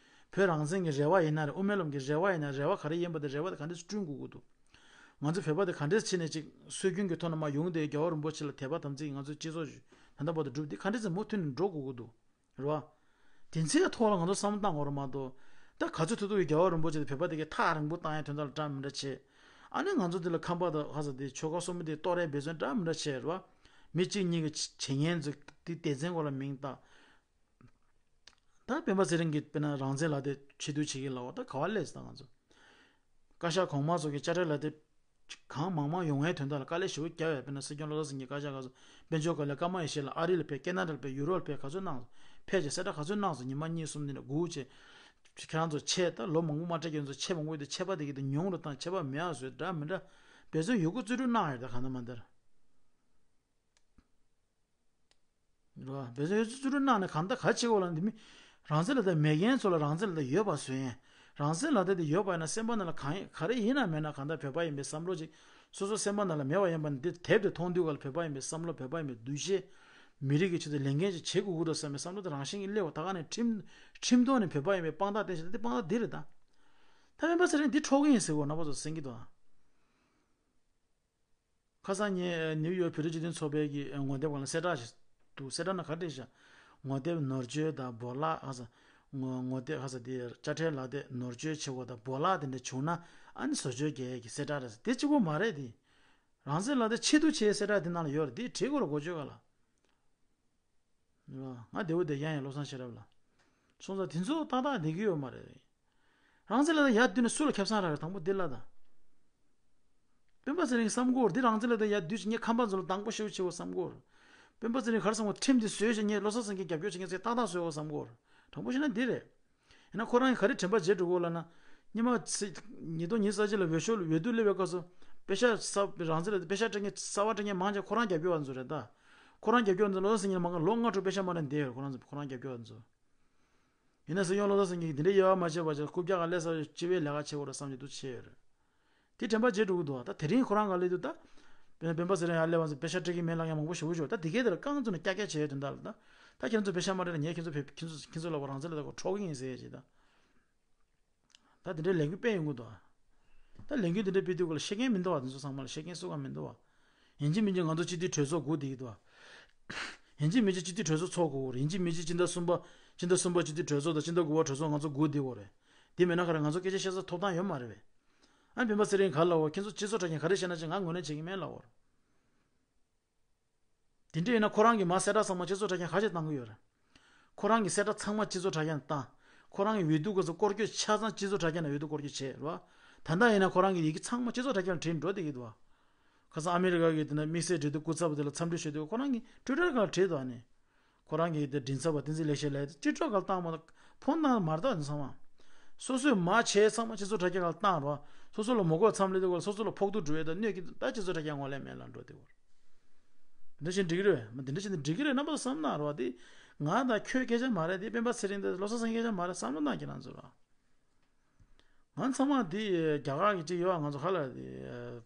བོད་རང་བཙན་གྱི་རེ་བ་ཡིན་ན་རེད། དབུ་མའི་ལམ་གྱི་རེ་བ་ཡིན་ན། རེ་བ་ག་རེ་ཡིན་པ་དེ་རེ་བ་དེ་ག་འདྲས་བསྐྲུན་དགོས་ཀྱི་འདུག་ང་ཚོ་བོད་པ་དེ་ག་འདྲས་བྱས་ནས་ཅིག་སྲོལ་རྒྱུན་གྱི་ཐོག་ནས་མར་ཡོང་བསྡད་རྒྱལ་བ་རིན་པོ་ཆེ་ལ་དད་པ་དམ་ཚིག་ང་ཚོའི་སྤྱི་ཚོགས་ད་ལྟ་བར་དུ་བསྒྲུབས་ཏེ་ག་འདྲས་ཟེར་མུ་མཐུད་ནས་འགྲོ་དགོས་ཀྱི་འདུག་རེད་བ། དེ་ཚོའི་ཐོག་ལ་ང་ཚོ་བསམ་བློ་བཏང་དགོས་རེད་མ་གཏོགས། ད་ག་ཚོད་ཐུབ་ཐུབ་ཀྱིས་རྒྱལ་བ་རིན་པོ་ཆེ་དང་བོད་པ་དེ་གའི་ཐག་རིང་པོ་བཏང་ཡའི་དོན་དག་ལ་འདྲ་མི་འདྲ་བྱེད། ཨ་ནི་ང་ཚོ་འདི་ལ་ཁམས་པ་དང་ཧ་ས་དེ་ཆོལ་ཁ་གསུམ་པོ་དེ་གཏོར་ཡའི་འབད་བརྩོན་འདྲ་མི་འདྲ་བྱེད་རེད་བ། མི་གཅིག་གཉིས་ཀྱི་བྱེད་ཉན་ཚོ་དེ་སྡེ་ཚན་སྐོར་ལ་མིང་བཏགས། ད་སྤེན་པ་ཚེ་རིང་གིས་དཔེར་ན་རང་བཙན་ལག་དེབ་ཕྱིར་བསྡུ་བྱེད་ཀྱི་ལབ་པ་ད་ག་བ་སླེབས་སོང་ད་ང་ཚོ། བཀའ་ཤག་གོང་མ་ཚོ་གིས་དཔྱ་ཁྲལ་ལག་དེབ་གང་མང་མང་ཡོང་བའི་དོན་དག་ལ་དཀའ་ལས་ཞེ་པོ་བརྒྱབ་ཡོད། དཔེར་ན་སྲིད་སྐྱོང་བློ་བཟང་སེང་གེའི་བཀའ་ཤག་སྐབས་སུ་དཔལ་འབྱོར་བཀའ་བློན་ཀརྨ་ཡེ་ཤེས་ལགས་ཨ་རི་ལ་ཕེབས། ཀེ་ན་ཌ་ལ་ཕེབས། ཡུ་རོབ་ལ་ཕེབས། ག་ཚོད་གནང་སོང་། ཕེབས་བྱས་གསལ་བསྒྲགས་ག་ཚོད་གནང་སོང་། ཉི་མ་གཉིས་གསུམ་འདི་ནས་སྒུག་བྱས། ཁྱེད་རང་ཚོ་ཆེད་ད་ལོ་མང་པོ་མ་སྤྲད་མཁན་ཚོ་ཆེད་མང་པོ་ཡོད་དུས་ཆད་པ་དེ་གི་དུ་ཉུང་རུ་བཏང་། ཆད་པ་མེད་པ་བཟོས་འདྲ་མི་འདྲ་འབད་བརྩོན་ཡོད་རྒུ་རྩལ་སྤྲུགས་གནང་ཡོད་ད་གང་ལྟར་མ་ལྟར། རེད་བ། འབད་བརྩོན་ཡོད་ཚུལ་ཚུལ་ཁྲིམས་གནང་ནས་གང་ལྟར་ག་བྱེད་དགོས་ལབ་ན། འདི་མི་རང་བཙན་ལག་དེབ་མེད་མཁན་ཚོ་ལ་རང་བཙན་ལག་དེབ་ཡོད་པ་བཟོས་ཡིན། རང་བཙན་ལག་དེབ་དེ་ཡོད་པ་ཡིན་ན་སེམས་པ་ནང་ལ་གང་ཡིན་ག་རེ་ཡིན་ན་མེད་ན་གང་ལྟར་བོད་པ་ཡིན་པའི་བསམ་བློ་ཅིག་སོ་སོ་སེམས་པ་ནང་ལ་མེད་པ་ཡིན་པ་ནི། འདི་དེབ་དེ་མཐོང་དུས་ག་ལ་བོད་པ་ཡིན་པའི་བསམ་བློ། བོད་པ་ཡིན་པའི་འདུ་ཤེས། མི་རིགས་ཀྱི་ཆེད་དུ་ལས་འགན་ཅིག་བྱེད་དགོས་ཀྱི་འདུག་བསམ་པའི་བསམ་བློ་དེ་རང་བཞིན་གྱིས་སླེབས་པ། ད་ག་ནས་ཁྲིམས་ཁྲིམས་ཐོག་ནས་བོད་པ་ཡིན་པའི་དཔང་རྟགས་བསྟན་བཞག་ན་དེ་དཔང་རྟགས་འདི་རེད་ད། ད་སྤེན་པ་ཚེ་རིང་འདི་འཕྲོག་གི་ཡིན་ཟེར་གོ་རྣམ་པ་ཚོ་གསན་གྱི་འདུག་ཨ། ཁ་སང་ཉིན་ནིའུ་ཡོག་བོད་རིགས་སྤྱི་མཐུན་ཚོགས་པའི་གི་ངོ་དེབ་སྒང་ལ་གསལ་བསྒྲགས་ཤིག་འདུག་གསལ་བསྒྲགས་ནང་ག་རེ་བྲིས་ཤག་ངོ་དེབ་ནོར་བཅོལ་དང་སྦོ་ལག་ཧ་ས། ངོ་ངོ་དེབ་ཧ་ས་དེ་དཔྱ་ཁྲལ་ལག་དེབ་ནོར་བཅོལ་བྱེད་དགོས་དང་སྦོ་ལག་དེ་འདྲ་བྱུང་ན་ཨ་ནི་བཟོ་བཅོས་རྒྱག་ཡས་ཀྱི་གསལ་བསྒྲགས་རེད་ཟེར། དེ་གཅིག་པོ་མ་རེད་དེ། རང་བཙན་ལག་དེབ་ཆེད་དུ་བྱས་གསལ་བསྒྲགས་དེ་ནང་ལ་ཡོད་རེད། དེ་བྲིས་དགོས་རེད་འགོ་བརྗོད་སྒང་ལ། ང་བདེ་བོ་བསྡད་ཀྱང་ཡང་བློ་བཟང་ཤེས་རབ་ལགས། སོང་ཙང་དེ་ཚོ་ཏག་ཏག་བསྡད་ཀྱི་ཡོད་མ་རེད། རང་བཙན་ལག་དེབ་ཡར་བསྡུས་ནས་སུ་ལ་ཁེ་བཟང་རག་རེད། དང་པོ་འདི་ལབ་དང་། སྤེན་པ་ཚེ་རིང་བསམ་དགོས་རེད། འདི་རང་བཙན་ལག་དེབ་ཡར་བསྡུས་བྱས་ངས་ཁམས་པ་ཚོ་ལ་སྡང་པོ་ཞེ་པོ་བྱེད་དགོས་བསམ་དགོས་རེད། སྤེན་པ་ཚེ་རིང་ག་རེ་བསམ་དགོས། ཁྲིམས་འདི་བཟོས་བྱས་ངས་བློ་བཟང་སེང་གེ་རྒྱབ་སྐྱོར་བྱེད་མཁན་ཚོས་ཏག་ཏག་བཟོས་དགོས་བསམ་དགོས་རེད། དྲང་པོ་བཤད་ན་འདི་རེད། ཡིན་ན་ཁོ་རང་གིས་ག་རེ་དྲན་པ་བརྗེད་འགྲོ་གི་ལབ་ན། སྔོན་མ་ཚེ་ཉིས་སྟོང་ཉི་ཤུ་རྩ་གཅིག་ལ་འོས་ཤོག་འོས་བསྡུ་སླེབས་པའི་སྐབས་སུ་པེ་ཤག་གསར་རང་བཙན་ལག་དེབ་པེ་ཤག་སྤྲད་མཁན་གསར་པ་སྤྲད་མཁན་མང་ཆེ་ཁོ་རང་རྒྱབ་སྐྱོར་བ་ཚོ་རེད་ད། ཁོ་རང་རྒྱབ་སྐྱོར་འདི་བློ་བཟང་སེང་གེ་མ་ག་ལོ་ལྔ་དྲུག་པེ་ཤག་མ་རེད་འདི་ཡོད་ཁོ་རང་ཚོ་ཁོ་རང་རྒྱབ་སྐྱོར་འདི་ཚོ། ཡིན་ན་སྲིད་སྐྱོང་བློ་བཟང་སེང་གེ་འདི་འདྲའི་དབྱེ་བ་མ་ཕྱེ་བར་བྱས་རྐུབ་བཀྱག་ག་སླེབས་ས་སྤྱི་པའི་ལས་ཀ་བྱེད་དགོས་རེད་བསམ་གྱི་འདུག་བྱས་ཡོད་རེད། དེ་དྲན་པ་བརྗེད་འགྲོ་གི་འདུག་ད་དེ་རིང་ཁོ་རང་ག་ལས་འདུག་ད་སྤེན་པ་ཚེ་རིང་ཡར་སླེབས་པ་ཚོ་པེ་ཤ་སྤྲད་ཀྱི་མེད་ལབ་མཁན་མང་པོ་ཞེ་པོ་ཅིག་ཡོད། ད་དེ་གའི་དེར་རྐང་བཙུགས་ནས་ཀྱག་ཀྱག་བྱས་ཡོད་དོན་དག་ལ། ད་ད་ཁྱེད་ཚོ་པེ་ཤ་མ་སྤྲད་ན་ངས་ཁྱེད་ཚོ་ཕེབས་ཁྱེད་ཚོ་ཁྱེད་ཚོ་ལ་བ་རང་ཚོ་ལ་ཁྲོ་གི་ཡིན་ཟེར་ཡས་ཅིག་ད། ད་དེ་འདྲའི་ལས་འགུལ་སྤེལ་ཡོང་གི་འདུག་ད་ལས་འགུལ་དེ་འདྲ་སྤེལ་དུས་སྐོར་ལ་ཤེས་མཁན་མི་འདུག་བ། དེ་ཚོ་ཚང་མ་ལ་ཤེས་མཁན་སུ་གང་མི་འདུག་བ། ཡིན་གཅིག་མིན་གཅིག་ང་ཚོ་སྤྱི་འཐུས་གྲོས་ཚོགས་སྒུག་བསྡད་ཀྱི་འདུག་བ། ཡིན་གཅིག་མིན་གཅིག་སྤྱི་འཐུས་གྲོས་ཚོགས་ཚོགས་དགོས་རེད། ཡིན་གཅིག་མིན་གཅིག་སྤྱི་ཟླ་གསུམ་པ་སྤྱི་ཟླ་གསུམ་པ་སྤྱི་འཐུས་གྲོས་ཚོགས་དང་སྤྱི་ཟླ་དགུ་པ་གྲོས་ཚོགས་ང་ཚོ་སྒུག་བསྡད་དགོས་རེད། དེ་མེད་ན་ག་རེ་ང་ཚོ་སྐད་ཆ་བཤད་ས་ཐོབ་ཐང་ཡོད་མ་རེད་པས། ཨ་སྤེན་པ་ཚེ་རིང་ག་ལ་འོ་ཁྱེད་ཚོ་སྤྱི་ཚོགས་དྲ་རྒྱ་ག་རེ་བཤད་ན་ཅི་ང་ངོས་ལེན་བྱེད་ཀྱི་མེད་ལབ་འོ། དེ་འདྲ་ཡིན་ན་ཁོ་རང་གི་མ་གསལ་བསྒྲགས་ཚང་མ་སྤྱི་ཚོགས་དྲ་རྒྱ་ག་ཞིག་བཏང་གི་ཡོད་རེད། ཁོ་རང་གི་གསལ་བསྒྲགས་ཚང་མ་སྤྱི་ཚོགས་དྲ་རྒྱ་ནས་བཏང་། ཁོ་རང་གི་འོས་བསྡུ་ག་ཚོད་སྐོར་སྐྱོད་ཆ་ཚང་སྤྱི་ཚོགས་དྲ་རྒྱ་ནས་འོས་བསྡུ་སྐོར་སྐྱོད་བྱས་རེད་བ། ད་ལྟ་ཡིན་ན་ཁོ་རང་གི་ཡི་གེ་ཚང་མ་སྤྱི་ཚོགས་དྲ་རྒྱ་ནས་བྲིས་འགྲོ་བསྡད་ཀྱི་འདུག་བ། ཁ་སང་ཨ་མི་རི་ཀ་གི་དེ་ན་དམིགས་བསལ་འབྲེལ་མཐུད་སྐུ་ཚབ་དེ་ལ་འཚམས་འདྲི་ཞུ་དུས་ཁོ་རང་གིས་ཊུའི་ཊར་སྒང་བྲིས་འདུག་ཨ་ནི། ཁོ་རང་གི་དེ་མགྲིན་ཚབ་པ་བསྟན་འཛིན་ལེགས་བཤད་ལགས་ཊུའི་ཊར་སྒང་བཏང་མ་གཏོགས་ཕོན་བཏང་མ་རེད་ད་དེ་ཚང་མ། སོ་སོས་མ་བྱས་ཚང་མ་སྤྱི་ཚོགས་དྲ་རྒྱ་སྒང་བཏང་རོགས། སོ་སོ་ལ་མ་དགོས་མཚམས་ལ་དེ་སྐོར་སོ་སོ་ལ་ཕོག་ཐུག་འགྲོ་ཡས་དང་གནོད་ཀྱི་ད་སྤྱི་ཚོགས་དྲ་རྒྱ་ངོས་ལེན་མེད་ལ་འགྲོ་དེ་སྐོར། འདི་འདྲ་བྱས་འགྲིག་གི་རེད། མ་འདི་འདྲ་བྱས་ནས་འགྲིག་གི་རེད་རྣམ་པ་ཚོ་བསམ་གནང་རོགས། དེ་ང་དང་ཁྱོད་སྐད་ཆ་མ་རེད། དེ་སྤེན་པ་ཚེ་རིང་དེ་བློ་བཟང་སེང་གེ་སྐད་ཆ་མ་རེད། བསམ་བློ་བཏང་གི་རང་ཚོ་རོགས། ང་ཚང་མ་དེ་རྒྱ་གར་གྱི་ཅིག་ཡོད་ང་ཚོ་ཁ་ལ་དེ།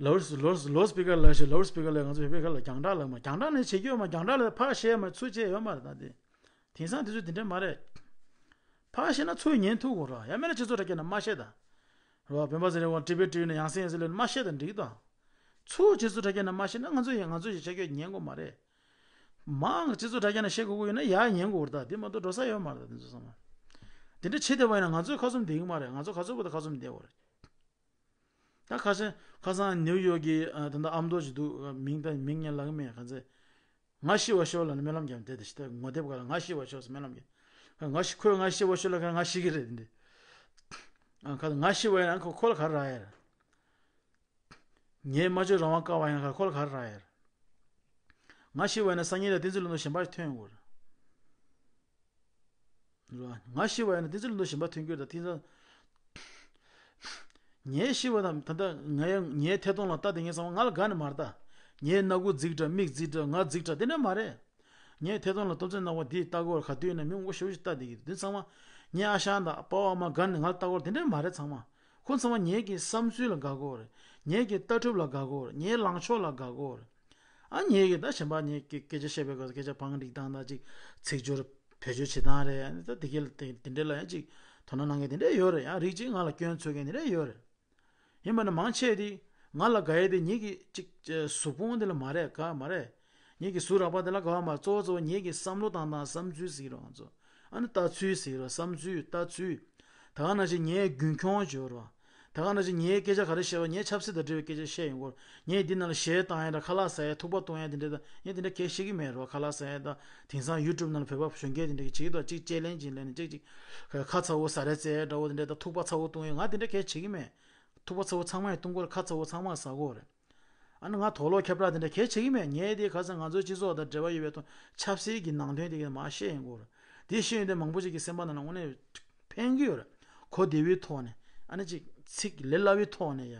ལའུ་ལའུ་ལའུ་སི་པི་ཀར་ལ་ཞེས་ལའུ་སི་པི་ཀར་ལ་ང་ཚོ་བོད་པའི་ཁ་ལ་རྒྱང་བསྒྲགས་ལབ་མ་རྒྱང་བསྒྲགས་ནས་བྱེད་རྒྱུ་ཡོད་མ། རྒྱང་བསྒྲགས་ལ་ཕར་བཤད་མ་ཚུར་བྱེད་ཡོད་མ་རེད་ད་དེ། དེང་སང་དེ་ཚོ་དེ་འདྲ་མ་རེད། ཕར་བཤད་ན་ཚུར་ཉན་ཐུབ་དགོས་ར། ཡང་མིན་ན་སྤྱི་ཚོགས་དྲ་རྒྱ་ནས་མ་བཤད་ད། ར་བ་སྤེན་པ་ཚེ་རིང་བ་ཊི་བི་ཊི་བི་ནས་ཡང་སེ་ཡང་སེ་ལོས་མ་བཤད་ད་འགྲིག་ད། ཚུར་སྤྱི་ཚོགས་དྲ་རྒྱ་ནས་མ་བཤད་ན་ང་ཚོ་ཡང་ང་ཚོ་ཡི་ཆ་རྒྱུ་ཉན་དགོས་མ་རེད། མང་སྤྱི་ཚོགས་དྲ་རྒྱ་ནས་བཤད་དགོས་ཀྱི་ཡོད་ན་ཡར་ཉན་དགོས་རེད་ད། དེ་མ་གཏོགས་འགྲོ་ས་ཡོད་མ་རེད་ད་དེ་ཚོ་ཚང་མ། དེ་འདྲ་བྱེད་བསྡད་པ་ཡིན་ན་ང་ཚོའི་ཁ་བཙུམ་བསྡད་ཀྱི་མ་རེད། ང་ཚོ་ཁ་ཚུགས་པ་དང་ཁ་བཙུམ་བསྡད་དགོས་རེད། ད་ཁ་སང་ཁ་སང་ནིའུ་ཡོག་གི་ཨ་ད་ལྟ་ཨ་མདོ་ཅིག་འདུག་མིང་ད་མིང་ངས་ལབ་ཀྱི་མེད། ག་ཚད་ང་ཤི་བ་ཤོག་ལབ་ནས་སྨོན་ལམ་རྒྱབ་བསྡད་དེ་ཤི་ད་ངོ་དེབ་ག་ལ་ང་ཤི་བ་ཤོག་ཟེར་སྨོན་ལམ་རྒྱབ། ང་ཤི་ཁོས་ང་ཤི་བ་ཤོག་ལབ་ཁ་ང་ཤི་གི་རེད་འདི། ཨ་ཁ་ང་ཤི་བ་ཡིན་ན་ཁོ་ཁོ་ལ་ག་རེ་རག་ཡ་རེད། ངའི་སྨྲ་བརྗོད་རང་དབང་བཀག་པ་ཡིན་ན་ཁོ་ལ་ག་རེ་རག་ཡ་རེད། ང་ཤི་བ་ཡིན་ན་སང་ཉིན་ལ་བསྟན་འཛིན་ལྷུན་གྲུབ་གཞན་པ་ཞིག་ཐོན་ཡོང་གི་རེད། རེད་བ། ང་ཤི་བ་ཡིན་ན་བསྟན་འཛིན་ལྷུན་གྲུབ་གཞན་པ་ཐོན་གྱི་རེད་ད་དེང་སང་། ངའི་ཤི་བ་དང་ད་ལྟ་ངའི་ངའི་ཐད་གཏོང་ལ་ལྟ་དེ་ངའི་བསམ་པ་ང་ལ་དགའ་ནི་མ་རེད་ད། ངའི་སྣ་ཁུག་རྫིག་དྲགས་མིག་རྫིག་དྲགས་ང་རྫིག་དྲགས་དེ་འདྲ་མ་རེད། ངའི་ཐད་གཏོང་ལ་སྟོབས་ཆེན་ནག་པོ་དེས་ལྟ་གི་ཡོད་རེད། ག་དུས་ཡིན་ན་མི་མང་པོ་ཞེ་པོ་ཞིག་ལྟ་བསྡད་ཀྱི་འདུག་དེ་ཚང་མ་ངའི་ཨ་ཞང་དང་པ་ཕ་མ་དགའ་ནས་ང་ལ་ལྟ་གི་ཡོད་རེད་དེ་འདྲ་མ་རེད་ཚང་མ། ཁོ་ཚང་མ་ངེད་ཀྱི་བསམ་ཚུལ་ལ་དགའ་གི་ཡོད་རེད། ངེད་ཀྱི་ལྟ་གྲུབ་ལ་དགའ་གི་ཡོད་རེད། ངའི་ལངས་ཕྱོགས་ལ་དགའ་གི་ཡོད་རེད། ཨ་ངེད་ཀྱི་ད་གཞན་པ་ངེད་ཀྱི་སྐད་ཆ་བཤད་པའི་སྐབས་སུ་སྐད་ཆ་བང་སྒྲིག་སྟངས་དང་ཅིག་ཚིག་སྦྱོར་བེད་སྤྱོད་བྱེད་སྟངས་རེད། ཨ་ནི་ད་དེ་གའི་དེ་དེ་འདྲ་ལ་ཡང་ཅིག་དོ་སྣང་གནང་མཁན་དེ་འདྲ་ཡོད་རེད། ཡང་རིགས་གཅིག་ང་ལ་སྐྱོན་འཚོལ་མཁན་དེ་འདྲ་ཡོད་རེད། ཡིན་པ་ནི་མང་ཆེ་དེ་ང་ལ་དགའ་ཡས་དེ་ངེད་ཀྱི་ཅིག་གཟུགས་ཕུང་དེ་ལ་མ་རེད། དགའ་མ་རེད། ངེད་ཀྱི་གཟུགས་རགས་པ་དེ་ལ་དགའ་བ་མ་རེད། གཙོ་བོ་གཙོ་བོ་ངེད་ཀྱི་བསམ་བློ་བཏང་སྟངས་བསམ་ཚུལ་ཟེར་གྱི་རེད་ང་ཚོ། ཨ་ནི་ལྟ་ཚུལ་ཟེར་གྱི་རེད། བསམ་ཚུལ་ལྟ་ཚུལ། ད་ག་ནང་བཞིན་ངའི་རྒྱུན་འཁྱོངས་བྱེད་རོགས། ད་ག་ནང་བཞིན་ངའི་སྐད་ཆ་ག་རེ་བཤད་པ་ངའི་ཆབ་སྲིད་དང་འབྲེལ་བའི་སྐད་ཆ་བཤད་ཡོང་གི་རེད། ངས་འདི་ནང་ལ་གཞས་བཏང་ཡ་དང་ཁ་ལག་ཟ་ཡ་ཐུག་པ་གཏོང་ཡ་དེ་འདྲ་དང་ངས་དེ་འདྲ་གལ་ཤེས་ཀྱི་མེད་རོགས། ཁ་ལག་ཟ་ཡ་དང་དེང་སང་ཡུ་ཊུབ་ནང་ལ་བོད་པ་གཞོན་སྐྱེས་དེ་འདྲ་གི་བྱེད་ཀྱི་འདུག་ཅིག་ཅེ་ལེན་ཇི་ལེན་ཅིག་ཅིག་ཁ་ཚ་བོ་ཟ་རེ་རྩེ་ཡ་འདྲ་བོ་དེ་འདྲ་དང་ཐུག་པ་ཚ་བོ་གཏོང་ཡ་ང་དེ་འདྲ་གལ་བྱེད་ཀྱི་མེད། ཐུག་པ་ཚ་བོ་ཚང་མ་ཡང་གཏོང་གི་རེད། ཁ་ཚ་བོ་ཚང་མ་ཟ་གི་རེད། ཨ་ནི་ང་དོག་ལོག་ཁྱབ་བསྒྲགས་དེ་འདྲ་གལ་བྱེད་ཀྱི་མེད། ངས་དེ་ཁ་སང་ང་ཚོའི་སྤྱི་ཚོགས་དང་འབྲེལ་བ་ཡོད་པའི་ཐོག་ཆབ་སྲིད་ཀྱི་ནང་དོན་དེ་ག་མར་བཤད་ཡོང་གི་རེད། དེ་བཤད་ཡོང་དུས་མང་པོ་ཞིག་གི་སེམས་པ་ནང་ལ་དངོས་གནས་ཕན་གྱི་ཡོད་རེད། གོ་བདེ་བའི་ཐོག་ནས་ཨ་ནི་ཅིག་ཚིག་ལས་སླ་བའི་ཐོག་ནས་ཡ་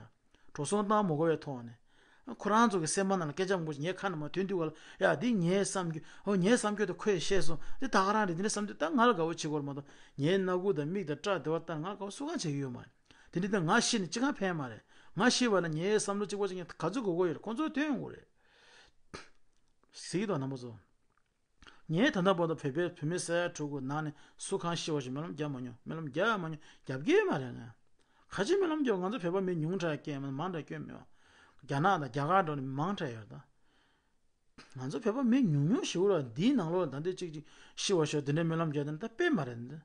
འགྲོ་སོང་བཏང་མ་དགོས་པའི་ཐོག་ནས། ཁོ་རང་ཚོ་གི་སེམས་པ་ནང་ལ་སྐད་ཆ་མང་པོ་ཞིག་ངའི་ཁ་ནང་མར་ཐོན་དུས་ག་ལ་ཡ་འདི་ངའི་བསམ་རྒྱུ་ཨོ་ངའི་བསམ་རྒྱུ་དེ་ཁོས་བཤད་སོང་འདི་ད་ག་རང་རེད། འདི་འདྲ་བསམ་དུས་ད་ང་ལ་དགའ་བོ་བྱེད་དགོས་རེད་མ་གཏོགས་ངའི་སྣ་ཁུག་དང་མིག་དང་སྐྲ་བདེ་བ་ལྟར་ང་དགའ་བོ་སུ་གང་བྱེད་ཀྱི་ཡོད་མ་རེད། དེ་འདྲ་ད་ང་ཤི་ནས་ཅི་གང་ཕན་མ་རེད། ང་ཤི་བ་ན་ངའི་བསམ་བློ་གཅིག་པ་གཅིག་རྐྱང་ག་ཚོད་དགོས་ཀྱི་ཡོད་རེད། ཁོང་ཚོ་ཐོན་ཡོང་གི་རེད། གཟིགས་དང་རྣམ་པ་ཚོ། ངས་ད་ལྟ་བར་དུ་བོད་པའི་བུད་མེད་ས་ཡ་དྲུག་གི་ནང་ནས་སུ་གང་ཤི་བ་ཞིག་སྨོན་ལམ་རྒྱབ་མ་མྱོང་། སྨོན་ལམ་རྒྱབ་ཡང་མ་མྱོང་། རྒྱབ་ཀྱི་མ་རེད་ང་། ག་ཅི་སྨོན་ལམ་རྒྱབ། ང་ཚོ་བོད་པ་མི་ཉུང་དྲགས་སྐྱོན་མང་དྲགས་སྐྱོན་མེད་པ། རྒྱ་ནག་དང་རྒྱ་གར་འགྲོ་ནས་མང་དྲགས་ཡོད་ད། ང་ཚོ་བོད་པ་མི་ཉུང་ཉུང་ཞིག་ར་འདིའི་ནང་ལོགས་ད་འདི་གཅིག་གཅིག་ཤི་བ་ཤོག་དེ་འདྲའི་སྨོན་ལམ་རྒྱག་དེ་ད་དཔེ་མ་རེད་འདི།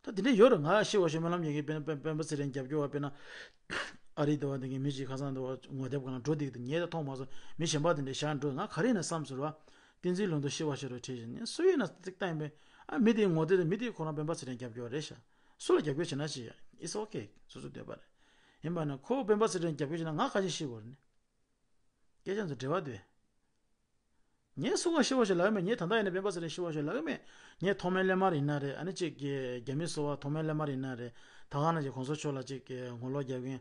ད་དེ་འདྲ་ཡོད་རེད། ང་ཤི་བ་ཤོག་སྨོན་ལམ་རྒྱག་གི་དཔེར་ན་སྤེན་པ་ཚེ་རིང་རྒྱབ་སྐྱོར་བ་དཔེར་ན་ཨ་རི་དེ་བ་དེ་གི་མི་གཅིག་ཁ་སང་དེ་བ་ངོ་དེབ་ག་ན་འགྲོ་འདུག་དེ་ངས་ད་མཐོང་མ་སོང་། མི་གཞན་པ་དེ་འདྲ་བཞག་འགྲོ་ང་ག་རེ་ཡིན་ན་བསམ་ཟེར་བ། བསྟན་འཛིན་ལྷུན་གྲུབ་ཤི་བ་ཤོག་རེད་བྲིས་བཞག་ནས་སུ་ཡིན་ན་ཏིག་ཏག་ཡིན་པས། ཨ་མི་དེའི་ངོ་དེབ་དེ་མི་དེ་ཁོ་རང་སྤེན་པ་ཚེ་རིང་རྒྱབ་སྐྱོར་རེད་ཤག་སུ་ལ་རྒྱབ་སྐྱོར་བྱེད་ན་ཅི་ཡ། It's okay. སོ་སོ་འདོད་པ་རེད། ཡིན་པ་ན་ཁོ་སྤེན་པ་ཚེ་རིང་རྒྱབ་སྐྱོར་བྱེད་ན་ང་ག་ཅི་ཤི་དགོས་རེད་ནི། སྐད་ཆ་ཚོ་འབྲེལ་བ་འདུག་ངས་སུ་གང་ཤི་བ་ཞིག་ལབ་ཀྱི་མེད། ངས་ད་ལྟ་ཡིན་ན་སྤེན་པ་ཚེ་རིང་ཤི་བ་ཞིག་ལབ་ཀྱི་མེད། ངས་ཐོགས་མེད་སླད་མར་ཡིན་ན་རེད། ཨ་ནི་གཅིག་གི་རྒྱ་མི་སོ་པ་ཐོགས་མེད་སླད་མར་ཡིན་ན་རེད། ད་ག་ནང་བཞིན་གོང་ས་མཆོག་ལ་གཅིག་གི་ངོ་ལོག་རྒྱབ་མཁན་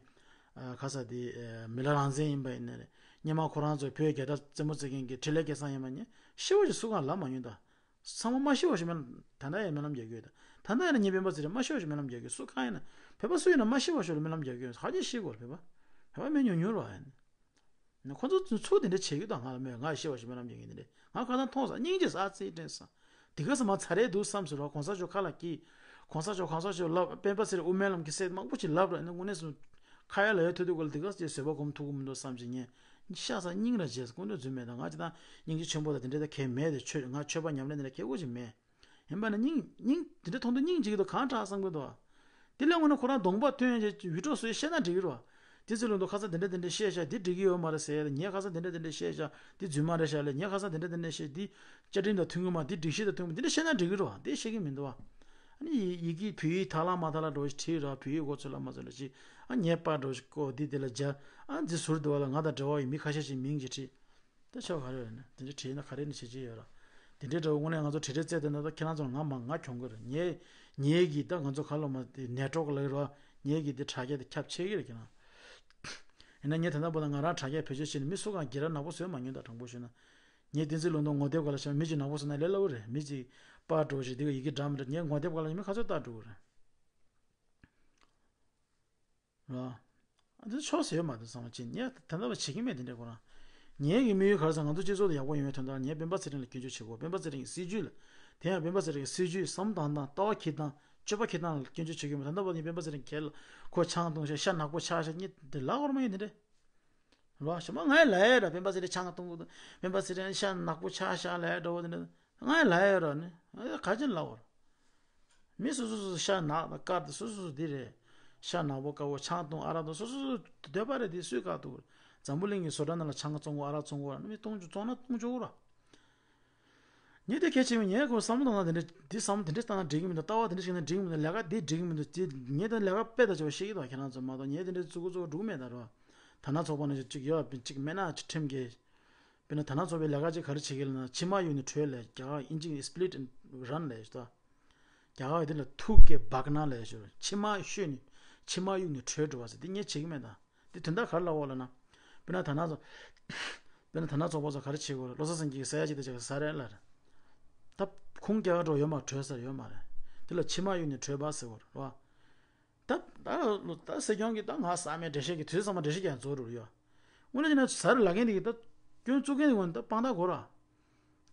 ཨ་ཁ་ས་དེ་ཨ་མི་ལ་རང་བཙན་ཡིན་པ་ཡིན་ན་རེད། སྔོན་མ་ཁོ་རང་ཚོས་བོད་རྒྱལ་དར་རྩེད་མོ་རྩེ་མཁན་གྱི་འཕྲིན་ལས་སྐལ་བཟང་ཡིན་པ་ནི་ཤི་བ་ཞིག་སུ་གང་ལབ་མ་མྱོང་ད། ཚང་མ་མ་ཤི་བ་ཞིག་མེད་ན་ད་ལྟ་ཡང་སྨོན་ལམ་རྒྱག་གི་ཡོད་ད། ད་ ད་ལྟ་ཡིན་ན་ངས་སྤེན་པ་ཚེ་རིང་མ་ཤི་བ་ཞིག་སྨོན་ལམ་རྒྱག་གི། སུ་གང་ཡིན་ན་བོད་པ་སུ་ཡིན་ན་མ་ཤི་བ་ཞིག་ལ་སྨོན་ལམ་རྒྱག་གི་ཡོད། ཧ་ཅང་ཤི་དགོས་རེད། བོད་པ་བོད་པ་མི་ཉུང་ཉུང་རེད་བ། ཡིན་ན་ཁོ་ཚོ་ཚུར་དེ་འདྲ་བྱེད་ཀྱི་འདུག་ང་ལ་མོས་ང་ཤི་བ་ཞིག་སྨོན་ལམ་རྒྱག་གི་འདི་འདྲ་ང་ཁ་སང་མཐོང་སོང་། སྙིང་རྗེ་ས་རྩེ་དྲན་སོང་། དེ་ག་ས་མ་ཚ་རེད་འདུག་བསམ་སོང་ར། གོང་ས་མཆོག་ཁ་ལ་སྐྱིད། གོང་ས་མཆོག་གོང་ས་མཆོག་ལབ། སྤེན་པ་ཚེ་རིང་དབུ་མའི་ལམ་གྱི་སྲས་མང་པོ་ཞིག་ལབ་ར། ཡིན་ན་དངོས་གནས་སུ་ཁ་ཡ་ལ་ཡ་ཐུག་དུས་ག་ལ་དེ་ག་ས་ཅིག་བཟོད་པ་སྒོམ་ཐུབ་ཀྱི་མི་འདུག་བསམ་ཞིག་ངས་ཤ་ཚ་སྙིང་ར་རྗེ་ས་ཀུན་ཏུ་རྫུན་མེད། ད་ང་ཅི་ད་སྙིང་རྗེ་ཆེན་པོ་དང་དེ་འདྲ་ད་གལ་མེད་དེ། ཆོས་ང་ཆོས་པ་ཉམས་ལེན་དེ་འདྲ་གལ་དགོས་ཅིག་མེད། ཡིན་པ་ན་སྙིང་སྙིང་དེ་འདྲ་མཐོང་དུས་སྙིང་རྗེ་གི་འདུག་གང་དྲག་བསམ་གི་འདུག་དེ་ལས་དངོས་གནས་ཁོ་རང་གདོང་པ་ཐོན་ཡ་ཅིག་ཡུལ་གྲོགས་སུ་བཤད་ན་འགྲིག་གི་རེད་བ། དེ་ཚོ་ལུང་དུ་ཁ་སང་དེ་འདྲ་དེ་འདྲ་བཤད་ཤག་དེ་འགྲིག་གི་ཡོད་མ་རེད་ཟེར་ཡ་དང་། ངས་ཁ་སང་དེ་འདྲ་དེ་འདྲ་བཤད་ཤག་དེ་རྫུན་མ་རེད་ཤག་ལས། ངས་ཁ་སང་དེ་འདྲ་དེ་འདྲ་བཤད་དེ་བཅའ་ཁྲིམས་དང་མཐུན་གི་མ། དེ་སྒྲིག་གཞི་དང་མཐུན་གི་མ། དེ་འདྲ་བཤད་ན་འགྲིག་གི་རེད་བ། དེ་བཤད་གི་མི་འདུག་བ། ཨ་ནི་ཡི་ཡི་གེ་བོད་ཡིག་དག་ལ་མ་དག་ལ་འགྲོ་ཞིག་བྲིས་ར། བོད་ཡིག་འགོ་ཚུགས་ལ་མ་ཚུགས་ལ་ཅིག་ཨ་ངས་པར་འགྲོ་ཞིག་བཀོད་དེ་དེ་ལ་སྦྱར། ཨ་འདི་ཟུར་དུ་བ་ལ་ང་དང་འབྲེལ་བ་ཡོད་མི་ཁ་ཤས་ཤིག་མིང་ཅིག་བྲིས། ད་ཆོག་ག་རེ་རེད་ན། དེ་འདྲ་བྲིས་ན་ག་རེ་ནས་བྱེད་ཀྱི་ཡོད་ར། དེ་འདྲའི་འདྲ་བོ་དངོས་གནས་ང་ཚོ་བྲིས་བྲིས་བཙལ་བསྡད་ན་ད་ཁྱེད་རང་ཚོ་ང་མ་ང་གྱོང་གི་རེད། ངའི་ངའི་གི་ད་ང་ཚོ་ག་ལོ་མ་དེ་ནེ་ཊོག་ལ་ར། ངའི་གི་དེ་དྲ་རྒྱ་དེ་ཁྱབ་ཆེ་གི་རེད་ཁྱེད་རང་། ཡིན་ན་ངས་ད་ལྟ་བར་དུ་ང་རང་དྲ་རྒྱ་བེད་སྤྱོད་བྱས་ནས་མི་སུ་གང་སྒེར་ར་ནག་པོ་བཟོས་མ་མྱོང་། ད་དྲང་པོ་ཞུས་ན། ངས་བསྟན་འཛིན་ལུང་རྟོགས་ངོ་དེབ་སྒང་ལ་བཞག་མི་གཅིག་ནག་པོ་བཟོས་ན་ལས་སླ་པོ་རེད། མི་གཅིག་པར་འགྲོ་ཞིག་དེ་ག་ཡི་གེ་འདྲ་མི་འདྲ་ངས་ངོ་དེབ་སྒང་ལ་མི་ཁ་ཚོད་ལྟ་འགྲོ་གི་རེད། ར། ཨ་འདི་ཕྱོགས་སུ་ཡོད་མ་རེད་བསམ་བྱས། ངས་ད་ལྟ་བ་བྱེད་ཀྱི་མེད་དེ་འདྲ་ཁོ་རང་། ངའི་གི་དམིགས་ཡུལ་ག་རེ་ཟེར། ང་ཚོ་སྤྱི་ཚོགས་དེ་ཡག་པོ་ཡོང་བའི་དོན་དག་ངས་སྤེན་པ་ཚེ་རིང་ལ་སྐྱོན་བརྗོད་བྱེད་དགོས། སྤེན་པ་ཚེ་རིང་གི་སྲིད་ཇུས་ལ། དེ་ཡང་སྤེན་པ་ཚེ་རིང་གི་སྲིད་ཇུས་བསམ་བློ་བཏང་སྟངས་ལྟ་བ་འཁྱེར་སྟངས་སྤྱོད་པ་འཁྱེར་སྟངས་ལ་སྐྱོན་བརྗོད་བྱེད་ཀྱི་མེད། ད་ལྟ་བ་ནི་སྤེན་པ་ཚེ་རིང་གལ་ཁོ་ཆང་བཏུང་ཤག་ཤ་ནག་པོ་ཆགས་ཤག་གཉིས་དེ་ལབ་དགོས་མ་ཡིན་དེ་འདྲ། རོ་ཞི་མ་ངས་ལབ་ཡ་ར། སྤེན་པ་ཚེ་རིང་ཆང་བཏུང་གི་འདུག་སྤེན་པ་ཚེ་རིང་ཤ་ནག་པོ་ཆགས་ཤག་ལབ་ཡ་འདྲ་བོ་དེ་འདྲ། ངས་ལབ་ཡོད་ར་ནི། ཨ་ག་ཅི་ལབ་བར། མི་སོ་སོ་སོ་ཤ་ནག་དང་དཀར་དང་སོ་སོ་སོ་འདི་རེད། ཤ་ནག་པོ་དཀར་པོ་ཆང་བཏུང་ཨ་རག་བཏུང་སོ་སོ་སོ་འདོད་པ་རེད། དེ་སུས་བཀག་ཐུབ། འཛམ་བུ་གླིང་གི་བཟོ་གྲྭ་ནང་ལ་ཆང་བཙོང་གོ་ཨ་རག་བཙོང་གོ་ར་ནི་མི་གཏོང་རྒྱུ་བཙོང་ན་གཏོང་ཆོག་གོ་ར། ངས་དེ་གལ་ཆེ་བའི་ངས་ཁོ་བསམ་བློ་བཏང་ན་དེ་འདྲ་འདི་བསམ་དེ་འདྲ་བཏང་ན་འགྲིག་གི་མི་འདུག་ལྟ་བ་དེ་འདྲ་ཞིག་ན་འགྲིག་གི་མི་འདུག་ལས་ཀ་འདི་འགྲིག་གི་མི་འདུག་དེ་ངས་ད་ལས་ཀ་དཔེ་དང་བྱ་བ་ཤེས་ཀྱི་འདུག་ཁྱེད་རང་ཚོ་མ་གཏོགས་ངས་དེ་འདྲ་བཙུགས་གོ་བཙུགས་འགྲོ་གི་མེད་ད་རོ། ད་ན་ཚོགས་པ་ནས་ཅིག་ཡོད་པ་ཅིག་མེད་ན་ཅིག་ཁྲིམས་འགལ། དཔེར་ན་ད་ན་ཚོགས་པའི་ལས་ཀ་ཅིག་ག་རེ་བྱེད་ཀྱི་ལབ་ན། ཕྱི་མ་གཡུག་ནས་བྲོས་ལབ། རྒྱ་གར་དབྱིན་ཇི་གི་split and run ལབ་ཞིག་ད། རྒྱ་གར་དེ་ལ་ཐུག་གེ་བག་ན་ལབ་ཞིག་ཕྱི་མ་ཤོད་ནས་ཕྱི་མ་གཡུག་ནས་བྲོས་འགྲོ་བ་ཟེར་དེ་ངས་བྱེད་ཀྱི་མེད་ད། དེ་དོན་དག་ག་རེ་ལབ་འོ་ལབ་ན། དཔེར་ན་ད་ན་ཚོགས་དཔེར་ན་ད་ན་ཚོགས་པ་ཚོ་ག་རེ་བྱེད་དགོས་རེད། བློ་བཟང་སེང་གེ་གིས་ཟེར་ཡ་ཅིག་དེ་ཅིག་ཟ་རེད་ལབ་རེད། ད་ཁོང་རྒྱ་གར་འགྲོ་ཡོད་མ་བྲོས་ས་ཡོད་མ་རེད། དེ་ལ་ཕྱི་མ་གཡུག་ནས་བྲོས་པ་ཟེར་དགོས་རེད་བ། ད་ད་ད་སྲིད་སྐྱོང་གིས་ད་ང་ཟ་མེད་འགྲེལ་བཤད་ཀྱི་དུས་ཚང་མ་འགྲེལ་བཤད་ཀྱང་རྫོགས་འགྲོ་ཡོད། དངོས་གནས་བྱས་ན་ཟ་རུ་ལག་ཁྱེར་འདི་གི་ད་སྐྱོན་བཙུགས་མཁན་འདི་ངོ་ནས་ད་དཔང་རྟགས་དགོས་ར།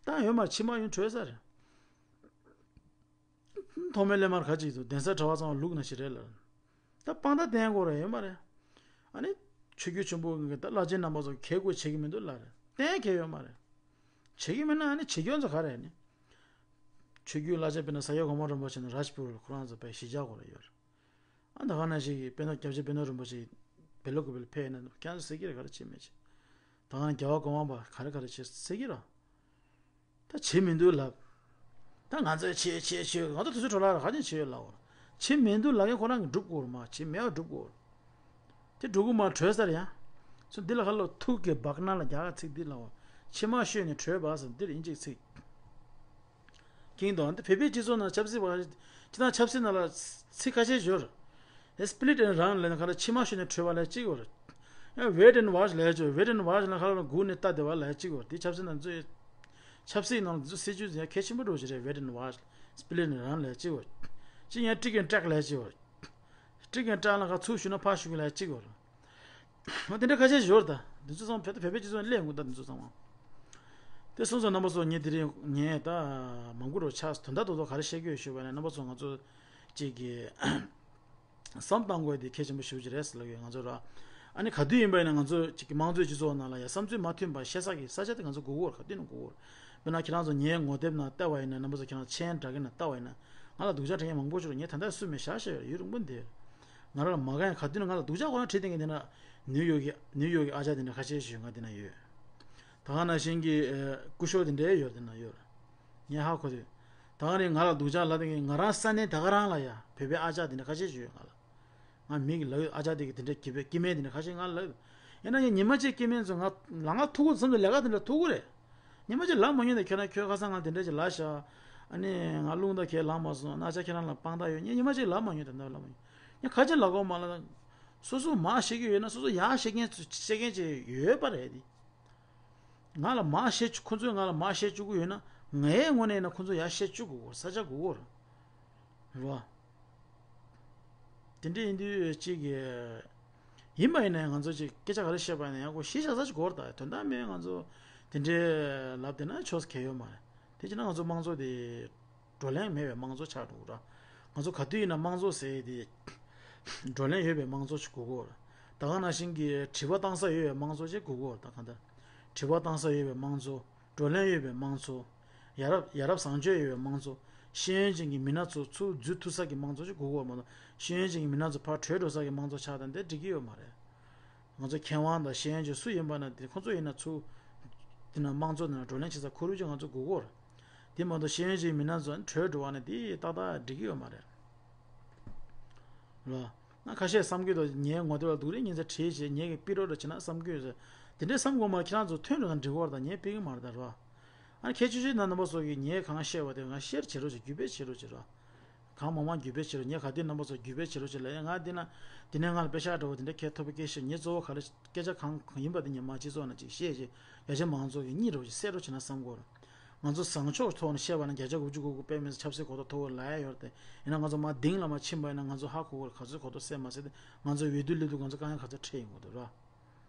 ད་ཡོད་མ་རེད། ཕྱི་མ་ཡུན་བྲོས་ས་རེད། ཐོག་མའི་སླེབས་མར་ག་ཅིག་འདུག་གདན་ས་གྲྭ་པ་ཚང་མ་ལུག་ནང་བཞིན་རེད་ལ། ད་དཔང་རྟགས་བསྟན་དགོས་ར་ཡོད་མ་རེད། ཨ་ནི་ཆོས་བརྒྱུད་ཆེན་པོ་གི་ད་བླ་ཆེན་རྣམ་པ་ཚོ་གལ་དགོས་བྱེད་ཀྱི་མི་འདུག་ལ་རེད། བསྟན་གལ་ཡོད་མ་རེད། བྱེད་ཀྱི་མེད་ན་ཨ་ནི་བྱེད་སྐྱོན་ཚོ་ག་རེ་ནི། ཆོས་བརྒྱུད་བླ་ཆེན་དཔེར་ན་ས་སྐྱ་གོང་མ་རིན་པོ་ཆེ་ནི་རཱཇ་པུར་ལ་ཁོ་རང་ཚོ་དཔེ་གཞིས་ཆགས་སྐོར་ལ་ཡོད་རེད། ཨ་ད་ག་ནང་བཞིན་གྱི་དཔེར་ན་སྐྱབས་རྗེ་པད་ནོར་རིན་པོ་ཆེ་བེ་ལོ་ཀུ་བེ་ལ་ཕེབས་ན་ཁྱེད་ཚོ་ཟེར་གྱི་རེད། ག་རེ་བྱེད་མེད་ཅེས། ད་ག་ནང་རྒྱལ་བ་གོང་མ་པ་ག་རེ་ག་རེ་བྱེད་ཟེར་གྱི་རེད། ད་བྱེད་མི་འདུག་ལབ། ད་ང་ཚོས་བྱེད་བྱེད་བྱེད་ང་ཚོ་དུས་ཚོད་འཕྲོ་བརླག་ར་ག་ནས་བྱེད་ཡོད་ལབ། བྱེད་མི་འདུག་ལབ་མཁན་ཁོ་རང་གིས་སྒྲུབ་དགོས་རེད་མ། བྱེད་མེད་པ་སྒྲུབ་དགོས་རེད། དེ་འགྲོ་གི་མ་བྲོས་ས་རེད་ཡ། སོ་འདི་ལ་ཁ་ལོ་ཐུག་གི་བག་ན་ལ་རྒྱ་གར་ཚིག་འདི་ལ་བ། ཕྱི་མ་ཤོད་ནས་བྲོས་པ་ཟེར་འདིར་ཡིན་གཅིག་ཚིག་ཀིང་དང་འདི་བོད་པའི་སྤྱི་ཚོགས་ནང་ཆབ་སྲིད་པ་སྤྱི་དང་ཆབ་སྲིད་ནང་ལ་ཚིག་ཁ་ཤས་ཡོད་རེད། split and run ལབ་ན་ཁ་ལ་ཕྱི་མ་ཤོད་ནས་བྲོས་པ་ལབ་གཅིག་ཡོད་རེད། wait and watch ལབ་ཡ་གཅིག wait and watch ལབ་ན་ཁ་ལ་སྒུག་ནས་ལྟ་བསྡད་པ་ལབ་ཡ་གཅིག་ཡོད་རེད། འདི་ཆབ་སྲིད་ནང་ཚོས་ཆབ་སྲིད་ནང་ཚོ་སྲིད་ཇུས་ཡང་གལ་ཆེན་པོ་འགྲོ་གི་རེད། wait and watch split and run ལབ་ཡ་གཅིག་ཡོད་རེད། གཅིག་ཡང་trick and track ལབ་ཡ་གཅིག་ཡོད་རེད། ཊིག་གན་སྤྲད་ལ་ཁ་ཚུར་ཞུ་ན་ཕར་ཞུ་གི་ལ་གཅིག་གོ། འོ་དེ་འདྲ་ཁ་ཤས་ཡོད་རེད་ད། འདི་ཚོ་ཚང་མ་བོད་ད་བོད་པའི་སྤྱི་ཚོགས་ནས་སླེབས་ཡོང་གི་ད་འདི་ཚོ་ཚང་མ། དེ་སོང་ཙང་རྣམ་པ་ཚོ་ངས་དེ་རིང་ངས་ད་མང་པོ་རུ་ཆགས་དོན་དག་རྡོག་རྡོག་ག་རེ་བཤད་ཀྱི་ཡོད་ཞུས་པ་ན། རྣམ་པ་ཚོ་ང་ཚོ་གཅིག་གི་བསམ་བཏང་དགོས་དེ་གལ་ཆེན་པོ་ཞེ་པོ་ཅིག་རེད་ཟེར་ལབ་ཡོད་ང་ཚོ་ར། ཨ་ནི་ག་དུས་ཡིན་པ་ཡིན་ན་ང་ཚོ་གཅིག་གི་དམངས་གཙོའི་སྤྱི་ཚོགས་ནང་ལ་ཡ་བསམ་ཚུལ་མ་མཐུན་པ་བཤད་ས་གི་ས་ཆ་དེ་ང་ཚོ་དགོས་ཀྱི་ཡོད་རེད། ག་དུས་ཡིན་ན་དགོས་ཀྱི་ཡོད་རེད། དཔེར་ན་ཁྱེད་རང་ཚོ་ངའི་ངོ་དེབ་ནང་བལྟས་པ་ཡིན་ན། རྣམ་པ་ཚོ་ཁྱེད་རང་མཆན་འདྲ་གི་ནང་བལྟས་པ་ཡིན་ན། ང་ལ་སྡུག་ཅག་དྲན་མཁན་མང་པོ་ཞིག་རེད། ངས་ད་ལྟ་སུ་མེད་བཞག་བཞག་ཡོད་རེད། ཡུན་རིང་པོ་འདིར། ང་རང་ལ་མ་དགའ་ཡང་ག་དུས་ན་ང་ལ་སྡུག་ཅག་ཁོ་རང་བྲིས་བསྡད་མཁན་དེ་ན། ནིའུ་ཡོག་གི་ནིའུ་ཡོག་གི་ཨ་ཅག་དེ་འདྲ་ཁ་ཤས་ཤིག་ང་དེ་ན་ཡོད། ད་ག་ནང་བཞིན་གྱི་ཨ་སྐུ་ཞབས་དེ་འདྲ་ཡོད་དེ་ན་ཡོད། ངས་ཧ་གོ་དུས། ད་ག་ནས་ང་ལ་སྡུག་ཅག་ལབ་བསྡད་མཁན་ང་རང་ས་གནས་ད་ག་རང་ལ་ཡ་བོད་པའི་ཨ་ཅག་དེ་འདྲ་ཁ་ཤས་ཤིག་ཡོད་ང་ལ། ང་མིང་གི་ལབ་ཡོད། ཨ་ཅག་དེ་གི་དེ་འདྲ་སྐྱེ་བའི་སྐྱེ་དམན་དེ་འདྲ་ཁ་ཤས་ང་ལ་ལབ་ཡོད། ཡིན་ན་ཡང་ཉི་མ་གཅིག་སྐྱེ་དམན་ཚོ་ང་ལ་ང་ཐུག་གི་བསམ་ཚུལ་ལས་ཀ་དེ་འདྲ་ཐུག་གི་རེད། ཉི་མ་གཅིག་ལབ་མ་མྱོང་། ད་ཁྱོད་རང་ཁྱོད་ཁ་སང་ང་དེ་འདྲ་ཅིག་ལབ་ཤག་ཨ་ནི་ང་རླུང་རྟ་ཁས་ལངས་མ་སོང་། ན་ཆ་ཁྱེད་རང་ལ་དཔང་རྟགས་ཡོད། ངས་ཉི་མ་གཅིག་ལབ་མ་མྱོང་། དེ་འདྲ་ལབ་མ་མྱོང་། ངས་ག་ཅི་ལབ་དགོས་མ་ལབ་ན། སོ་སོ་མར་ཤེས་ཀྱི་ཡོད་ན་སོ་སོ་ཡར་བཤད་མཁན་ཚོ་བཤད་མཁན་ཅིག་ཡོད་པ་རེད་དེ། ང་ལ་མར་བཤད་བཅུག་ཁོ་ཚོས་ང་ལ་མར་བཤད་བཅུག་གི་ཡོད་ན། ངའི་ངོས་ནས་ཡིན་ན་ཁོ་ཚོ་ཡར་བཤད་བཅུག་དགོས་ས་ཆ་དགོས་ཀྱི་རེད། རེད་བ། དེ་འདྲ་ཡིན་དུས་གཅིག་གི་ཡིན་པ་ཡིན་ན་ང་ཚོ་གཅིག་སྐད་ཆ་ག་རེ་བཤད་པ་ཡིན་ན་ཡང་ཁོ་གཞི་བཞག་ས་ཞིག་དགོས་རེད་ད། དོན་དག་མེད་ང་ཚོ་དེ་འདྲའི་ལབ་བསྡད་ན་ཆོག་ས་གང་ཡོད་མ་རེད། དེ་བྱས་ན་ང་ཚོ་དམངས་གཙོ་དེ་བགྲོ་གླེང་མེད་པའི་དམངས་གཙོ་ཆགས་འགྲོ་གི་རེད། ང་ཚོ་ག་དུས་ཡིན་ན་དམངས་གཙོ་ཟེར་དེ་བགྲོ་གླེང་ཡོད་པའི་དམངས་གཙོ་ཞིག་དགོས་ཀྱི་ཡོད་རེད། ད་ག་ནང་བཞིན་གྱི་དྲི་བ་བཏང་ས་ཡོད་པའི་དམངས་གཙོ་ཅིག་དགོས་ཀྱི་ཡོད་རེད། ད་གང་ལྟར་དྲི་བ་བཏང་ས་ཡོད་པའི་དམངས་གཙོ། བགྲོ་གླེང་ཡོད་པའི་དམངས་གཙོ། ཡ་རབས་ཡ་རབས་བཟང་སྤྱོད་ཡོད་པའི་དམངས་གཙོ། ཤེས་ཡོན་ཅན་གྱི་མི་སྣ་ཚོ་ཚུར་འཛུལ་ཐུབ་ས་གི་དམངས་གཙོ་ཅིག་དགོས་ཀྱི་ཡོད་མ་གཏོགས་ཤེས་ཡོན་ཅན་གྱི་མི་སྣ་ཚོ་ཕར་བྲོས་འགྲོ་ས་གི་དམངས་གཙོ་ཆགས་དང་དེ་འགྲིག་གི་ཡོད་མ་རེད། ང་ཚོ་མཁས་དབང་དང་ཤེས་ཡོན་ཅན་སུ་ཡིན་པ་ན་དེ་ཁོ་ཚོ་ཡིན་ན་ཚུར་དེ་ན་དམངས་གཙོ་ནང་བགྲོ་གླེང་བྱེད་ས་ཁོར་ཡུག་ཅིག་ང་ཚོ་དགོས་ཀྱི་ཡོད་རེད། དེ་མ་གཏོགས་ཤེས་ཡོན་ཅན་གྱི་མི་སྣ་ཚོ་བྲོས་འགྲོ་བ་ན་དེ་ཏག་ཏག་འགྲིག་གི་ཡོད་མ་རེད། ལ། ང་ཁ་ཤས་བསམ་གྱི་འདུག་ངའི་ངོ་དེབ་ལ་སྡུག་རུས་ཉིན་མཚན་བྲིས་བྱས་ངས་ཀྱི་ཕུད་རོགས་འདྲ་བྱེད་ན་བསམ་གྱི་ཡོད་ཟེར། དེ་འདྲའི་བསམ་དགོས་མ་ཁྱེད་རང་ཚོ་ཐོན་འགྲོ་དང་འགྲིག་གི་རེད་ད། ངས་ཕུད་ཀྱི་མ་རེད་ད་རོ། ཨ་ནི་ཁྱད་ཆོས་ཆོས་ན་རྣམ་པ་ཚོ་གིས་ངས་གང་བཤད་པ་དེ་ང་ཤེར་བྱེད་རོགས་བྱེད། བརྒྱུད་སྤེལ་བྱེད་རོགས་བྱེད་རོགས། གང་མང་མང་བརྒྱུད་སྤེལ་བྱེད་རོགས། ངས་ག་དུས་རྣམ་པ་ཚོ་བརྒྱུད་སྤེལ་བྱེད་རོགས་བྱེད་ལ་ཡང་ང་འདི་ན་འདི་ནས་ང་ལ་པེ་ཤག་འདྲ་བོ་དེ་འདྲ་ཁྱེད་ཐོབ་པའི་སྐད་ཆ་ངས་གཙོ་བོ་ག་རེ་སྐད་ཆ་གང་གང་ཡིན་པ་དེ་ངས་མ་སྤྱི་ཚོགས་ནང་ཅིག་བཤད་བྱས་རྒྱ་ཆེ་མང་ཚོགས་ཀྱིས་གཉིད་རོགས་བྱེད་སད་རོགས་བྱེད་ན་བསམ་གྱི་ཡོད་རེད། ང་ཚོ་བཟང་ཕྱོགས་ཐོག་ནས་བཤད་པ་ན་བརྒྱ་ཆ་དགུ་བཅུ་གོ་དགུ་དཔེ་མི་སྲིད་ཆབ་སྲིད་གོ་རྟོགས་མཐོ་བོ་ལབ་ཡ་ཡོད་རེད་དེ། ཡིན་ན་ང་ཚོ་མར་གཏིང་ལ་མར་ཕྱིན་པ་ཡིན་ན་ང་ཚོ་ཧ་གོ་གི་རེད། ག་ཚོད་གོ་རྟོགས་སད་མ་སད་དེ་ང་ཚོ་འོས་བསྡུ་སླེབས་དུས་ང་ཚོ་དཀའ་ངལ་ག་ཚོད་འཕྲད་ཡོང་གི་འདུག་ར།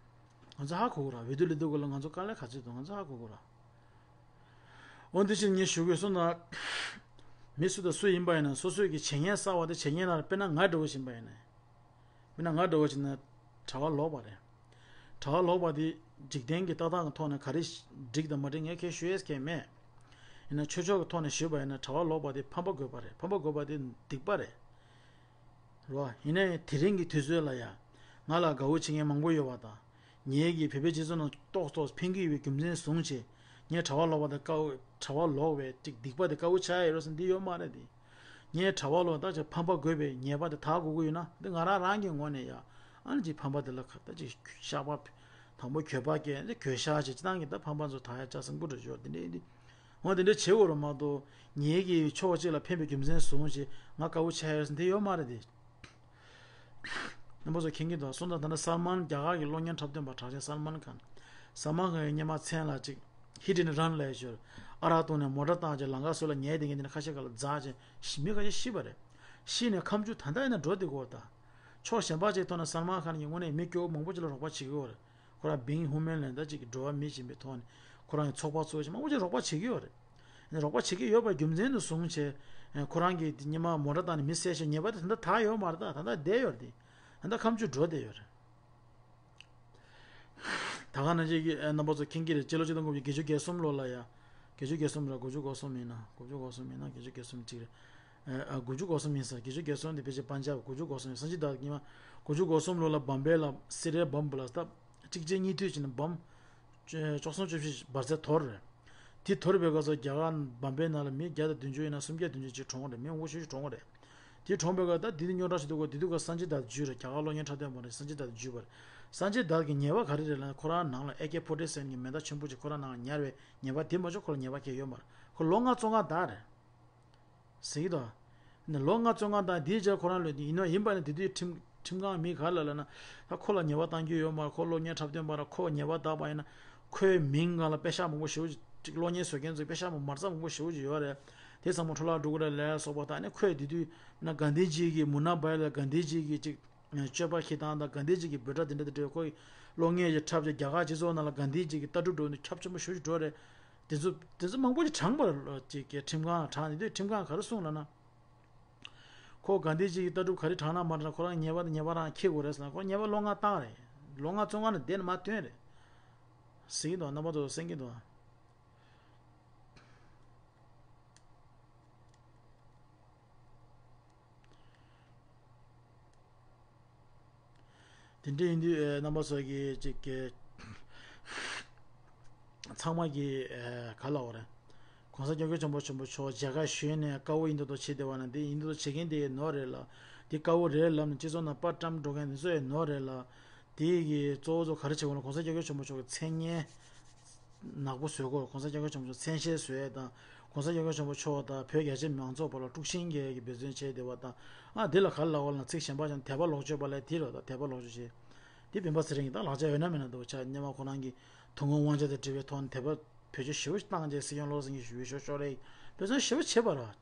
ང་ཚོ་ཧ་གོ་གི་རེད། འོས་བསྡུ་སླེབས་དུས་སྐབས་ལ་ང་ཚོ་དཀའ་ལས་ག་ཚོད་འདུག་ང་ཚོ་ཧ་གོ་གི་རེད། འོ་འདི་ཕྱིར་ངས་ཞུ་དགོས་སོང་ན། མི་སུ་དང་སུ་ཡིན་པ་ཡིན་ན་སོ་སོས་ཀྱི་བྱེད་ངན་བསགས་པ་དེ་བྱེད་ངན་ལ་དཔེར་ན་ང་འདྲ་བོ་ཞིག་ཡིན་པ་ཡིན་ན། དཔེར་ན་ང་འདྲ་བོ་ཞིག་ན་གྲྭ་པ་ལོག་པ་རེད། གྲྭ་པ་ལོག་པ་དེ་འཇིག་རྟེན་གྱི་ལྟ་སྟངས་ཀྱི་ཐོག་ནས་ག་རེ་འགྲིག་དང་མ་འགྲིག་ངས་ཁས་ཤོད་ཡས་མཁན་མེད། ཡིན་ན་ཆོས་ཕྱོགས་ཀྱི་ཐོག་ནས་ཞུས་པ་ཡིན་ན་གྲྭ་པ་ལོག་པ་དེ་ཕམ་པ་དགོས་པ་རེད། ཕམ་པ་དགོས་པ་དེ་སྡིག་པ་རེད། རེད་བ། ཡིན་ནའི་དེ་རིང་གི་དུས་ཚོད་ལ་ཡ། ང་ལ་དགའ་བོ་བྱེད་མཁན་མང་པོ་ཡོད་པ་དང་། ངེད་ཀྱིས་བོད་པའི་སྤྱི་ཚོགས་ནང་ཏོག་ཏོག་ཕན་གྱི་ཡོད་པའི་རྒྱུ་མཚན་བཟུང་བྱས། ངས་གྲྭ་པ་ལོག་པ་དང་དཀའ་བོ་གྲྭ་པ་ལོག་པའི་ཅིག་སྡིག་པ་དེ་དཀའ་བོ་ཆགས་ཡ་ཡོད་རེད་ཟེར་འདི་ཡོད་མ་རེད་དེ། ངས་གྲྭ་པ་ལོག་ད་ཅིག་ཕམ་པ་དགོས་པའི་ཉེས་པ་དེ་དག་དགོས་ཀྱི་ཡོད་ན་འདི་ང་རང་རང་གི་ངོས་ནས་ཡ། ཨ་ནི་ཅིག་ཕམ་པ་དེ་ལ་ཁ་ད་ཅིག་བཤགས་པ། དང་པོ་འགྱོད་པ་སྐྱེ་འདི་འགྱོད་བཤགས་བྱས་སྤྱི་བཏང་གི་ད་ཕམ་པ་ཚོ་དག་ཡ་ལྕགས་སྲིན་པོ་འདྲ་ཡོད་འདི་འདྲ་འདི། འོ་དེ་འདྲ་བྱེད་དགོས་རེད་མ་གཏོགས་ངེད་ཀྱིས་ཕྱོགས་གཅིག་ལ་ཕན་པའི་རྒྱུ་མཚན་བཟུང་བྱས་ང་དཀའ་བོ་ཆགས་ཡོད་ཟེར་འདི་ཡོད་མ་རེད་དེ། རྣམ་པ་ཚོ་མཁྱེན་གྱི་འདུག་སོང་ཙང་ད་ལྟ་སལ་མཱན་རྒྱ་གར་གྱི་གློག་བརྙན་འཁྲབ་སྟོན་པ་གྲགས་ཅན་སལ་མཱན་ཁཱན། སལ་མཱན་ཁཱན་གྱི་སྔོན་མ་མཚན་ལ་ཅིག་Hit and Run ལབ་ཡ་ཅིག་ཡོད་རེད། ཨ་རག་བཏུང་ནས་མོ་ཊ་བཏང་བྱས་ལམ་ཁ་སོ་ལ་ཉལ་བསྡད་མཁན་དེ་ནས་ཁ་ཤས་ཁ་ལ་འཛེགས་བྱས་མི་ཁ་ཤས་ཤི་བ་རེད། ཤི་ནས་ཁ་མཆུ་ད་ལྟ་ཡིན་ན་འགྲོ་བསྡད་ཀྱི་ཡོད་རེད་ད། ཕྱོགས་གཞན་པ་ཅིག་ཐོག་ནས་སལ་མཱན་ཁཱན་གྱིས་དངོས་གནས་མི་སྐྱོ་བོ་མང་པོ་ཅིག་ལ་རོགས་པ་བྱེད་ཀྱི་ཡོད་རེད། ཁོ་རང་Being Human ལབ་ད་ཅིག་འགྲོ་བ་མི་ཡིན་པའི་ཐོག་ནས་ཁོ་རང་གི་ཚོགས་པ་ཚོགས་ཆེན་མང་པོ་ཅིག་རོགས་པ་བྱེད་ཀྱི་ཡོད་རེད། རོགས་པ་བྱེད་ཀྱི་ཡོད་པ་རྒྱུ་མཚན་དུ་བཟུང་བྱས། ཁོ་རང་གིས་དེ་སྔོན་མ་མོ་ཊ་བཏང་ནས་མི་བསད་བྱས་ཉེས་པ་དེ་ད་ལྟ་དག་ཡོད་མ་རེད་ད། ད་ལྟ་བསྡད་ཡོད་རེད་དེ། ད་ལྟ་ཁ་མཆུ་འགྲོ་བསྡད་ཡོད་རེད། ད་ག་ནང་བཞིན་གྱི་རྣམ་པ་ཚོ་མཁྱེན་གྱི་རེད། སྤྱི་ལོ་ཆིག་སྟོང་དགུ་བརྒྱ་བརྒྱད་ཅུ་གྱ་གསུམ་ལོ་ལ་ཡ། བརྒྱད་ཅུ་གྱ་གསུམ་རེད། དགུ་བཅུ་གོ་གསུམ་ཡིན་ན་དགུ་བཅུ་གོ་གསུམ་ཡིན་ན་བརྒྱད་ཅུ་གྱ་གསུམ་གཅིག་རེད། ཨ་དགུ་བཅུ་གོ་གསུམ་ཡིན་ས། བརྒྱད་ཅུ་གྱ་གསུམ་དེ་ཕལ་ཆེར་པན་ཇབ། དགུ་བཅུ་གོ་གསུམ་ཡིན་ས་ཅི་ད་ཉི་མ། དགུ་བཅུ་གོ་གསུམ་ལོ་ལ་བམ་བེ་ལ་སི་རལ་བོམ་བྷ་ལ་སི་ད། གཅིག་རྗེས་གཉིས་མཐུད་བྱས་ནས་བོམ། བཅུ་གསུམ་བཅུ་བཞི་འབར་རྫས་དོར་རེད། དེ་དོར་བའི་སྐབས་སུ་རྒྱ་གར་བམ་བེ་ནང་ལ་མི་བརྒྱ་དང་བདུན་ཅུ་ཡིན་ན་སུམ་བརྒྱ་བདུན་ཅུ་ཅིག་གྲོངས་རེད། མི་མང་པོ་ཞེ་པོ་ཅིག་གྲོངས་རེད། དེ་གྲོངས་པའི་སྐབས་ད་དེ་དུས་རྙོག་དྲ་ཞིག་འདུག་གོ། དེ་དུས་ཀ་སངས་རྒྱས་དར་རྒྱུད་རེད། རྒྱ་གར་གློག་བརྙན་འཁྲབ་སྟོན་པ་རེད། སངས་རྒྱས་དར་རྒྱུད་པ་རེད། སངས་རྒྱས་དར་གྱི་ཉེས་པ་ག་རེ་རེད་ལབ་ན་ཁོ་རང་ནང་ལ་ཨེ་ཀེ་ཕོར་ཊི་སེ་བེན་གྱི་མེ་མདའ་ཆེན་པོ་ཅིག་ཁོ་རང་ནང་ལ་ཉར་བའི་ཉེས་པ་དེ་མ་གཏོགས་ཁོ་ལ་ཉེས་པ་གང་ཡང་ཡོད་མ་རེད། ཁོ་ལོ་ལྔ་བཙོན་ཁང་བདག་རེད། ཟེར་གྱི་འདུག་ནས་ལོ་ལྔ་བཙོན་ཁང་བཏང་དེའི་རྗེས་ཁོ་རང་ལོས་ཡིན་ནོ་ཡིན་པ་ནི་དེ་དུས་ཁྲིམས་ཁྲིམས་ཁང་མི་ག་ལ་ལབ་ན། ད་ཁོ་ལ་ཉེས་པ་བཏང་རྒྱུ་ཡོད་མ་རེད། ཁོ་གློག་བརྙན་འཁྲབ་སྟོན་པ་ར་ཁོ་ཉེས་པ་བཏགས་པ་ཡིན་ན། ཁོའི་མིང་སྒང་ལ་པེ་ཤག་མང་པོ་ཞེ་པོ་ཅིག་གློག་བརྙན་བཟོ་མཁན་ཚོས་པེ་ཤག་མང་མ་རྩ་མང་པོ་ཞེ་པོ་ཅིག་ཡོད་རེད། དེ་ཚང་མ་འཕྲོ་བརླག་འགྲོ་གི་རེད་ལབ་སོགས་པ་དང་ནི་ཁོས་དེ་དུས་ན་གྷན་དྷི་ཇི་གི་མུ་ན་བྷའི་ལ་གྷན་དྷི་ཇི་གི་ཅིག་སྤྱོད་པ་ཁྱེར་སྟངས་དང་གྷན་དྷི་ཇི་གི་འབོད་སྒྲ་དེ་འདྲ་དེ་འདྲ་ཁོ་གློག་བརྙན་ཞིག་འཁྲབ་བྱས་རྒྱ་གར་སྤྱི་ཚོགས་ནང་ལ་གྷན་དྷི་ཇི་གི་ལྟ་གྲུབ་འགྲོ་ནི་ཁྱབ་ཆེན་པོ་ཞེ་པོ་ཅིག་འགྲོ་རེད། དེ་ཚོ་དེ་ཚོ་མང་པོ་ཅིག་དྲངས་པ་ཅིག་གི་ཁྲིམས་ཁང་དྲངས་ནས་དུས་ཁྲིམས་ཁང་ག་རེ་གསུངས་ལབ་ན། ཁོ་གྷན་དྷི་ཇི་གི་ལྟ་གྲུབ་ག་རེ་དྲངས་ན་མ་དྲངས་ན་ཁོ་རང་ཉེས་པ་དང་ཉེས་པ་རང་འཁྱེར་དགོས་རེད་ཟེར་ན་ཁོ་ཉེས་པ་ལོ་ལྔ་བཏང་རེད། ལོ་ལྔ་བཙོན་ཁང་ནང་བསྡད་ནས་མར་ཐོན་རེད། ཟེར་གྱི་འདུག་རྣམ་པ་ཚོ་གསན་གྱི་འདུག་དེ་འདྲ་ཡིན་དུས་ཨེ་རྣམ་པ་ཚོ་གི་ཅིག་གི་ཚང་མ་གི་ཨེ་ག་ལབ་དགོས་རེད། ༸གོང་ས་༸སྐྱབས་མགོན་ཆེན་པོ་མཆོག་མཇལ་ཁ་ཞུས་ནས་དཀར་པོ་ཡིན་མདོག་མདོག་བྱེད་བསྡད་པ་ན་འདི་ཡིན་མདོག་མདོག་བྱེད་མཁན་དེ་ཡི་ནོར་རེད་ལ། འདི་དཀར་པོ་རེད་ལབ་ནས་སྤྱི་ཚོགས་ནང་པར་བཀྲམ་འགྲོ་མཁན་དེ་ཚོ་ཡི་ནོར་རེད་ལ། དེ་གི་གཙོ་བོ་ཚོ་ག་རེ་བྱེད་དགོས་ལ་༸གོང་ས་༸སྐྱབས་མགོན་ཆེན་པོ་མཆོག་གི་མཚན་སྙན་ནག་པོ་བཟོ་དགོས། ༸གོང་ས་༸སྐྱབས་མགོན་ཆེན་པོ་མཚན་ཤས་བཟོ་ཡས་དང་༸གོང་ས་༸སྐྱབས་མགོན་ཆེན་པོ་མཆོག་དང་བོད་རྒྱ་ཆེ་མང་ཚོགས་བར་ལ་དཀྲུག་ཤིང་རྒྱག་ཡས་ཀྱི་འབད་བརྩོན་བྱས་བསྡད་པ་དང་། ཨ་འདི་ལ་ག་རེ་ལབ་དགོས་ལབ་ན་ཚིག་གཞན་པ་ཅིག་དད་པ་ལོག་སྤྱོད་པ་ལབ་ཡས་དེ་རེད། ད་དད་པ་ལོག་སྤྱོད་བྱས། དེ་སྤེན་པ་ཚེ་རིང་གིས་ད་ལག་ཆ་ཡོད་ན་མེད་ན་འདུག་ཆ་སྔོན་མ་ཁོ་རང་གིས་ཐུན་མོང་དབང་ཆ་དང་འབྲེལ་བའི་ཐོག་ནས་དད་པ་བེད་སྤྱོད་ཞེ་པོ་ཞིག་བཏང་རྗེས་སྲིད་སྐྱོང་བློ་བཟང་སེང་གེ་ཞུ་བའི་ཞོར་ཞོར་རེད། འབད་བརྩོན་ཞེ་པོ་བྱས་པ་རེད།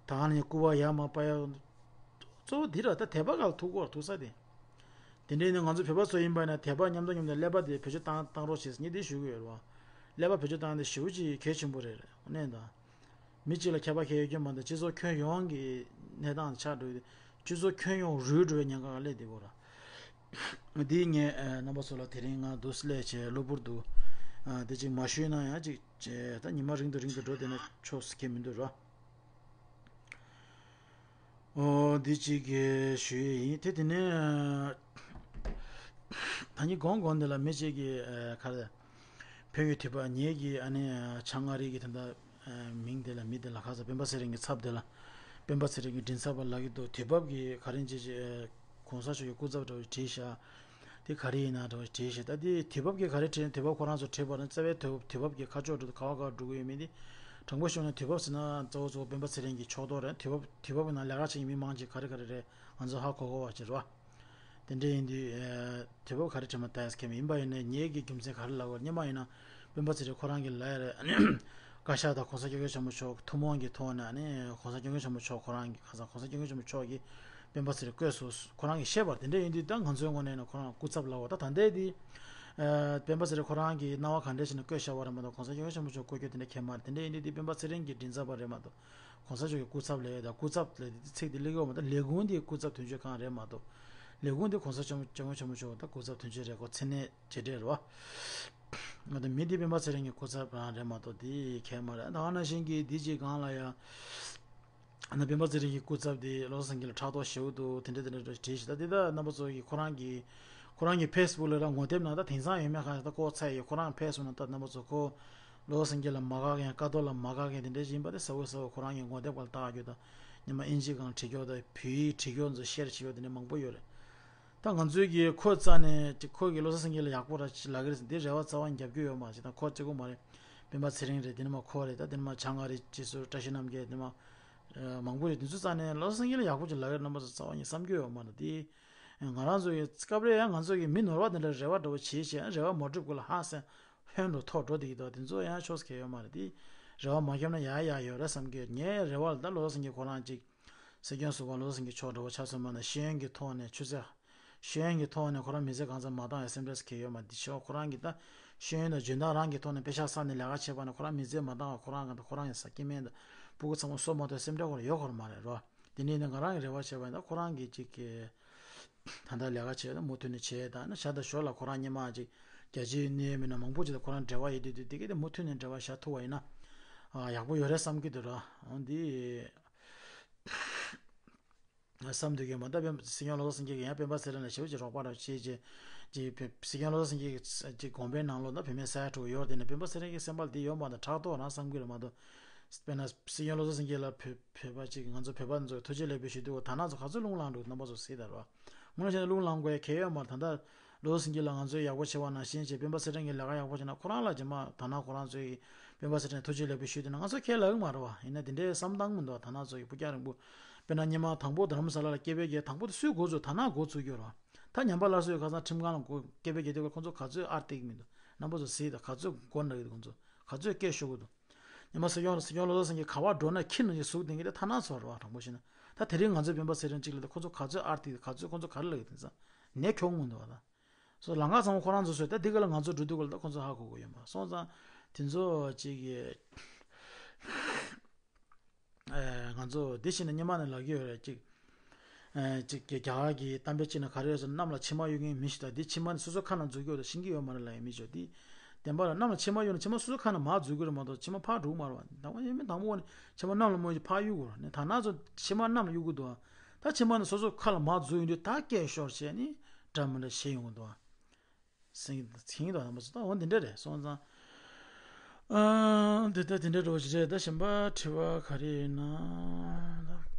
ད་ནི་སྐུ་པར་ཡར་མར་པར་ཡག་གཙོ་བོ་འདི་ར། ད་དད་པ་ག་ལ་ཐུག་གོ་ཐུག་ས་དེ། དེ་འདྲའི་ནི་ང་ཚོ་བོད་པ་ཚོ་ཡིན་པ་ན་དད་པ་མཉམ་དུ་མཉམ་དུ་ཀླད་པ་དེ་བེད་སྤྱོད་བཏང་བཏང་རོགས་བྱེད་ཟེར་ངས་དེ་ཞུ་གི་ཡོད་རེད་བ། ཀླད་པ་བེད་སྤྱོད་བཏང་དེ་ཞེ་པོ་ཅིག་གལ་ཆེན་པོ་རེད་གནས་ད། མི་གཅིག་ལ་ཁྱད་པར་ཁྱད་ཡོད་རྒྱུ་མ་གཏོགས་སྤྱི་ཚོགས་ཁྱོན་ཡོངས་ཀྱི་གནས་སྟངས་ཆགས་འགྲོ་ཡི། སྤྱི་ཚོགས་ཁྱོན་ཡོངས་རུལ་འགྲོ་བའི་ཉེན་ཁ་སླེབས་བསྡད་ཡོད་ར། འདི་ངས་ཨ་རྣམ་པ་ཚོ་ལ་དེ་རིང་ང་འདུག་སླད་བྱས་གློ་བུར་དུ་ཨ་འདི་གཅིག་མ་ཞུས་ན་ཡང་གཅིག་བྱས། ད་ཉི་མ་རིང་དུ་རིང་དུ་འགྲོ་བསྡད་ན་ཆོག་ཟེར་མཁན་མི་འདུག་ར། ཨོ་འདི་གཅིག་གི་ཞུ་ཡས་ཡིན། དེ་དེ་ནས་ཨ་ད་ནི་གོང་གོང་འདི་ལ་མི་གཅིག་གིས་ཨ་ག་རེ། བོད་ཀྱི་དུས་བབ་ངེད་ཀྱི་ཨ་ནི་ཨ་ཆང་ང་རིག་གི་དེ་འདྲ་ཨ་མིང་དེ་ལ་མི་དེ་ལ་ཁ་ས་སྤེན་པ་ཚེ་རིང་གི་ཚབ་དེ་ལ་སྤེན་པ་ཚེ་རིང་གི་མགྲིན་ཚབ་པ་ལབ་ཀྱི་འདུག་དུས་བབ་ཀྱི་ག་རེ་ཅིག་ཅིག་ཨ་གོང་ས་མཆོག་གི་སྐུ་ཚབ་འདྲ་བོ་བྲིས་ཤག་དེ་ག་རེ་ཡིན་ན་འདྲ་བོ་བྲིས་ཤག་ད་དེ་དུས་བབ་ཀྱི་ག་རེ་བྲིས་ན། དུས་བབ་ཁོ་རང་ཚོ་བྲིས་པ་ན་རྩ་བའི་དུས་དུས་བབ་ཀྱི་ཁ་ཕྱོགས་འགྲོ་དུས་ག་བ་ག་འགྲོ་གི་ཡོད་མེད་དེ། དྲང་པོ་ཞུས་ན་དུས་བབ་ཟེར་ན་གཙོ་བོ་གཙོ་བོ་སྤེན་པ་ཚེ་རིང་གི་ཕྱོགས་གཏོགས་རེད། དུས་བབ་དུས་བབ་ཀྱི་ནང་ལས་ཀ་བྱེད་མཁན་མི་མང་ཆེ་ག་རེ་ག་རེ་རེད། ང་ཚོ་ཧ་གོ་གོ་བ་ཅིག་རེད་བ། དེ་འདྲ་ཡིན་དུས་ཨ་དུས་བབ་ག་རེ་བྲིས་མ་ཐལ་སྐད་མི་ཡིན་པ་ཡིན་ན། ངེད་ཀྱི་རྒྱུ་མཚན་ག་རེ་ལབ་དགོས། སྔོན་མ་ཡིན་ན་སྤེན་པ་ཚེ་རིང་ཁོ་རང་གི་ལ་ཡ་རེད། བཀའ་ཤག་དང་༸གོང་ས་༸སྐྱབས་མགོན་ཆེན་པོ་མཆོག་ཐུན་མོང་གི་ཐོག་ནས་ཨ་ནི་༸གོང་ས་༸སྐྱབས་མགོན་ཆེན་པོ་མཆོག་ཁོ་རང་གི་ཁ་སང་༸གོང་ས་༸སྐྱབས་མགོན་ཆེན་པོ་མཆོག་གིས་སྤེན་པ་ཚེ་རིང་བསྐོས་སོང་ཁོ་རང་གིས་བཤད་པ་རེད། དེ་འདྲ་ཡིན་དུས་ད་ང་ཚོའི་ངོས་ནས་ཡིན་ན་ཁོ་རང་སྐུ་ཚབ་ལབ་དགོས། ད་ད་ལྟའི་དེ་ཨ་སྤེན་པ་ཚེ་རིང་ཁོ་རང་གིས་སྣང་བ་ག་འདྲ་ཞིག་ནས་བསྐོས་བཞག་པ་རེད་མ་གཏོགས་༸གོང་ས་༸སྐྱབས་མགོན་ཆེན་པོ་མཆོག་བསྐོ་རྒྱུ་དེ་འདྲ་གང་ཡང་མ་རེད། དེ་འདྲ་ཡིན་དུས་དེ་སྤེན་པ་ཚེ་རིང་གི་མགྲིན་ཚབ་པ་རེད་མ་གཏོགས་༸གོང་ས་མཆོག་གི་སྐུ་ཚབ་ལབ་ཡ་དེ། སྐུ་ཚབ་ལབ་ཡ་དེ་ཚིག་དེ་སླེབས་ཀྱི་ཡོད་མ་རེད། ལས་ཁུངས་དེའི་སྐུ་ཚབ་དོན་གཅོད་ཁང་རེད་མ་གཏོགས་ལས་ཁུངས་དེ་༸གོང་ས་༸སྐྱབས་མགོན་ཆེན་པོ་མཆོག་ད་སྐུ་ཚབ་དོན་གཅོད་རེད་གོ་མཚན་གནས་བྱེད་འབྲེལ་རེད་བ། ང་ཚོ་མི་དེ་སྤེན་པ་ཚེ་རིང་གི་སྐུ་ཚབ་རང་རེད་མ་གཏོགས་དེ་གང་ཡང་མ་རེད། ད་ག་ནང་བཞིན་གྱི་དེ་གཅིག་སྒང་ལ་ཡ་ཨ་ནི་སྤེན་པ་ཚེ་རིང་གི་སྐུ་ཚབ་དེ་བློ་བཟང་སེང་གེ་ལ་ཕྲག་དོག་ཞེ་པོ་འདུག་དེ་འདྲ་དེ་འདྲ་བྲིས་ཤག་ད་དེ་ད་རྣམ་པ་ཚོ་གིས་ཁོ་རང་གི་ཁོ་རང་གི་ཕེ་སི་བུག་ལ་ར་ངོ་དེབ་ནང་ད་དེང་སང་ཡོད་མེད་གང་ད་ལྐོག་ཚ་ཡི་ཁོ་རང་ཕེ་སི་བུག་ནང་ད་རྣམ་པ་ཚོ་ཁོ་བློ་བཟང་སེང་གེ་ལ་མ་དགའ་མཁན་བཀའ་རྡོ་ལ་མ་དགའ་མཁན་དེ་འདྲ་ཞིག་ཡིན་པ་དེ་གསལ་པོ་གསལ་པོ་ཁོ་རང་གི་ངོ་དེབ་སྒང་ལ་བལྟ་རྒྱུ་དང་། ཉི་མ་ཨིན་ཇི་སྒང་བྲིས་རྒྱུ་དང་བོད་ཡིག་བྲིས་རྒྱུ་ཚོ་ཤེར་བྱེད་རྒྱུ་དེ་འདྲ་མང་པོ་ཡོད་རེད། ད་ང་ཚོའི་གི་ཁོ་རྩ་ནས་ཅིག་ཁོ་གི་བློ་བཟང་སེང་གེ་ལ་ཡག་པོ་ར་ཅིག་ལབ་ཀྱི་རེད་ཟེར་འདི་རེ་བ་རྩ་བ་ཉིད་རྒྱབ་རྒྱུ་ཡོད་མ་རེད། ཅིག་དང་ཁོ་གཅིག་པོ་མ་རེད། སྤེན་པ་ཚེ་རིང་རེད། དེ་ནས་མ་ཁོ་རེད། ད་དེ་ནས་མ་བྱང་ང་རེད། ཅེས་སུ་བཀྲ་ཤིས་རྣམ་རྒྱལ་དེ་ནས་མ་མང་པོ་ཡོད། དེ་ཚོ་རྩ་ནས་བློ་བཟང་སེང་གེ་ལ་ཡག་པོ་ཅིག་ལབ་ཀྱི་རེད་རྣམ་པ་ཚོ་རྩ་བ་ཉིད་བསམ་རྒྱུ་ཡོད་མ་རེད། དེ་ང་རང་ཚོ་གི་སྐབས་རེ་ཡང་ང་ཚོ་གི་མི་ནོར་བ་དེ་འདྲ་རེ་བ་འདྲ་བོ་བྱེད་བྱེད་རེ་བ་མ་འགྲུབ་གི་ལ་ཧ་སེ་ཧོན་འགྲོ་ཐོག་འགྲོ་བསྡད་ཀྱི་འདུག་དེ་ཚོ་ཡང་ཆོག་ས་གང་ཡོད་མ་རེད། དེ་རེ་བ་མ་བརྒྱབ་ན་ཡག་ཡག་ཡོད་རེད་བསམ་གྱི་ཡོད། ངའི་རེ་བ་ལ་ད་བློ་བཟང་སེང་གེ་ཁོ་རང་ཅིག་སྲིད་སྐྱོང་ཟུར་པ་བློ་བཟང་སེང་གེ་མཆོག་འདྲ་བོ་ཆགས་སོང་མ་ན་ཤེས་ཡོན་གྱི་ཐོག་ནས་ཆུ་ཚད། ཤེས་ཡོན་གྱི་ཐོག་ནས་ཁོ་རང་མི་ཚེ་གང་ཚང་མ་བཏང་ཡ་སེམས་ཁྲལ་ཟེར་མཁན་ཡོད་མ་རེད། དེ་ཕྱོགས་ཁོ་རང་གི་ད་ཤེས་ཡོན་དང་འཇོན་ཐང་རང་གི་ཐོག་ནས་དཔེ་ཆ་བསགས་ནས་ལས་ཀ་བྱས་པ་ན་ཁོ་རང་མི་ཚེ་མ་བཏང་བ་ཁོ་རང་གི་ད་ཁོ་རང་གི་ས་སྐྱེ་དམན་དང་སྤུ་གུ་ཚང་མ་གསོ་མ་ཐུབ་སེམས་ཁྲལ་ཁོ་རང་ཡོད་ཁོ་རང་མ་རེད་རོ། དེ་ནས་ནི་ང་རང་གི་རེ་བ་བྱས་པ་ཡིན་ན་ཁོ་རང་གི་ཅིག་གི་ད་ལྟ་ལས་ཀ་བྱས་ན་མུ་མཐུད་ནས་བྱས་དང་ན་བྱ་དང་ཞོར་ལ་ཁོ་རང་སྔོན་མ་ཅིག་རྒྱ་ཆེའི་གནས་མི་སྣ་མང་པོ་ཅིག་དང་ཁོ་རང་འབྲེལ་བ་ཡོད་དུས་དུས་དེ་གི་དེ་མུ་མཐུད་ནས་འབྲེལ་བ་བཞག་ཐུབ་པ་ཡིན་ན་ཡག་པོ་ཡོད་རེད་བསམ་གྱི་འདུག་རོ། འདི། བསམ་འདུག་གི་མ་ད་སྤེན་སྲིད་སྐྱོང་བློ་བཟང་སེང་གེ་གིས་ཡང་སྤེན་པ་ཚེ་རིང་ལ་ཞེ་པོ་ཅིག་རོགས་པ་ར་བྱེད་ཅེས་ཀྱི་སྲིད་སྐྱོང་བློ་བཟང་སེང་གེ་གི་དགོངས་པའི་ནང་ལོགས་ན་བུད་མེད་ས་ཡ་དྲུག་ཡོད་དེ་ནས་སྤེན་པ་ཚེ་རིང་གི་སེམས་པ་འདི་ཡོད་མ་ད་ཕྲག་དོག་རང་བསམ་གྱི་རེད་མ་གཏོགས། དཔེར་ན་སྲིད་སྐྱོང་བློ་བཟང་སེང་གེ་ལ་བོད་བོད་པ་ཅིག་ང་ཚོ་བོད་པ་ཚོ་ཐུགས་རྗེ་ལེགས་འབུལ་ཞུ་དུས་ད་ན་ཚོ་ག་ཚོད་རླུང་ལངས་འདུག་རྣམ་པ་ཚོ་གཟིགས་དང་རོ། དངོས་གནས་བྱས་ན་རླུང་ལངས་དགོས་ཡ་གལ་ཡོད་མ་རེད། ད་ལྟ་བློ་བཟང་སེང་གེ་ལ་ང་ཚོས་ཡག་པོ་བྱས་པ་ནང་བཞིན་བྱས་སྤེན་པ་ཚེ་རིང་གིས་ལས་ཀ་ཡག་པོ་བྱས་ན་ཁོ་རང་ལ་རྗེས་མ་ད་ན་ཁོ་རང་ཚོས་ཀྱི་སྤེན་པ་ཚེ་རིང་ཐུགས་རྗེ་ལེགས་འབུལ་ཞུས་དུས་ན་ང་ཚོ་ཁས་ལེན་གྱི་མ་རེད་བ། ཡིན་ན་དེ་འདྲའི་བསམ་སྟངས་མི་འདུག་ད་ན་ཚོ་ཡི་སྤུ་རྒྱག་རིང་པོ། དཔེར་ན་སྔོན་མ་དང་པོ་རྡ་རམ་ས་ལ་ལ་སྐད་འབོད་རྒྱག་དང་པོ་དེ་སུས་འགོ་ཚུགས་ད་ན་འགོ་ཚུགས་ཡོད་རེད་བ། ད་ཉམས་པ་སླར་གསོའི་ཁ་སང་ཁྲིམས་ཁང་ལ་འགོ་སྐད་འབོད་རྒྱག་དུས་ཁོ་ཚོ་ག་ཚོད་ཨར་ཏིག་མི་འདུག་རྣམ་པ་ཚོ་གཟིགས་དང་ག་ཚོད་མགོ་ན་གི་འདུག་ཁོ་ཚོ་ག་ཚོད་སྐད་ཤོར་གི་འདུག་ཉི་མ་སྲིད་སྐྱོང་སྲིད་སྐྱོང་བློ་བཟང་སེང་གེ་ག་བ་འགྲོ་ན་ཁྱི་ནང་བཞིན་ཟུག་ལྡན་གྱི་དེ་ཐ་ན་ཚོར་བ་དྲང་པོ་བཤད་ན། ད་དེ་རིང་ང་ཚོའི་སྤེན་པ་ཚེ་རིང་གཅིག་ལ་དེ་ཁོ་ཚོ་ག་ཚོད་ཨར་ཏི་ག་ཚོད་ཁོ་ཚོ་ག་རེ་ལབ་ཡོད་དེང་སང་ནས་ཁྱོང་ངུ་འདུག་བ་ད། སོ་ལམ་ཁ་ཚང་མ་ཁོ་རང་ཚོ་བཟོས་ད་འདི་ག་ལ་ང་ཚོ་འགྲོ་དུས་ག་ལ་ད་ཁོ་ཚོ་ཧ་གོ་གི་ཡོད་མ་སོང་ཙང་དེ་ཚོ་གཅིག་གི་ང་ཚོ་འདི་ཕྱིན་ན་སྔོན་མ་ནས་ལབ་ཀྱི་ཡོད་རེད་གཅིག་ཅིག་གི་རྒྱ་གར་གྱི་གཏམ་དཔེ་གཅིག་ན་ག་རེ་ཡོད་ཟེར་ན་གནམ་ལ་མཆིལ་མ་གཡུག་མཁན་མི་ཞིག་དང་འདི་མཆིལ་མ་ནི་སོ་སོ་ཁ་ནང་འཛུལ་གྱི་ཡོད་དང་ཤེས་ཀྱི་ཡོད་མ་རེད་ལབ་ཡ་མི་ཅོ་འདི། བདེན་པ་ལ་གནམ་ལ་མཆིལ་མ་གཡུག་ན་མཆིལ་མ་སོ་སོ་ཁ་ནང་མར་འཛུལ་གྱི་རེད་མ་གཏོགས་མཆིལ་མ་ཕར་འགྲོ་གི་མ་རེད་བ། དང་པོ་ཡིན་མིན་དང་པོ་ནི་མཆིལ་མ་གནམ་ལ་མོ་ཡི་ཕར་གཡུག་དགོས་རེད་ནི་ད་ན་ཚོ་མཆིལ་མ་གནམ་ལ་གཡུག་གི་འདུག་ད་མཆིལ་མ་ནི་སོ་སོ་ཁ་ལ་མར་འཛུལ་ཡོང་དུས་ད་སྐད་ཤོར་བྱས་ནི་འདྲ་མི་འདྲ་བྱེད་ཡོང་གི་འདུག་བ། སེང་གེ་ཚིང་དང་རྣམ་པ་ཚོ་ད་འོ་འདི་འདྲ་རེད་སོང་ཙང་། ཨ་འདི་ལྟ་དེ་འདྲ་འགྲོ་བ་ཞིག་རེད། ད་གཞན་པ་དྲི་བ་ག་རེ་ཡིན་ན།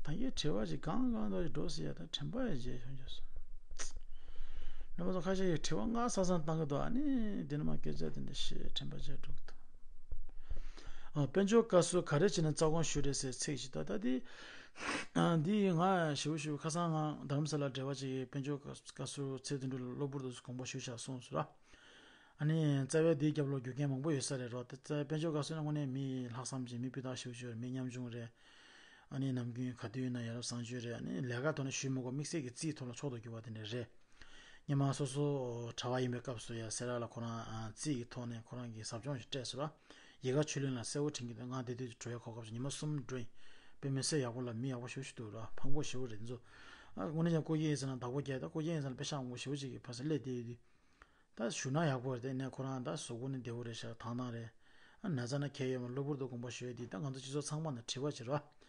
ད་ངས་དྲི་བ་ཞིག་གང་གང་འདྲ་ཞིག་འགྲོ་ཟེར་ཡ་ད་དྲན་པ་ཡང་བརྗེད་སོང་རྒྱུ་སོང་། རྣམ་པ་ཚོ་ཁ་ཤས་ཀྱིས་དྲི་བ་སྔ་ས་ས་བཏང་གི་འདུག་ཨ་ནི་འདི་ནས་མར་སྐད་ཆ་དེ་འདྲ་བཤད་དྲན་པ་བརྗེད་འགྲོ་གི་འདུག་ཨ་དཔལ་འབྱོར་བཀའ་ཟུར་ག་རེ་བྱས་ནས་རྩ་དགོངས་ཞུས་རེད་ཟེར་ཚིག་ཞིག་ད་ད་འདི། ཨ་འདི་ང་ཞེ་པོ་ཞེ་པོ་ཁ་སང་ང་རྡ་རམ་ས་ལ་འབྲེལ་བ་བྱེད་ཀྱི་དཔལ་འབྱོར་བཀའ་ཟུར་ཚེ་བརྟན་གྲུབ་ལ་གློ་བུར་དུ་དགོངས་པ་ཞུས་བཞག་གསུངས་སོང་ར། ཨ་ནི་རྩ་བའི་འདིའི་རྒྱབ་ལོགས་རྒྱུ་རྐྱེན་མང་པོ་ཡོད་ས་རེད་རོ། དེ་རྩ་བའི་དཔལ་འབྱོར་བཀའ་ཟུར་ནི་དངོས་གནས་མི་ལྷག་བསམ་ཅན་མི་སྤུས་དག་ཞེ་པོ་ཅིག་ཡོད་རེད། མི་ཉམ་ཆུང་རེད། ཨ་ནི་ནམ་རྒྱུན་ག་དུས་ཡིན་ན་ཡ་རབས་གསང་སྤྱོད་རེད། ཨ་ནི་ལས་ཀ་ཐོག་ནས་ཞུས་མི་དགོས། དམིགས་བསལ་གྱི་རྩིས་ཐོག་ལ་མཆོག་ཏུ་གྱུར་པ་དེ་འདྲ་རེད། སྔོན་མ་སོ་སོ་གྲྭ་པ་ཡིན་པའི་སྐབས་སུ་ཡ་སེ་ར་ལ་ཁོ་རང་རྩིས་ཀྱི་ཐོག་ནས་ཁོ་རང་གི་ཟབ་སྦྱོང་ཞིག་སྤྲད་སོང་ར། ཡལ་ག་ཆོས་གླིང་ལ་གསལ་བོ་དྲན་གྱི་འདུག་ང་དེ་དུས་འགྲོ་ཡའི་གོ་སྐབས་སུ་ཉི་མ་གསུམ་འགྲོ་ཡིན། དཔེ་མི་སྲིད་ཡག་པོ་ལ་མི་ཡག་པོ་ཞེ་པོ་ཞིག་འདུག་ར། ཕངས་པོ་ཞེ་པོ་རེད་འདི་ཚོ། ཨ་དངོས་གནས་ཀྱང་ཀོ་ཀི་ཡིན་ཟེར་ན་བདག་པོ་རྒྱག་ད་ཀོ་ཀི་ཡིན་ཟེར་ན་དཔེ་ཤ་འོང་པོ་ཞེ་པོ་ཅིག་གི་ཕ་སེ་སླེབས་བསྡད་ཡོད་དུས། ད་ཞུ་ན་ཡག་པོ་རེད། དེ་ནས་ཁོ་རང་ད་གཟུགས་པོ་ནི་བདེ་བོ་རེད་ཤག་ཐང་ཐང་རེད། ཨ་ན་ཚ་ན་གལ་ཡོད་མ་གློ་བུར་དུ་དགོངས་པ་ཞུ་ཡས་དེ་ད་ང་ཚོ་སྤྱི་ཚོགས་ཚང་མ་ནས་དྲི་བ་བྱེད་རོགས།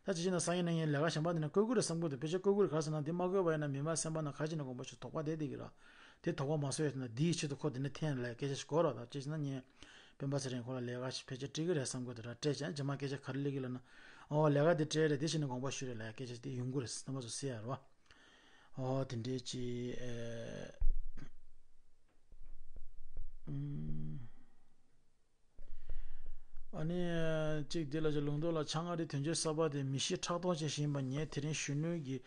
ད་ཅི་བྱས་ན་སང་ཉིན་གནངས་ཉིན་ལས་ཀ་གཞན་པ་འདི་ན་བསྐོས་ཀྱི་རེད་བསམ་གྱི་འདུག་ཕལ་ཆེར་བསྐོས་ཀྱི་རེད། ག་རེ་ཟེར་ན་འདི་མ་བསྐོས་པ་ཡིན་ན་མི་མང་སེམས་པ་ནང་ཁ་ཅིག་ནས་དགོངས་པ་ཞུ་དོགས་པ་བསྡད་བསྡད་ཀྱི་རེད། དེ་དོགས་པ་མ་བཟོ་ཡས་ཟེར་ན་འདིའི་ཆེད་དུ་ཁོ་འདི་ནས་འཐེན་ལས་སྐད་ཆ་ཞིག་གོ་རོགས། ད་ཅི་བྱས་ན་ངས་སྤེན་པ་ཚེ་རིང་ཁོ་ལ་ལས་ཀ་ཞིག་ཕལ་ཆེར་སྤྲད་ཀྱི་རེད་བསམ་གྱི་འདུག་ད་སྤྲད་ཀྱང་རྗེས་མ་སྐད་ཆ་ག་རེ་སླེབས་ཀྱི་ལབ་ན། ཨོ་ལས་ཀ་འདི་སྤྲད་རེད། དེ་བྱས་ནས་དགོངས་པ་ཞུ་རེད་ལབ་སྐད་ཆ་དེ་ཡོང་གི་རེད། རྣམ་པ་ཚོ་གཟིགས་ཡ་རོགས། ཨོ་དེ་འདྲའི་ཅིག་ཨེ། ཨུམ། ཨ་ནི་གཅིག་འདི་ལ་ཅིག་ལུང་རྟོགས་ལ་ཆང་ཨ་རི་དོན་གཅོད་གསར་པ་དེ་མི་གཤིས་ཕྲག་དོག་ཅན་ཞིག་ཡིན་པ་ངས་དེ་རིང་གཞོན་ནུ་གི་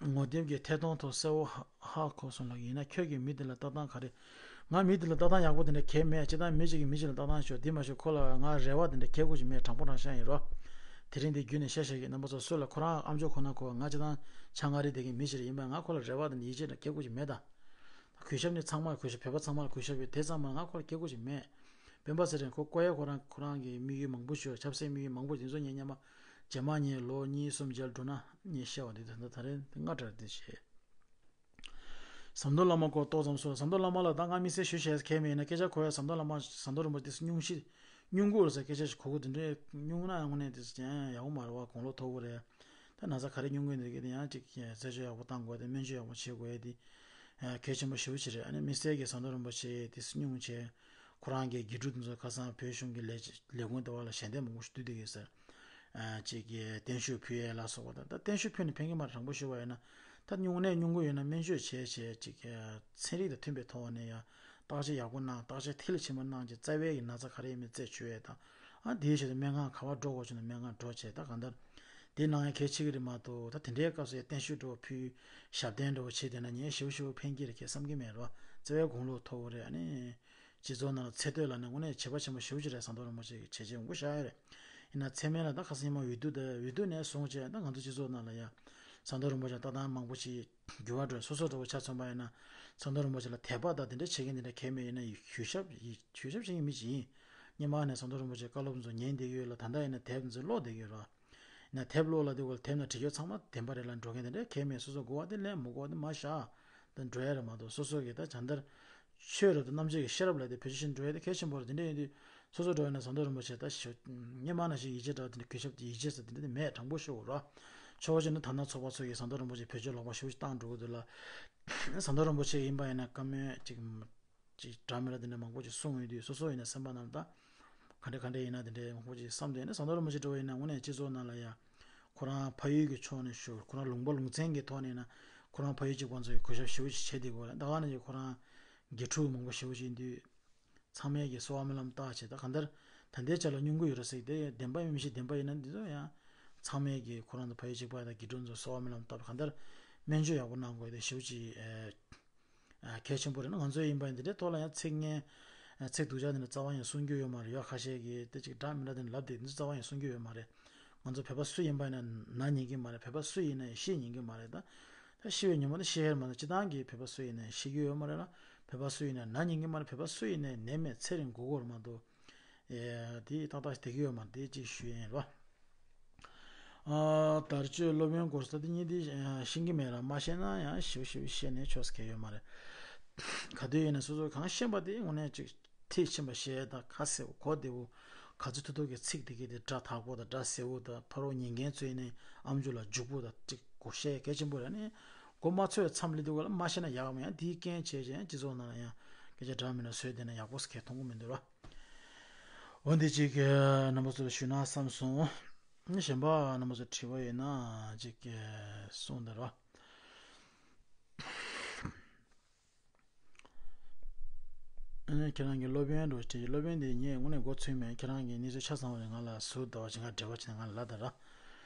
ངོ་དེབ་ཀྱི་ཐད་གཏོང་ཐོག་གསལ་བོ་ཧ་ཧ་གོ་སོང་ལགས། ཡིན་ན་ཁྱོད་ཀྱིས་མི་དེ་ལ་ལྟ་སྟངས་ག་རེ། ང་མི་དེ་ལ་ལྟ་སྟངས་ཡག་པོ་དེ་འདྲ་གང་ཡང་མེད། སྤྱིར་བཏང་མི་གཅིག་གིས་མི་གཅིག་ལ་ལྟ་སྟངས་ཤོད་དེ་མ་ཤོད་ཁོ་ལ་ང་རེ་བ་དེ་འདྲ་གང་ཡང་ཅིག་མེད། དྲང་པོ་དྲང་བཞག་ཡིན་རོགས། དེ་རིང་འདི་བརྒྱུད་ནས་བཤད་བཤད་ཀྱི་རྣམ་པ་ཚོ་སུ་ལ་ཁོ་རང་ཨ་མཆོག་ཁོ་ན་གོ་ང་སྤྱིར་བཏང་ཆང་ཨ་རི་དེ་གི་མི་ཞིག་ཡིན་པ་ང་ཁོ་ལ་རེ་བ་དེ་འདྲ་ཡིད་ཆེས་དེ་འདྲ་གང་ཡང་ཅིག་མེད་ད། གུས་ཞབས་ནི་ཚང་མར་གུས་ཞབས། བོད་པ་ཚང་མར་གུས་ཞབས་ཡོད། དེ་ཚང་མ་ང་ཁོ་ལ་གང་ཡང་ཅིག་མེད། སྤེན་པ་ཚེ་རིང་ཁོ་བསྐོ་ཡ་ཁོ་རང་ཁོ་རང་གི་དམིགས་ཡུལ་མང་པོ་ཞིག་ཡོད། ཆབ་སྲིད་དམིགས་ཡུལ་མང་པོ་དེ་ཚོ་ངས་སྔོན་མ་རྗེས་མ་ངས་ལོ་གཉིས་གསུམ་རྗེས་འགྲོ་ན་ངས་བཤད་པ་འདི་དོན་དག་ད་རེས་འདི་སྔ་དྲགས་འདི་བྱས། ཟམ་གདོང་བླ་མ་སྐོར་ཏོག་ཙམ་གསུངས། ཟམ་གདོང་བླ་མ་ལ་ད་ང་དམིགས་བསལ་ཞུ་བྱས་གལ་མེད་ཡིན་ན་སྐད་ཆ་གོ་ཡ། ཟམ་གདོང་བླ་མ་ཟམ་གདོང་རིན་པོ་ཆེ་དེ་སྙུང་གཞི་སྙུང་གི་ཡོད་ཟེར་སྐད་ཆ་ཞིག་གོ་གི་འདི་འདྲའི་སྙུང་ན་དངོས་གནས་དེ་ཡག་པོ་མ་རེད་བ། དགུང་ལོ་མཐོ་པོ་རེད། ད་ན་ཚ་ག་རེ་མྱོང་གི་འདུག་གི་དེ་ཡང་ཅིག་རྩད་གཅོད་ཡག་པོ་བཏང་དགོས་དེ་སྨན་བཅོས་ཡག་པོ་བྱེད་དགོས་ཡ་དེ་གལ་ཆེན་པོ་ཞེ་པོ་ཅིག་རེད། ཨ་ནི་དམིགས་བསལ་གྱི་ཟམ་གདོང་རིན་པོ་ཆེ་དེ་སྙུང་བྱས་ཁོ་རང་གི་དགེ་ཕྲུག་དེ་ཚོ་ཁ་སང་བོད་གཞུང་གི་ལས་ལས་ཁུངས་དེ་བ་ལ་ཞལ་འདེབས་མང་པོ་ཞིག་བསྡུས་བསྡད་ཡོད་ཟེར། ཅིག་གི་བརྟན་བཞུགས་ཕུལ་ཡས་ལ་སོགས་པ་དང་ད་བརྟན་བཞུགས་ཕུལ་ནས་ཕན་གྱི་མ་རེད། དྲང་པོ་ཞུ་བ་ཡིན་ན་ད་སྙུང་གནས་སྙུང་གི་ཡོད་ན་སྨན་བཅོས་བྱས་བྱས་ཅིག་གི་ཚན་རིག་དང་མཐུན་པའི་ཐོག་ནས་ཡང་བརྟག་དཔྱད་ཡག་པོ་གནང་བརྟག་དཔྱད་མཐིལ་ཕྱིན་པ་གནང་བྱས་རྩ་བའི་གི་ན་ཚ་ག་རེ་ཡིན་མིན་རྩད་ཆོད་ཡས་དང་། ཨ་དེའི་ཆེད་དུ་སྨན་ཁང་ག་པར་འགྲོ་དགོས་བྱུང་ན་སྨན་ཁང་འགྲོ་བྱས་ད་གང་ལྟར་དེ་གནང་ཡས་གལ་ཆེ་གི་རེད་མ་གཏོགས་ད་དེ་འདྲའི་སྐབས་སུ་ཡང་བརྟན་བཞུགས་འདྲ་བོ་ཕུལ་ཞབས་བརྟན་འདྲ་བོ་བྱས་བསྡད་ན་ངས་ཞེ་པོ་ཞེ་པོ་ཕན་གྱི་རེད་ཁྱེད་བསམ་གྱི་མེད་རོ། རྩ་བའི་དགུང་ལོ་མཐོ་བོ་རེད། ཨ་ནི་སྤྱི་ཚོགས་ནང་ལ་ཚེ་སྟོད་ལ་ནི་དངོས་གནས་བྱས་པ་ཆེན་པོ་ཞེ་པོ་ཅིག་རེད། ཟམ་གདོང་རིན་པོ་ཆེ་གི་བྱས་རྗེས་མང་པོ་བཞག་ཡོད་རེད། ཡིན་ན་མཚན་སྨད་ལ་ད་ཁ་སང་ཉི་མ་འོས་བསྡུ་དང་འོས་བསྡུ་ནས་བཟུང་བྱས་ད་ང་ཚོ་སྤྱི་ཚོགས་ནང་ལ་ཡ་ཟམ་གདོང་རིན་པོ་ཆེ་ལྟ་སྟངས་མང་པོ་ཞིག་འགྱུར་བ་འགྲོ། སོ་སོ་འདྲ་བོ་ཆ་མཚོན་པ་ཡིན་ན་ཟམ་གདོང་རིན་པོ་ཆེ་ལ་དད་པ་དང་དེ་འདྲ་བྱེད་མཁན་དེ་འདྲ་གང་ཡང་མེད། ཡིན་ན་གུས་ཞབས་ཡིན་གུས་ཞབས་བྱེད་མཁན་མི་ཞིག་ཡིན། སྔོན་མ་ནས་ཟམ་གདོང་རིན་པོ་ཆེ་བཀའ་སློབ་ཚོ་ཉན་བསྡད་ཀྱི་ཡོད་ལ་ད་ལྟ་ཡིན་ན་དེབ་ཚོ་ཀློག་བསྡད་ཀྱི་ཡོད་རེད། ཡིན་ན་དེབ་ཀློག་ལ་དེ་བ་ལ་དེབ་ནང་བྲིས་ཡོད་ཚང་མ་བདེན་པ་རེད་ལ་འགྲོ་མཁན་དེ་འདྲ་གང་ཡང་མེད། སོ་སོ་དགོས་པ་དེ་ལེན། མི་དགོས་པ་དེ་མ་བཞག་ད་འགྲོ་ཡ་རེད་མ་གཏོགས་སོ་སོ་གི་ད་སྦྱང་བརྡར་ཆོས་རབ་དང་རྣམ་འབྱེད་ཀྱི་ཤེས་རབ་ལ་དེ་བེད་སྤྱོད་བྱེད་འགྲོ་ཡ་དེ་གལ་ཆེན་པོ་རེད། དེ་འདྲ་ཡིན་དུས་སོ་སོ་འགྲོ་ཡ་ན་ཟམ་གདོང་རིན་པོ་ཆེ་ད་ཞོ་སྔོན་མ་ནང་བཞིན་ཡིད་ཆེས་འདྲ་བ་དེ་འདྲ་གུས་ཞབས་དེ་ཡིད་ཆེས་ཟེར་དེ་འདྲ་དེ་མེད། དྲང་པོ་ཤོད་དགོས་ར། ཆོག་པ་བྱས་ན་དར་ནག་ཚོགས་པ་ཚོ་ཡིས་ཟམ་གདོང་རིན་པོ་ཆེ་བེད་སྤྱོད་ལོག་པ་ཞེ་པོ་ཞིག་བཏང་འགྲོ་གི་འདུག་ལ། ཟམ་གདོང་རིན་པོ་ཆེ་ཡིན་པ་ཡིན་ན་བཀའ་མོལ་ཅིག་ཅིག་འདྲ་མི་འདྲ་དེ་འདྲ་མང་པོ་ཅིག་གསུངས་ཡོད་དུས་སོ་སོ་ཡིན་ན་སེམས་པ་ནང་ལ་ད་ག་འདྲ་ག་འདྲ་ཡིན་ན་དེ་འདྲའི་མང་པོ་ཅིག་བསམ་དེ་ནས་ཟམ་གདོང་རིན་པོ་ཆེ་འདྲ་བོ་ཡིན་ན་དངོས་གནས་སྤྱི་ཚོགས་ནང་ལ་ཡ་ཁོ་རང་ཕ་ཡུལ་གྱི་ཕྱོགས་ནས་ཞུ་ཁོ་རང་ལུང་པ་ལུང་ཚན་གྱི་ཐོག་ནས་ཡིན་ན་ཁོ་རང་ཕ་ཡུལ་གཅིག་པ་ཚོ་ཡི་གུས་ཞབས་ཞེ་པོ་ཅིག་བྱས་བསྡད་ཀྱི་ཡོད་རེད། ད་ག་ནང་བཞིན་ཁོ་རང་དགེ་ཕྲུག་མང་པོ་ཞེ་པོ་ཅིག་ཡིན་དུས་ཚང་མས་ཀྱི་གསོལ་བ་སྨོན་ལམ་བཏབ་བྱས་ད་གང་ལྟར་ད་ལྟའི་ཆ་ལ་སྙུང་གི་ཡོད་རེད་ཟེར་གྱི་དེ་བདེན་པ་ཡིན་མིན་ཞིག་བདེན་པ་ཡིན་ན་འདི་ཚོ་ཡང་ཚང་མས་ཀྱི་ཁོ་རང་ཚོ་ཕ་ཡུལ་གཅིག་པ་དང་དགེ་ཕྲུག་ཚོ་གསོལ་བ་སྨོན་ལམ་བཏབ་གང་ལྟར་སྨན་བཅོས་ཡག་པོ་གནང་དགོས་དེ་ཞེ་པོ་ཅིག་ཨ། གལ་ཆེན་པོ་རེད་ན་ང་ཚོའི་ཡིན་པ་ཡིན་འདི་འདྲའི་ཐོག་ལ་ཡང་ཚིག་ངན། ཚིག་སྡུག་ཅག་འདི་འདྲ་རྩ་བ་ཡང་གསུང་རྒྱུ་ཡོད་མ་རེད། ཡོད་ཁ་ཤས་ཀྱིས་དེ་ཅིག་འདྲ་མི་འདྲ་དེ་འདྲ་ལབ་དེ་འདི་རྩ་བ་ཡང་གསུང་རྒྱུ་ཡོད་མ་རེད། ང་ཚོ་བོད་པ་སུ་ཡིན་པ་ཡིན་ན་ན་ཉན་གི་མ་རེད། བོད་པ་སུ་ཡིན་ན་ཡང་ཤི་ཉན་གི་མ་རེད། ད་ད་ཤི་བའི་ཉིན་མོ་ད་ཤི་ཡར་མ་ད་སྤྱི་བཏང་གི་བོད་པ་སུ་ཡིན་ན་ཡང་ཤི་རྒྱུ་ཡོད་མ་རེད་ལ། བོད་པ་སུ་ཡིན་ན་ན་ཉན་གི་མ་རེད། བོད་པ་སུ་ཡིན་ན་ཡང་ནད་མེད་ཚེ་རིང་དགོས་ཀྱི་ཡོད་རེད་མ་གཏོགས། ཨེ། དེ་ཏག་ཏག་བསྡད་ཀྱི་ཡོད་མ་རེད། དེ་གཅིག་ཞུ་ཡིན་རོ། ཨ། དར་ལྕོག་སློབ་ཡོན་སྐོར་ས་དེ་གཉིས་དེ་ཤེས་ཀྱི་མེད་ར། མ་ཤེས་ན་ཡང་ཞིབ་ཞིབ་ཤེས་ནས་ཆོག་ས་གང་ཡོད་མ་རེད། ག་དུས་ཡིན་ན་སོ་སོ་གང་ཤེས་པ་དེ་དངོས་གནས་ཅིག་མཐིལ་ཕྱིན་པ་ཤེས་དང་ཁ་གསལ་བོ་གོ་བདེ་བོ་ག་ཚོད་ཐུབ་ཐུབ་ཀྱི་ཚིག་དེ་གི་དེ་སྒྲ་དག་པོ་དང་སྒྲ་གསལ་བོ་དང་ཕ་རོལ་ཉན་མཁན་ཚོས་ནི་ཨམ་ཅོག་ལ་འཇུག་པོ་དང་ཅིག་གོ་ཤེས་གལ་ཆེན་པོ་རེད། ནི་གོ་མ་ཚོད་མཚམས་ལ་དུས་ག་ལ་མ་ཤེས་ན་ཡག་མ་ཡང་དེའི་རྐྱེན་བྱས་ཀྱང་སྤྱི་ཚོགས་ནང་ལ་ཡང་སྐད་ཆ་འདྲ་མི་འདྲ་བཟོས་བསྡད་ན་ཡག་པོ་ཟེར་གང་མཐོང་གི་མི་འདུག་ར། འོ་འདི་གཅིག་རྣམ་པ་ཚོ་ལ་ཞུས་ན་བསམ་སོང་། གཞན་པ་རྣམ་པ་ཚོ་དྲི་བ་ཡོད་ན་གཅིག་གསུངས་དང་རོགས། ཁྱེད་རང་གི་སློབ་ཡོན་འགྲོ་དེ་སློབ་ཡོན་དེ་ངས་དངོས་གནས་མགོ་ཚོས་མེད། ཁྱེད་རང་གི་གནས་ཚུལ་ཆ་ཚང་བ་རེད། ང་ལ་ཟུར་ཟ་བ་ཅིག་ང་འབྲེལ་བ་བྱས་ནས་ང་ལ་ལབ་དང་ར།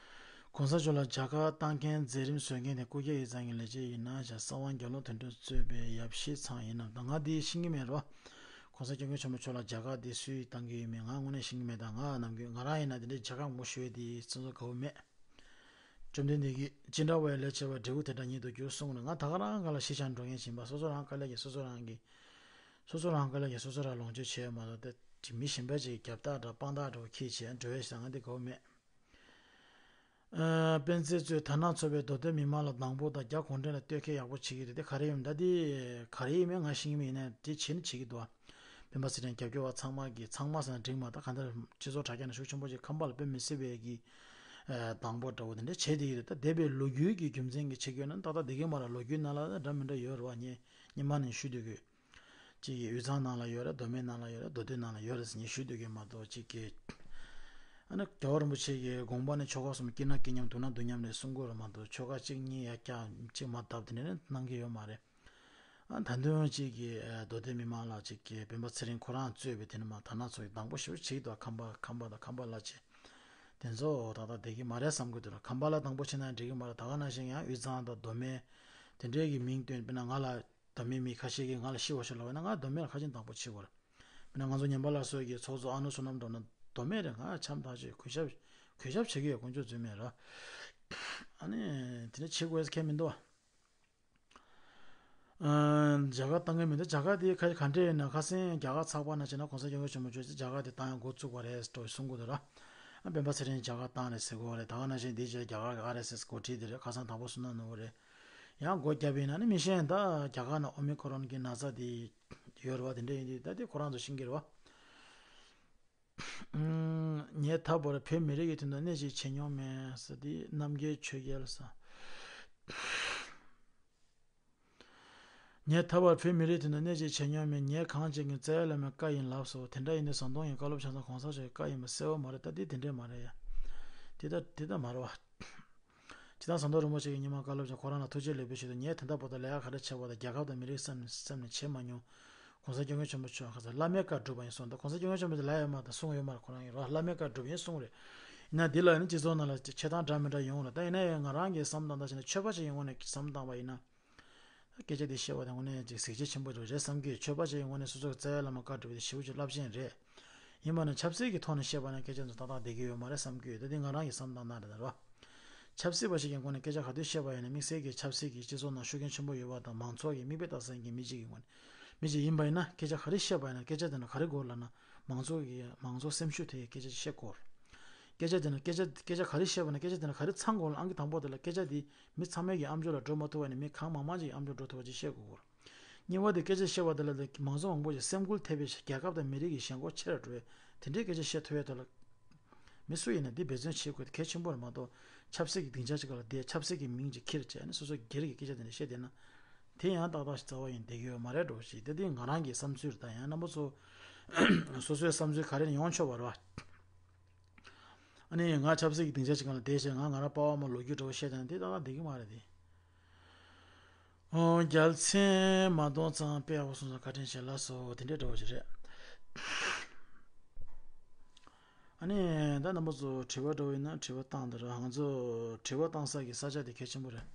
གོང་ས་མཆོག་ལ་མཇལ་ཁ་བཏང་མཁན་མཛད་རིམ་བཟོ་མཁན་དེ་སྐུ་སྐྱེ་ཡིག་ཚང་གི་ལས་བྱེད་ཡིན་ན་བྱ་གསང་བ་དགེ་སློང་དོན་གྲུབ་གཙོས་པའི་ཡབ་གཞིས་ཚང་ཡིན་ནམ། ད་ང་དེ་ཤེས་ཀྱི་མེད་རོ། གོང་ས་སྐྱབས་མགོན་ཆེན་པོ་མཆོག་ལ་རྒྱ་གར་འདི་སུས་བཏང་གི་ཡོད་མེད་ང་དངོས་གནས་ཤེས་ཀྱི་མེད། ད་ང་ནམ་རྒྱུན་ང་རང་ཡིན་ན་འདི་འདྲའི་བྱ་དགའ་མང་པོ་ཞུ་ཡས་འདི་སོ་སོ་དགའ་བོ་མེད། བཅོམ་ལྡན་འདས་ཀྱིས་ཅི་འདྲ་བ་ཡི་ལས་ཆེ་བ་འབྲས་བུ་དེ་འདྲ་ཉིད་དུ་འགྱུར་གསུངས་ནས། ང་ད་ག་རང་ག་ལ་གཞིས་ཆགས་འགྲོ་མཁན་ཞིག་ཡིན་པ། སོ་སོ་རང་དཀའ་ལས་ཀྱིས་སོ་སོ་རང་གིས་སོ་སོ་རང་དཀའ་ལས་ཀྱིས་སོ་སོ་རང་ལོངས་སྤྱོད་བྱས་ཡོད་མ་གཏོགས། དེ་མི་གཞན་པ་ཅིག་རྒྱབ་རྟགས་འདྲ་དཔང་རྟགས་འདྲ་བོ་འཁྱེར་བྱས་འགྲོ་ཡས་ཞིག་ད་ང་འདི་དགའ་བོ་མེད། ཨ། སྤེན་ཚེ་གཙོས་དར་ནག་ཚོགས་པས་མདོ་སྟོད་མི་མང་ལ་སྡང་པོ་དང་རྒྱ་གུང་ཁྲན་ལ་བསྟོད་མཁས་ཡག་པོ་བྱེད་ཀྱི་རེད། དེ་ག་རེ་ཡིན་ད། དེ་ག་རེ་ཡིན་མིན་ང་ཤེས་ཀྱི་མེད། ཡིན་ནའི་དེ་བྱེད་ནི་བྱེད་ཀྱི་འདུག་ཨ། སྤེན་པ་ཚེ་རིང་རྒྱབ་སྐྱོར་བ་ཚང་མ་གིས། ཚང་མ་ཟེར་ན་འགྲིག་མ། ད་གང་ལྟར་སྤྱི་ཚོགས་དྲ་རྒྱ་ནང་ཤུགས་ཆེན་པོ་ཅིག་ཁམས་པ་ལ་དཔེ་མི་སྲིད་པའི་གི་ཨ། སྡང་པོ་འདྲ་བོ་དེ་འདྲ་བྱེད་བསྡད་ཀྱི་རེད། ད་འདས་པའི་ལོ་རྒྱུས་ཀྱི་རྒྱུ་མཚན་གྱིས་བྱེད་ཀྱི་ཡོད་ན་ཏག་ཏག་བསྡད་ཀྱི་མ་རེད། ལོ་རྒྱུས་ནང་ལ་འདྲ་མི་འདྲ་ཡོད་རེད་བ། ངས་སྔོན་མ་ནས་ཞུ་སྡོད་ཀྱི་ཡོད། གཅིག་གིས་དབུས་གཙང་ནང་ལ་ཡོད་རེད། མདོ་སྨད་ནང་ལ་ཡོད་རེད། མདོ་སྟོད་ནང་ལ་ཡོད་རེད་ཟེར་ངས་ཞུ་སྡོད་ཀྱི་མ་གཏོགས། གཅིག་གིས་ཨ་ནི་རྒྱལ་བ་རིན་པོ་ཆེ་གིས་དགོངས་པ་ནི་ཆོལ་ཁ་གསུམ། སྐྱིད་ན་སྐྱིད་མཉམ་སྡུག་ན་སྡུག་མཉམ་རེད་གསུང་གི་ཡོད་རེད་མ་གཏོགས། ཆོལ་ཁ་གཅིག་གཉིས་ཡར་བཀྱག་གཅིག་མར་བརྡབ་དེ་འདྲ་གནང་གི་ཡོད་མ་རེད། ཨ། ད་དུང་གཅིག་གིས་ཨ། མདོ་སྟོད་མི་མང་ལ་གཅིག་གིས་སྤེན་པ་ཚེ་རིང་ཁོ་རང་གཙོས་པའི་དེ་ནི་མ་དར་ནག་ཚོ་གིས་སྡང་པོ་ཞེ་པོ་བྱེད་ཀྱི་འདུག་ཁམས་པ་ཁམས་པ་དང་ཁམས་པ་བླ་ཆེ་དེ་ཚོ་ཏག་ཏག་བསྡད་ཀྱི་མ་རེད་བསམ་གྱི་འདུག་ཁམས་པ་ལ་སྡང་པོ་བྱེད་ན་འགྲིག་གི་མ་རེད། ད་ག་ནང་བཞིན་ཡང་དབུས་གཙང་དང་མདོ་སྨད་དེ་འདྲའི་གི་མིང་བཏོན། དཔེར་ན་ང་ལ་མདོ་སྨད་མི་ཁ་ཤས་ཀྱིས་ང་ལ་ཤི་བ་ཤོག་ལབ་པ་ཡིན་ན་ང་མདོ་སྨད་ལ་ཁ་ཆེམས་དང་པོ་ཕྱེ་དགོས་རེད། དཔེར་ན་ང་ཚོ་ཉམས་པ་སླར་གསོ་གི་ཚོགས་གཙོ་ཨ་ནུ་བསོད་ནམས་འགྲོ་ན་མདོ་སྨད་རེད། ང་འཆམ་ཐག་ཆོད། གུས་ཞབས་གུས་ཞབས་བྱེད་ཀྱི་ཡོད། དཀོན་མཆོག་རྫུན་མེད་ར། ཨ་ནི་དེ་འདྲ་བྱེད་དགོས་ཁེལ་མི་འདུག་བ། ཨ། རྒྱ་གར་བཏང་གི་མི་འདུག་རྒྱ་གར་དེ་ག་ག་འདྲས་ཡིན་ན། ཁ་སང་རྒྱ་གར་ཚགས་པར་ནང་བྱས་ན་གོང་ས་སྐྱབས་མགོན་ཆེན་པོ་མཆོག་རྒྱ་གར་དེ་བཏང་ཡག་འགོ་བཙུགས་པ་རེད་འགྲོ་གསུང་གི་འདུག་ར། ཨ། སྤེན་པ་ཚེ་རིང་རྒྱ་གར་བཏང་རེད་ཟེར་གོ་རེད། ད་ག་ནང་བཞིན་འདི་རྗེས་རྒྱ་གར་གྱི་ཨར་ཨེས་ཨེས་འགོ་ཁྲིད་དེ་རེད། ཁ་སང་དང་པོ་བསུ་ན་ནོར་བ་རེད། ཡང་སྒོ་བརྒྱབ་པ་ཡིན་ན་ནི་མི་ཤེས། ད་རྒྱ་གར་ནང་ཨོ་མི་ཁོ་རོན་གྱི་ན་ཚ་དེ་ཡོད་རེད་བ། དེ་འདྲ་ཡིན་དུས་ད་དེ་ཁོ་རང་ཚོ་ཤེས་ཀྱི་རེད་བ། ངས་ད་བར་བོད་མི་རིགས་ཀྱི་དོན་དུ་གནད་གཅིག་བྱེད་མྱོང་མེད་ཟེར། དེ་རྣམ་རྒྱལ་ཆོས་རྒྱལ་ཟེར། ངས་ད་བར་བོད་མི་རིགས་དོན་དུ་གནད་གཅིག་བྱེད་མྱོང་མེད། ངས་གང་བྱེད་ཀྱང་རྩ་བའི་བླ་མའི་བཀའ་ཡིན་ལབ་སོ། དེ་འདྲ་ཡིན་དུས་ཟམ་གདོང་ཡིན་བཀའ་སློབ་ཆ་ཚང་གོང་ས་མཆོག་གི་བཀའ་ཡིན་པ་གསལ་བོ་མ་རེད། ད་འདི་དེ་འདྲས་མ་རེད་ཡ། དེ་ད་དེ་ད་མ་རེད་བ། སྤྱིར་བཏང་ཟམ་གདོང་རིན་པོ་ཆེ་གིས་སྔོན་མ་བཀའ་སློབ་བྱས། ཁོ་རང་ལ་ཐུགས་རྗེ་ལེགས་འབུལ་ཞུས་འདུག་ངས་ད་ལྟ་བར་དུ་ལས་ཀ་ག་རེ་བྱས་པ་དང་རྒྱལ་ཁབ་དང་མི་རིགས་བསམ་ནས་བསམ་ནས་བྱས་མ་མྱོང་། གོང་ས་སྐྱབས་མགོན་ཆེན་པོ་མཆོག་ཁ་ཚ་བླ་མའི་བཀའ་བསྒྲུབས་པ་ཡིན་གསུངས། ད་གོང་ས་སྐྱབས་མགོན་ཆེན་པོ་མཆོག་ལབ་ཡོད་མ་རེད། ཁོ་རང་ཡིན་རོགས་བླ་མའི་བཀའ་བསྒྲུབས་ཡིན་གསུངས་རེད། ཡིན་ན་འདི་ལ་ནི་སྤྱི་ཚོགས་ནང་ལ་བྱེད་སྟངས་འདྲ་མི་འདྲ་ཡོང་རེད། ད་ཡིན་ན་ཡང་ང་རང་གིས་བསམ་བཏང་ད་བྱས་ན་ཆོས་པ་ཅིག་ཡིན་ངོས་ནས་བསམ་བཏང་བ་ཡིན་ན། སྐད་ཆ་འདི་བཤད་པ་དེ་དངོས་གནས་ཅིག་གཟི་བརྗིད་ཆེན་པོ་རེད་བསམ་གྱི་ཡོད། ཆོས་པ་ཅིག་ཡིན་ངོས་ནས་སོ་སོར་རྩ་བའི་བླ་མ་བཀའ་སྒྲུབ་པ་དེ་ཞེ་པོ་ཅིག་རླབས་ཆེན་རེད། ཡིན་པ་ན་ཆབ་སྲིད་ཀྱི་ཐོག་ནས་བཤད་པ་ན་སྐད་ཆ་ཚོ་ཏག་ཏག་བསྡད་ཀྱི་ཡོད་མ་རེད་བསམ་གྱི་ཡོད། ད་འདི་ང་རང་གི་བསམ་སྟངས་རང་རེད་ད་རོ། ཆབ་སྲིད་པ་ཞིག་གི་ངོས་ནས་སྐད་ཆ་ག་དུས་བཤད་པ་ཡིན་ན་དམིགས་བསལ་གྱི་ཆབ་སྲིད་ཀྱི་སྤྱི་ཚོགས་ནང་ཤུགས་རྐྱེན་ཆེན་པོ་ཡོད་པ་དང་མང་ཚོགས་ཀྱི་མིག་དཔེ་ལྟ་ས་ཡིན་གྱི་མི་གཅིག་གི་ངོས་ནས་མི་གཅིག་ཡིན་པ་ཡིན་ན་སྐད་ཆ་ག་རེ་བཤད་པ་ཡིན་ན་སྐད་ཆ་དེ་ན་ག་རེ་དགོས་ལབ་ན་མང་ཚོགས་ཀྱི་མང་ཚོགས་སེམས་ཤུགས་དེ་སྐད་ཆ་ཅིག་བཤད་དགོས། སྐད་ཆ་དེ་ན་སྐད་ཆ་སྐད་ཆ་ག་རེ་བཤད་པ་ན་སྐད་ཆ་དེ་ན་ག་རེ་ཚང་དགོས་ལབ་ཨང་ཀི་དང་པོ་དེ་ལ་སྐད་ཆ་དེ་མི་ཚང་མའི་གི་ཨམ་ཅོག་ལ་འགྲོ་མ་ཐུབ་པ་ནས་མི་གང་མང་མང་ཅིག་གི་ཨམ་ཅོག་འགྲོ་ཐུབ་པ་ཅིག་བཤད་དགོས། གཉིས་པ་དེ་སྐད་ཆ་བཤད་པ་དེ་ལ་དེ་མང་ཚོགས་མང་པོ་ཞིག་སེམས་འགུལ་ཐེབས་པའི་རྒྱལ་ཁབ་དང་མི་རིགས་ཀྱི་ཞེན་ཁོག་ཆེ་རུ་འགྲོ་བའི་དེ་འདྲའི་སྐད་ཆ་བཤད་ཐུབ་ཡས་དེ་ལ་མི་སུ་ཡིན་ན་འདི་འབད་བརྩོན་བྱེད་དགོས་དེ་གལ་ཆེན་པོ་རེད་མ་གཏོགས་ཆབ་སྲིད་ཀྱི་སྡིངས་ཆ་ཅིག་སྒང་ལ་བསྡད་ཆབ་སྲིད་ཀྱི་མིང་ཅིག་ཁྱེར་བྱས་ནས་སོ་སོ་སྒེར་གྱི་སྐད་ཆ་དེ་འདྲ་བཤད་བསྡད་ན་དེ་ཡང་ཏག་ཏག་ཞིག་རྩ་བ་ཡིན་བསྡད་ཀྱི་ཡོད་མ་རེད་འགྲོ་ཞིག་དེ་དེ་ང་རང་གི་བསམ་ཚུལ་རེད། ད་ཡང་རྣམ་པ་ཚོ་སོ་སོའི་བསམ་ཚུལ་ག་རེ་ཡོང་ཆོག་པ་རེད་བ། ཨ་ནི་ང་ཆབ་སྲིད་ཀྱི་སྡིངས་ཆ་ཅིག་སྒང་ལ་བསྡད་བྱས་ང་ང་རང་པ་ཕ་མ་ལོ་རྒྱུས་འདྲ་བོ་བཤད་བསྡད་ན་དེ་ཏག་ཏག་བསྡད་ཀྱི་མ་རེད་དེ། ཨོ། རྒྱལ་མཚན་མ་གཏོང་ཙང་དཔེ་ཡག་པོ་གསུངས་སོང་། བཀའ་དྲིན་ཆེ་ལགས་སོ། དེ་འདྲའི་འདྲ་བོ་ཞིག་རེད། ཨ་ནི་ད་རྣམ་པ་ཚོ་དྲི་བ་འདྲ་བོ་ཡིན་ན་དྲི་བ་བཏང་དང་ར། ང་ཚོ་དྲི་བ་བཏང་ས་གི་ས་ཆ་དེ་གལ་ཆེན་པོ་རེད།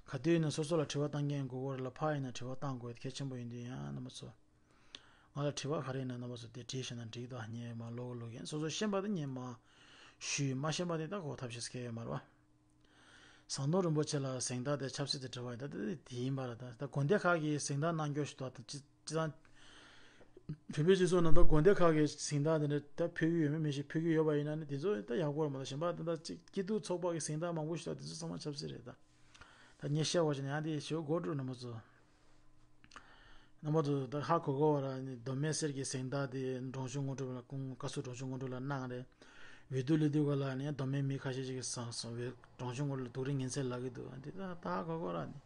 ག་དུས་ཡིན་ན་སོ་སོ་ལ་དྲི་བ་བཏང་མཁན་དགོས་ཀྱི་རེད་ལ་ཕར་ཡིན་ན་དྲི་བ་བཏང་དགོས་གལ་ཆེན་པོ་ཡིན་དུས་ཡང་རྣམ་པ་ཚོ་ང་ལ་དྲི་བ་ག་རེ་ཡིན་ན་རྣམ་པ་ཚོ་དེ་དྲིས་ཤེས་ན་འགྲིག་དང་ངས་མ་ལོག་ལོག་ཡིན། སོ་སོ་ཤེས་པ་དེ་ངས་མ་ཞུས། མ་ཤེས་པ་དེ་ད་གོ་ཐབས་ཤེས་སྐལ་ཡོད་མ་རེད་བ། ཟམ་གདོང་རིན་པོ་ཆེ་ལ་གཟེངས་རྟགས་དེ་ཆབ་སྲིད་དུ་འབྲེལ་བ་ཡོད་ད་དེ་དེ་ཡིན་པ་རེད། ད་ད་དགོན་སྡེ་ཁག་གིས་གཟེངས་རྟགས་གནང་སྐྱོར་ཞུ་དོགས་དང་སྤྱི་སྤྱི་བཏང་བོད་པའི་སྤྱི་ཚོགས་ནང་ད་དགོན་སྡེ་ཁག་གིས་གཟེངས་རྟགས་དེ་འདྲ་ད་ཕུལ་གྱི་ཡོད་མེད་མི་ཤེས། ཕུལ་གྱི་ཡོད་པ་ཡིན་ན་ནི་དེ་ཚོ་ད་ཡག་པོ་རེད་མ་གཏོགས་གཞན་པ་ད་ད་ཅིག་སྐྱིད་སྡུག་ཚོགས་པ་གི་གཟེངས་རྟགས་མང་པོ་ཞུ་དོགས་དེ་ཚོ་ཚང་མ་ཆབ་སྲིད་རེད་ད། ད་ངས་བཤད་པ་བྱས་ན་ཡང་དེ་ཞེ་པོ་མགོ་འཁྲུག་རྣམ་པ་ཚོ། རྣམ་པ་ཚོ་ད་ཧ་གོ་གོ་བ་ར་ནི་མདོ་སྨད་གསེར་གྱི་གཟེངས་རྟགས་དེ་འབྲོང་ཆུང་དངོས་གྲུབ་ལ་སྐུ་ངོ་བཀའ་ཟུར་འབྲོང་ཆུང་དངོས་གྲུབ་ལ་གནང་རེད། འོས་བསྡུ་སླེབས་དུས་ག་ལ་ནི་མདོ་སྨད་མི་ཁ་ཤས་ཤིག་གིས་བཟང་བཟང་བའི་འབྲོང་ཆུང་དངོས་གྲུབ་ལ་སྡུག་རུས་ངན་ཚད་ལབ་ཀྱི་འདུག་དེ་ད་ད་ཧ་གོ་གོ་ར་ནི།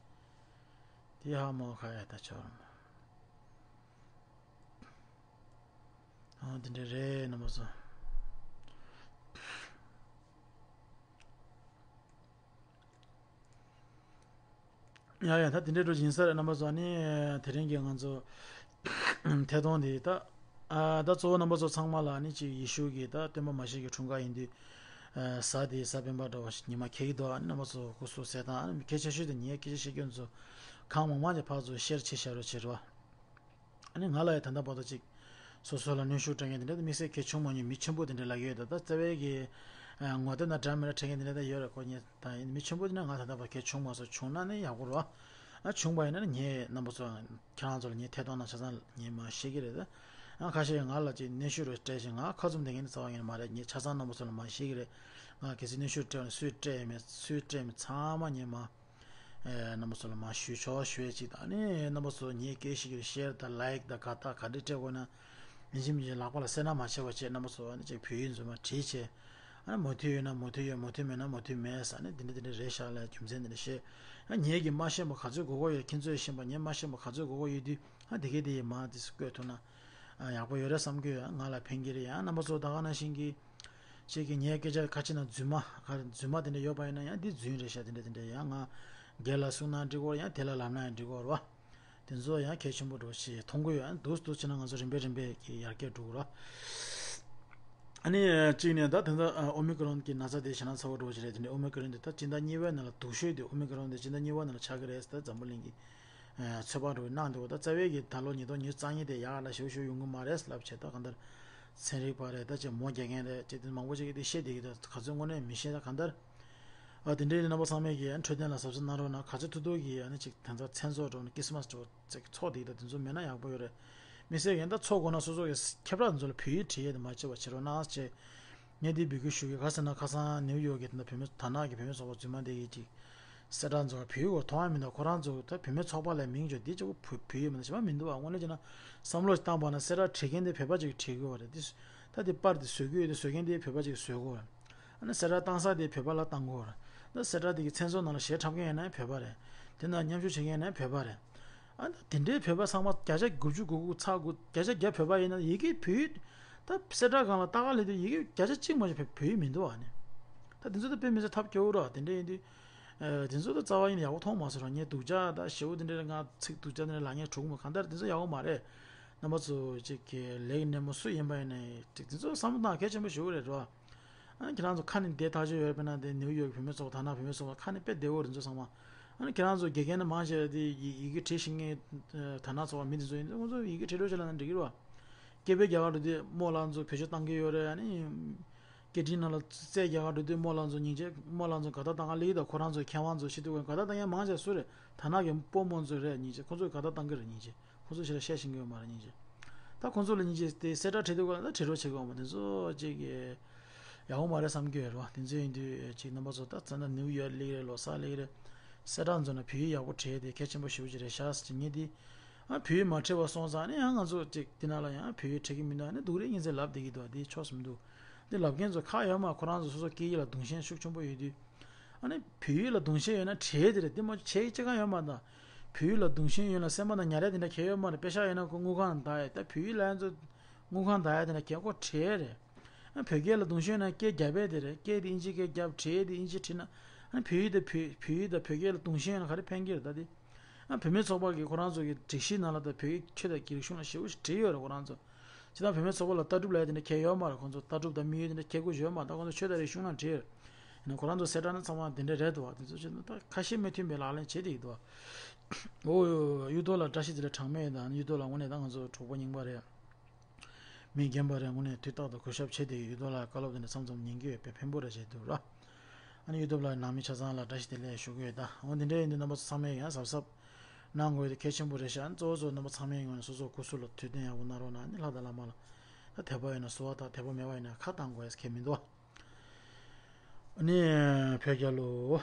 དེ་ཧ་མ་གོ་ཁ་ཡ་ད་ཆོག་ར་མ། ཨ་དེ་འདྲ་རེད་རྣམ་པ་ཚོ། ཡ་ཡ་ད་དེ་འདྲའི་འགྲོ་ཡིན་ས་རེད་རྣམ་པ་ཚོ། ཨ་ནི་དེ་རིང་གི་ང་ཚོ་ཐད་གཏོང་འདི་ད་ཨ་ད་གཙོ་བོ་རྣམ་པ་ཚོ་ཚང་མ་ལ་ཨ་ནི་ཅིག་ཡེ་ཤུ་གི་ད་སྟོན་པ་མ་ཤི་ཀའི་འཁྲུངས་སྐར་ཡིན་དུས་ཨ་གཟའ་དེ་གཟའ་སྤེན་པ་འདྲ་བ་ཞིག་ཉི་མ་འཁེལ་གྱི་འདུག་ཨ་ནི་རྣམ་པ་ཚོ་སྐུ་གཟུགས་གསལ་ཐང་ཨ་ནི་གལ་ཆེ་ཤོས་དེ་ངའི་སྐད་ཆ་བཤད་རྒྱུ་ཚོ་གང་མང་མང་ཅིག་ཕར་ཚུར་ཤེར་བྱེད་བྱ་རོགས་བྱེད་རོགས། ཨ་ནི་ང་ལ་ཡང་ད་ལྟ་བར་དུ་ཅིག་ སོ་སོ་ལ་གནོན་ཤུགས་སྤྲད་མཁན་དེ་འདྲ་དེ་དམིགས་བསལ་གལ་ཆུང་མ་ཉུང་མི་ཆེན་པོ་དེ་འདྲ་ལབ་ཀྱི་ཡོད། ད་ད་རྩ་བའི་གི་ངོ་དེབ་ནང་འདྲ་མི་འདྲ་འཕྲད་མཁན་དེ་འདྲ་ད་ཡོད་རེད། ཁོ་ཉིད་ད་ཡིན་མི་ཆེན་པོ་དེ་འདྲ་ང་ད་ལྟ་བར་གལ་ཆུང་མ་སོང་། བྱུང་ན་ནི་ཡག་པོ་རེད་བ། ཨ་བྱུང་བ་ཡིན་ན་ངས་རྣམ་པ་ཚོ་ཁྱེད་རང་ཚོ་ལ་ངས་ཐད་གཏོང་གནང་ཆ་ཚང་ངས་མར་བཤད་ཀྱི་རེད། ཨ་ཁ་ཤས་ང་ལ་ཅིག་གནོན་ཤུགས་རེ་སྤྲད་བཞིན་ང་ཁ་བཙུམ་བསྡད་མཁན་ནི་རྩ་བ་ཉིད་ནས་མ་རེད། ངས་ཆ་ཚང་རྣམ་པ་ཚོ་ལ་མར་བཤད་ཀྱི་རེད། ང་གལ་སྲིད་གནོན་ཤུགས་སྤྲད་ན་སུས་སྤྲད་ཡོད་མེད་སུས་སྤྲད་མེད་ཚང་མ་ངས་མར་ཨེ་རྣམ་པ་ཚོ་ལ་མར་ཞུས་ཆོག་ཞུ་ཡས་ཅིག་དང་ནི་རྣམ་པ་ཚོ་ངས་སྐད་ཤིག་གི་ཤེར་དང་ལའིག་དང་དགའ་རྟགས་ག་འདྲས་སྤྲད་དགོས་ན་ཡིན་གཅིག་མིན་གཅིག་ལག་པ་ལ་སེར་སྣ་མ་བྱེད་པ་བྱས། རྣམ་པ་ཚོ་ནི་ཅིག་བོད་ཡིག་རྫུན་མ་བྲིས་བྱས། ཨ་མོས་མཐུན་ཡོད་ན་མོས་མཐུན་ཡོད། མོས་མཐུན་མེད་ན་མོས་མཐུན་མེད་ཟེར་ནས་འདི་འདྲ་འདི་འདྲ་རེད་ཤག་ལབ་རྒྱུ་མཚན་འདི་འདྲ་བཤད། ཨ་ངེད་ཀྱིས་མ་ཤེས་པ་ག་ཚོད་དགོས་མཁོ་ཡོད། ཁྱེད་ཚོས་ཤེས་པ་ངས་མ་ཤེས་པ་ག་ཚོད་དགོས་མཁོ་ཡོད་དུས་ཨ་དེ་གས་དེ་ཡིས་མ་དེ་བཀོད་ཐུབ་ན་ཨ་ཡག་པོ་ཡོད་རེད་བསམ་གྱི་ཡོད། ང་ལ་ཕན་གྱི་རེད། ཡང་རྣམ་པ་ཚོ་ད་ག་ནང་བཞིན་གྱི་ཁྱེད་ཀྱིས་ངའི་སྐད་ཆ་ཁ་ཅིག་ན་རྫུན་མ་ག་རེ་རྫུན་མ་དེ་འདྲ་ཡོད་པ་ཡིན་ན་ཡང་འདི་རྫུན་རེད་ཤག་དེ་འདྲ་དེ་འདྲ་ཡང་ང་སྒེར་ལ་གསུང་ན་འགྲིག་གོ། ཡང་དེ་ལ་ལབ་ན་ཡང་འགྲིག་གོ་རེད་བ། དེ་ཚོ་ཡང་གལ་ཆེན་པོ་འགྲོ་ཞེས་མཐོང་གི་ཡོད། ཨ་འདུག་འདུག་བྱས་ན་ང་ཚོ་རིམ་པས་རིམ་པས་ཀྱི་ཡར་རྒྱས་འགྲོ་གི་རེད། ཨ་ནི་གཅིག་ནས་ད་དེ་ཚོ་ཨོ་མི་ཀི་རོན་གྱི་ན་ཚ་དེ་ཞེ་དྲག་ཚ་བོ་འགྲོ་ཞིག་རེད། དེ་འདྲའི་ཨོ་མི་ཀི་རོན་དེ་ད་སྤྱི་ཟླ་གཉིས་པའི་ནང་ལ་སྡུག་ཤོས་དེ་ཨོ་མི་ཀི་རོན་དེ་སྤྱི་ཟླ་གཉིས་པའི་ནང་ལ་ཆགས་ཀྱི་རེད་ཟེར་འཛམ་བུ་གླིང་གི་ཚོད་དཔག་འགྲོ་གནང་འདུག་ད་རྩ་བའི་གི་ད་ལོ་ཉིས་སྟོང་ཉི་ཤུ་རྩ་གཉིས་དེ་ཡག་ལ་ཞེ་པོ་ཞེ་པོ་ཡོང་གི་མ་རེད་ལབ་བྱས། ད་གང་ལྟར་ཚན་རིག་པ་རེད། ད་ཅེས་མོ་རྒྱག་མཁན་རེད། ཅེས་དེ་མང་པོ་ཅིག་གིས་དེ་བཤད་བསྡད་ཀྱི་འདུག་ག་ཚོད་དངོས་གནས་མི་ཤེས། ད་གང་ལྟར་ཨ་དེ་འདྲའི་རྣམ་པ་ཚང་མས་ཀྱི་འཕྲོད་བསྟེན་ལ་གཟབ་གཟབ་གནང་རོགས་གནང་། ག་ཚོད་ཐུབ་ཐུབ་ཀྱིས་ཨ་ནི་ཅིག་དེ་ཚོ་མཚན་ཚོགས་འགྲོ་ན་ཁྲིས་མས་འགྲོ་ཅིག་ཚོགས་དེ་ད་དེ་ཚོ་མེད་ན་ཡག་པོ་ཡོད་རེད། མི་ཟེར་ཡན་ད་ཚོགས་དགོས་ན་སོ་སོ་གི་ཁྱབ་བསྒྲགས་ཚོ་ལ་བོད་ཡིག་བྲིས་ཡས་དེ་མ་བྱེད་པ་བྱེད་རོགས་གནང་ཅེས་ངས་འདི་འབོད་སྐུལ་ཞུ་གི། ག་ཟེར་ན་ཁ་སང་ནིའུ་ཡོག་གི་དེ་འདྲ་བོད་མི་དར་ནག་གི་བོད་མི་ཚོགས་པ་རྫུན་མ་དེ་གིས་ཅིག་གསལ་བསྒྲགས་ཚོ་བོད་ཡིག་གོ་མཐོང་བ་མི་འདུག་ཁོ་རང་ཚོ་ད་བོད་མི་ཚོགས་པ་ལ་མིང་བརྗོད་འདི་གཅིག་པོ་བོད་བོད་ཡིག་མི་འདུག་བྱས་པ་མི་འདུག་བ། དངོས་གནས་བྱས་ན་བསམ་བློ་ཞིག་བཏང་པ་ན་གསལ་བསྒྲགས་བྲིས་མཁན་དེ་བོད་པ་ཅིག་བྲིས་དགོས་པ་རེད། འདི་ད་དེ་པར་དེ་བཟོ་གི་ཡོད་དེ་བཟོ་མཁན་དེ་བོད་པ་ཅིག་བཟོ་དགོས་པ་རེད། ཨ་ནི་གསལ་བསྒྲགས་བཏང་ས་དེ་བོད་པ་ལ་བཏང་དགོས་རེད། ད་གསལ་བསྒྲགས་དེ་གི་མཚན་ཚོགས་ནང་ལ་ཞལ་འཁྲབ་མཁན་ཡིན་ན་བོད་པ་རེད། དེ་ནང་མཉམ་ཞུགས་བྱེད་མཁན་ཡིན་ན་བོད་པ་རེད། ཨ་ནི་དེ་འདྲའི་བོད་པ་ཚང་མ་བརྒྱ་ཆ་དགུ་བཅུ་གོ་དགུ་ཚེག་དགུ་བརྒྱ་ཆ་བརྒྱ་བོད་པ་ཡིན་ན་ཡི་གེ་བོད་ཡིག་ད་གསལ་བསྒྲགས་སྒང་ལ་ལྟ་ག་སླེབས་དུས་ཡི་གེ་བརྒྱ་ཆ་གཅིག་མ་གཏོགས་བོད་ཡིག་མི་འདུག་ཨ་ནི་ད་དེ་ཚོ་ད་དཔེ་མི་སྲིད་ཐབས་སྐྱོ་བོ་རེད། དེ་འདྲ་ཡིན་དུས་ཨ་དེ་ཚོ་ད་རྩ་བ་ཉིད་ནས་ཡག་པོ་མཐོང་མ་སོང་ར། ངས་སྡུག་ཅག་ད་ཞེ་པོ་དེ་འདྲ་ང་ཚིག་སྡུག་ཅག་དེ་འདྲ་ལབ་མཁན་གྲུག་མོ་གང་ལྟར་དེ་ཚོ་ཡག་པོ་མ་རེད། རྣམ་པ་ཚོ་ཅིག་གི་ལས་ཀྱི་སྣེ་མོ་སུ་ཡིན་པ་ཡིན་ནའི་ཅིག་དེ་ཚོ་བསམ་བློ་བཏང་གལ་ཆེན་པོ་ཞེ་པོ་རེད་རོ། ཨ་ནི་ཁྱེད་རང་ཚོ་ཁ་ནས་བདེ་ཐག་ཆོད་ཡོད། དཔེར་ན་དེ་ནིའུ་ཡོག་བོད་མི་ཚོགས་དར་ནག་བོད་མི་ཚོགས་ཁ་ནས་དཔེ་བདེ་བོ་རེད། ཚོ་ཚང་མ་ཨ་ནི་ཁྱེད་རང་ཚོ་དགེ་རྒན་ནི་མང་ཆེ་བ་དེ་ཡི་ཡི་གེ་བྲིས་ཤེས་མཁན་དར་ནག་ཚོགས་པ་མི་དེ་ཚོ་ཡིན། ཁོང་ཚོ་ཡི་གེ་བྲིས་འགྲོ་བྱེད་ལ་ན་འགྲིག་གི་རེད་བ། སྐད་འབོད་རྒྱག་ག་འགྲོ་དུས་རྨོ་ལགས་ཚོ་བེད་སྤྱོད་བཏང་གི་ཡོད་རེད། ཨ་ནི་སྐད་འཕྲིན་ནང་ལ་རྩོད་རྒྱག་ག་འགྲོ་དུས་རྨོ་ལགས་ཚོ་སྙིང་རྗེ། རྨོ་ལགས་ཚོ་དགའ་རྟགས་བཏང་ག་སླེབས་ཀྱི་འདུག་ཁོ་རང་ཚོ་མཁས་དབང་ཚོ་ཤེས་དུས་དགའ་རྟགས་བཏང་མཁན་མང་ཆེ་བ་སུ་རེད། དར་ནག་གི་སྤོ་རྨོ་ཚོ་རེད། སྙིང་རྗེ། ཁོང་ཚོས་དགའ་རྟགས་བཏང་གི་རེད། སྙིང་རྗེ། ཁོ་ཚོ་ཞེ་དྲག་བཤད་ཤེས་ཀྱི་ཡོད་མ་རེད། སྙིང་རྗེ། ད་ཁོ་ཚོ་ལ་སྙིང་རྗེ་དེ་གསལ་བསྒྲགས་བྲིས་དུས་ག་ལ་ད་བྲིས་རོགས་བྱེད་དགོས་མ། དེ་ཚོ་ཅིག་གི་ཡག་པོ་མ་རེད་བསམ་གྱི་ཡོད་རེད་བ། དེ་ཚོ་ཡིན་དུས་ཅིག་རྣམ་པ་ཚོ་ད་ཙ་ན་ནིའུ་ཡོག་སླེབས་རེད། ལོ་གསར་སླེབས་རེད། གསལ་བསྒྲགས་ཚོ་ན་བོད་ཡིག་ཡག་པོ་བྲིས་དེ་གལ་ཆེན་པོ་ཞེ་པོ་ཅིག་རེད་ཤག་ཟེར་གྱི་ངས་དེ་ཨ་བོད་ཡིག་མ་བྲིས་པ་སོང་ཙང་ནི་ཡང་ང་ཚོ་ཅིག་དེ་ནང་ལ་ཡང་བོད་ཡིག་བྲིས་ཀྱི་མི་འདུག་ཨ་ནི་སྡུག་རེད་སྙིང་རྗེ་ལབ་བསྡད་ཀྱི་འདུག་དེ་ཆོག་སུ་མི་འདུག་དེ་ལབ་མཁན་ཚོ་ཁག་ཡོད་མ། ཁོ་རང་ཚོ་སོ་སོ་སྐད་ཡིག་ལ་གདུང་ཤེས་ཤུགས་ཆེན་པོ་ཡོད་དུས། ཨ་ནི་བོད་ཡིག་ལ་གདུང་ཤེས་ཡོད་ན་བྲིས་དེ་རེད། དེ་མ་བྱས་ཅི་གང་ཡོད་མ་ད། བོད་ཡིག་ལ་གདུང་ཤེས་ཡོད་ན་སེམས་པ་ནང་ཉར་ཡ་དེ་འདྲ་གང་ཡོད་མ་རེད། དཔེ་ཤག་ཡོད་ན་ཁོ་དངུལ་ཁང་ལ་བསྡད་ཡ། ད་བོད་ཡིག་ལ་ཡང་ཚོ་དངུལ་ཁང་བསྡད་ཡ་དེ་འདྲ་གང་ཁོ་བྲིས་རེད། ཨ་བོད་སྐད་ལ་གདུང་ཤེས་ཡོད་ན་སྐད་རྒྱབ་ཡ་དེ་རེད། སྐད་དེ་ཨིན་ཇི་སྐད་རྒྱབ། བྲིས་ཡ་དེ་ཨིན་ཇི་བྲིས་ན། ཨ་བོད་ཡིག་དང་བོད་བོད་ཡིག་དང་བོད་སྐད་ལ་གདུང་ཤེས་ཡོད་ན་ག་རེ་ཕན་གྱི་རེད་ད་དེ། ཨ་བུད་མེད་ཚོགས་པ་གིས་ཁོ་རང་ཚོ་གི་སྒྲིག་གཞི་ནང་ལ་ད་བོད་ཡིག་ཆོས་དང་རིག་གཞུང་ལ་ཞེ་པོ་ཞིག་བྲིས་ཡོད་རེད། ཁོ་རང་ཚོ་ཇི་ལྟར་བུད་མེད་ཚོགས་པ་ལ་ལྟ་གྲུབ་ལབ་ཡ་དེ་འདྲ་གང་ཡོད་མ་རེད། ཁོ་ཚོ་ལྟ་གྲུབ་དང་དམིགས་ཡུལ་དེ་འདྲ་གང་ཡོད་མ་རེད། ད་ཁོ་ཚོ་ཆོས་དང་རིག་གཞུང་ལ་བྲིས་ཡོད། ཡིན་ན་ཁོ་རང་ཚོ་གསལ་བསྒྲགས་ནི་ཚང་མ་དེ་འདྲ་རེད་འདུག་བ། དེ་ཚོ་བྱས་ན་ད་ཁ་ཞེ་མི་མཐུན་པའི་ལག་ལེན་བྱེད་བསྡད་ཀྱི་འདུག་བ། ཨོ་གཡུ་ཐོག་ལ་བཀྲ་ཤིས་བདེ་ལེགས་གྲངས་མེད་དང་། གཡུ་ཐོག་ལ་དངོས་གནས་ད་ང་ཚོ་གྲོགས་པོ་རྙིང་པ་རེད། མི་རྒན་པ་རེད། དངོས་གནས་དུས་རྟག་ཏུ་གུས་ཞབས་བྱེད་བསྡད་ཀྱི་ཡོད་དོ་ལ། བཀའ་སློབ་དེ་འདྲ་མཚམས་མཚམས་ཉན་གྱི་ཡོད་པས་ཕན་པོ་རེ་བྱེད་འདུག་ར། ཨ་ནི་ཡུ་ཊུབ་ལ་ནང་མི་ཆ་ཚང་ལ་བཀྲ་ཤིས་བདེ་ལེགས་ཞུ་གི་ཡོད། ད་འོ་འདི་འདྲ་ཡིན་དུས་རྣམ་པ་ཚོ་ཚང་མས་ཡང་གཟབ་གཟབ་གནང་དགོས་དེ་གལ་ཆེན་པོ་རེད་ཤག་གཙོ་བོ་ཚོ་རྣམ་པ་ཚང་མའི་ངོས་ནས་སོ་སོ་སྐུ་གཟུགས་ལ་དུས་བསྟུན་ཡག་པོ་གནང་རོགས་གནང་། ཨ་ནི་ལྷ་དང་བླ་མ་ལ་ད་དད་པ་ཡོད་ན་གསོལ་བ་དང་། དད་པ་མེད་པ་ཡིན་ན་ཁ་བཏང་དགོས་ཡ་གང་ཡང་མི་འདུག་ཨ་ནི་བོད་རྒྱལ་ལོ།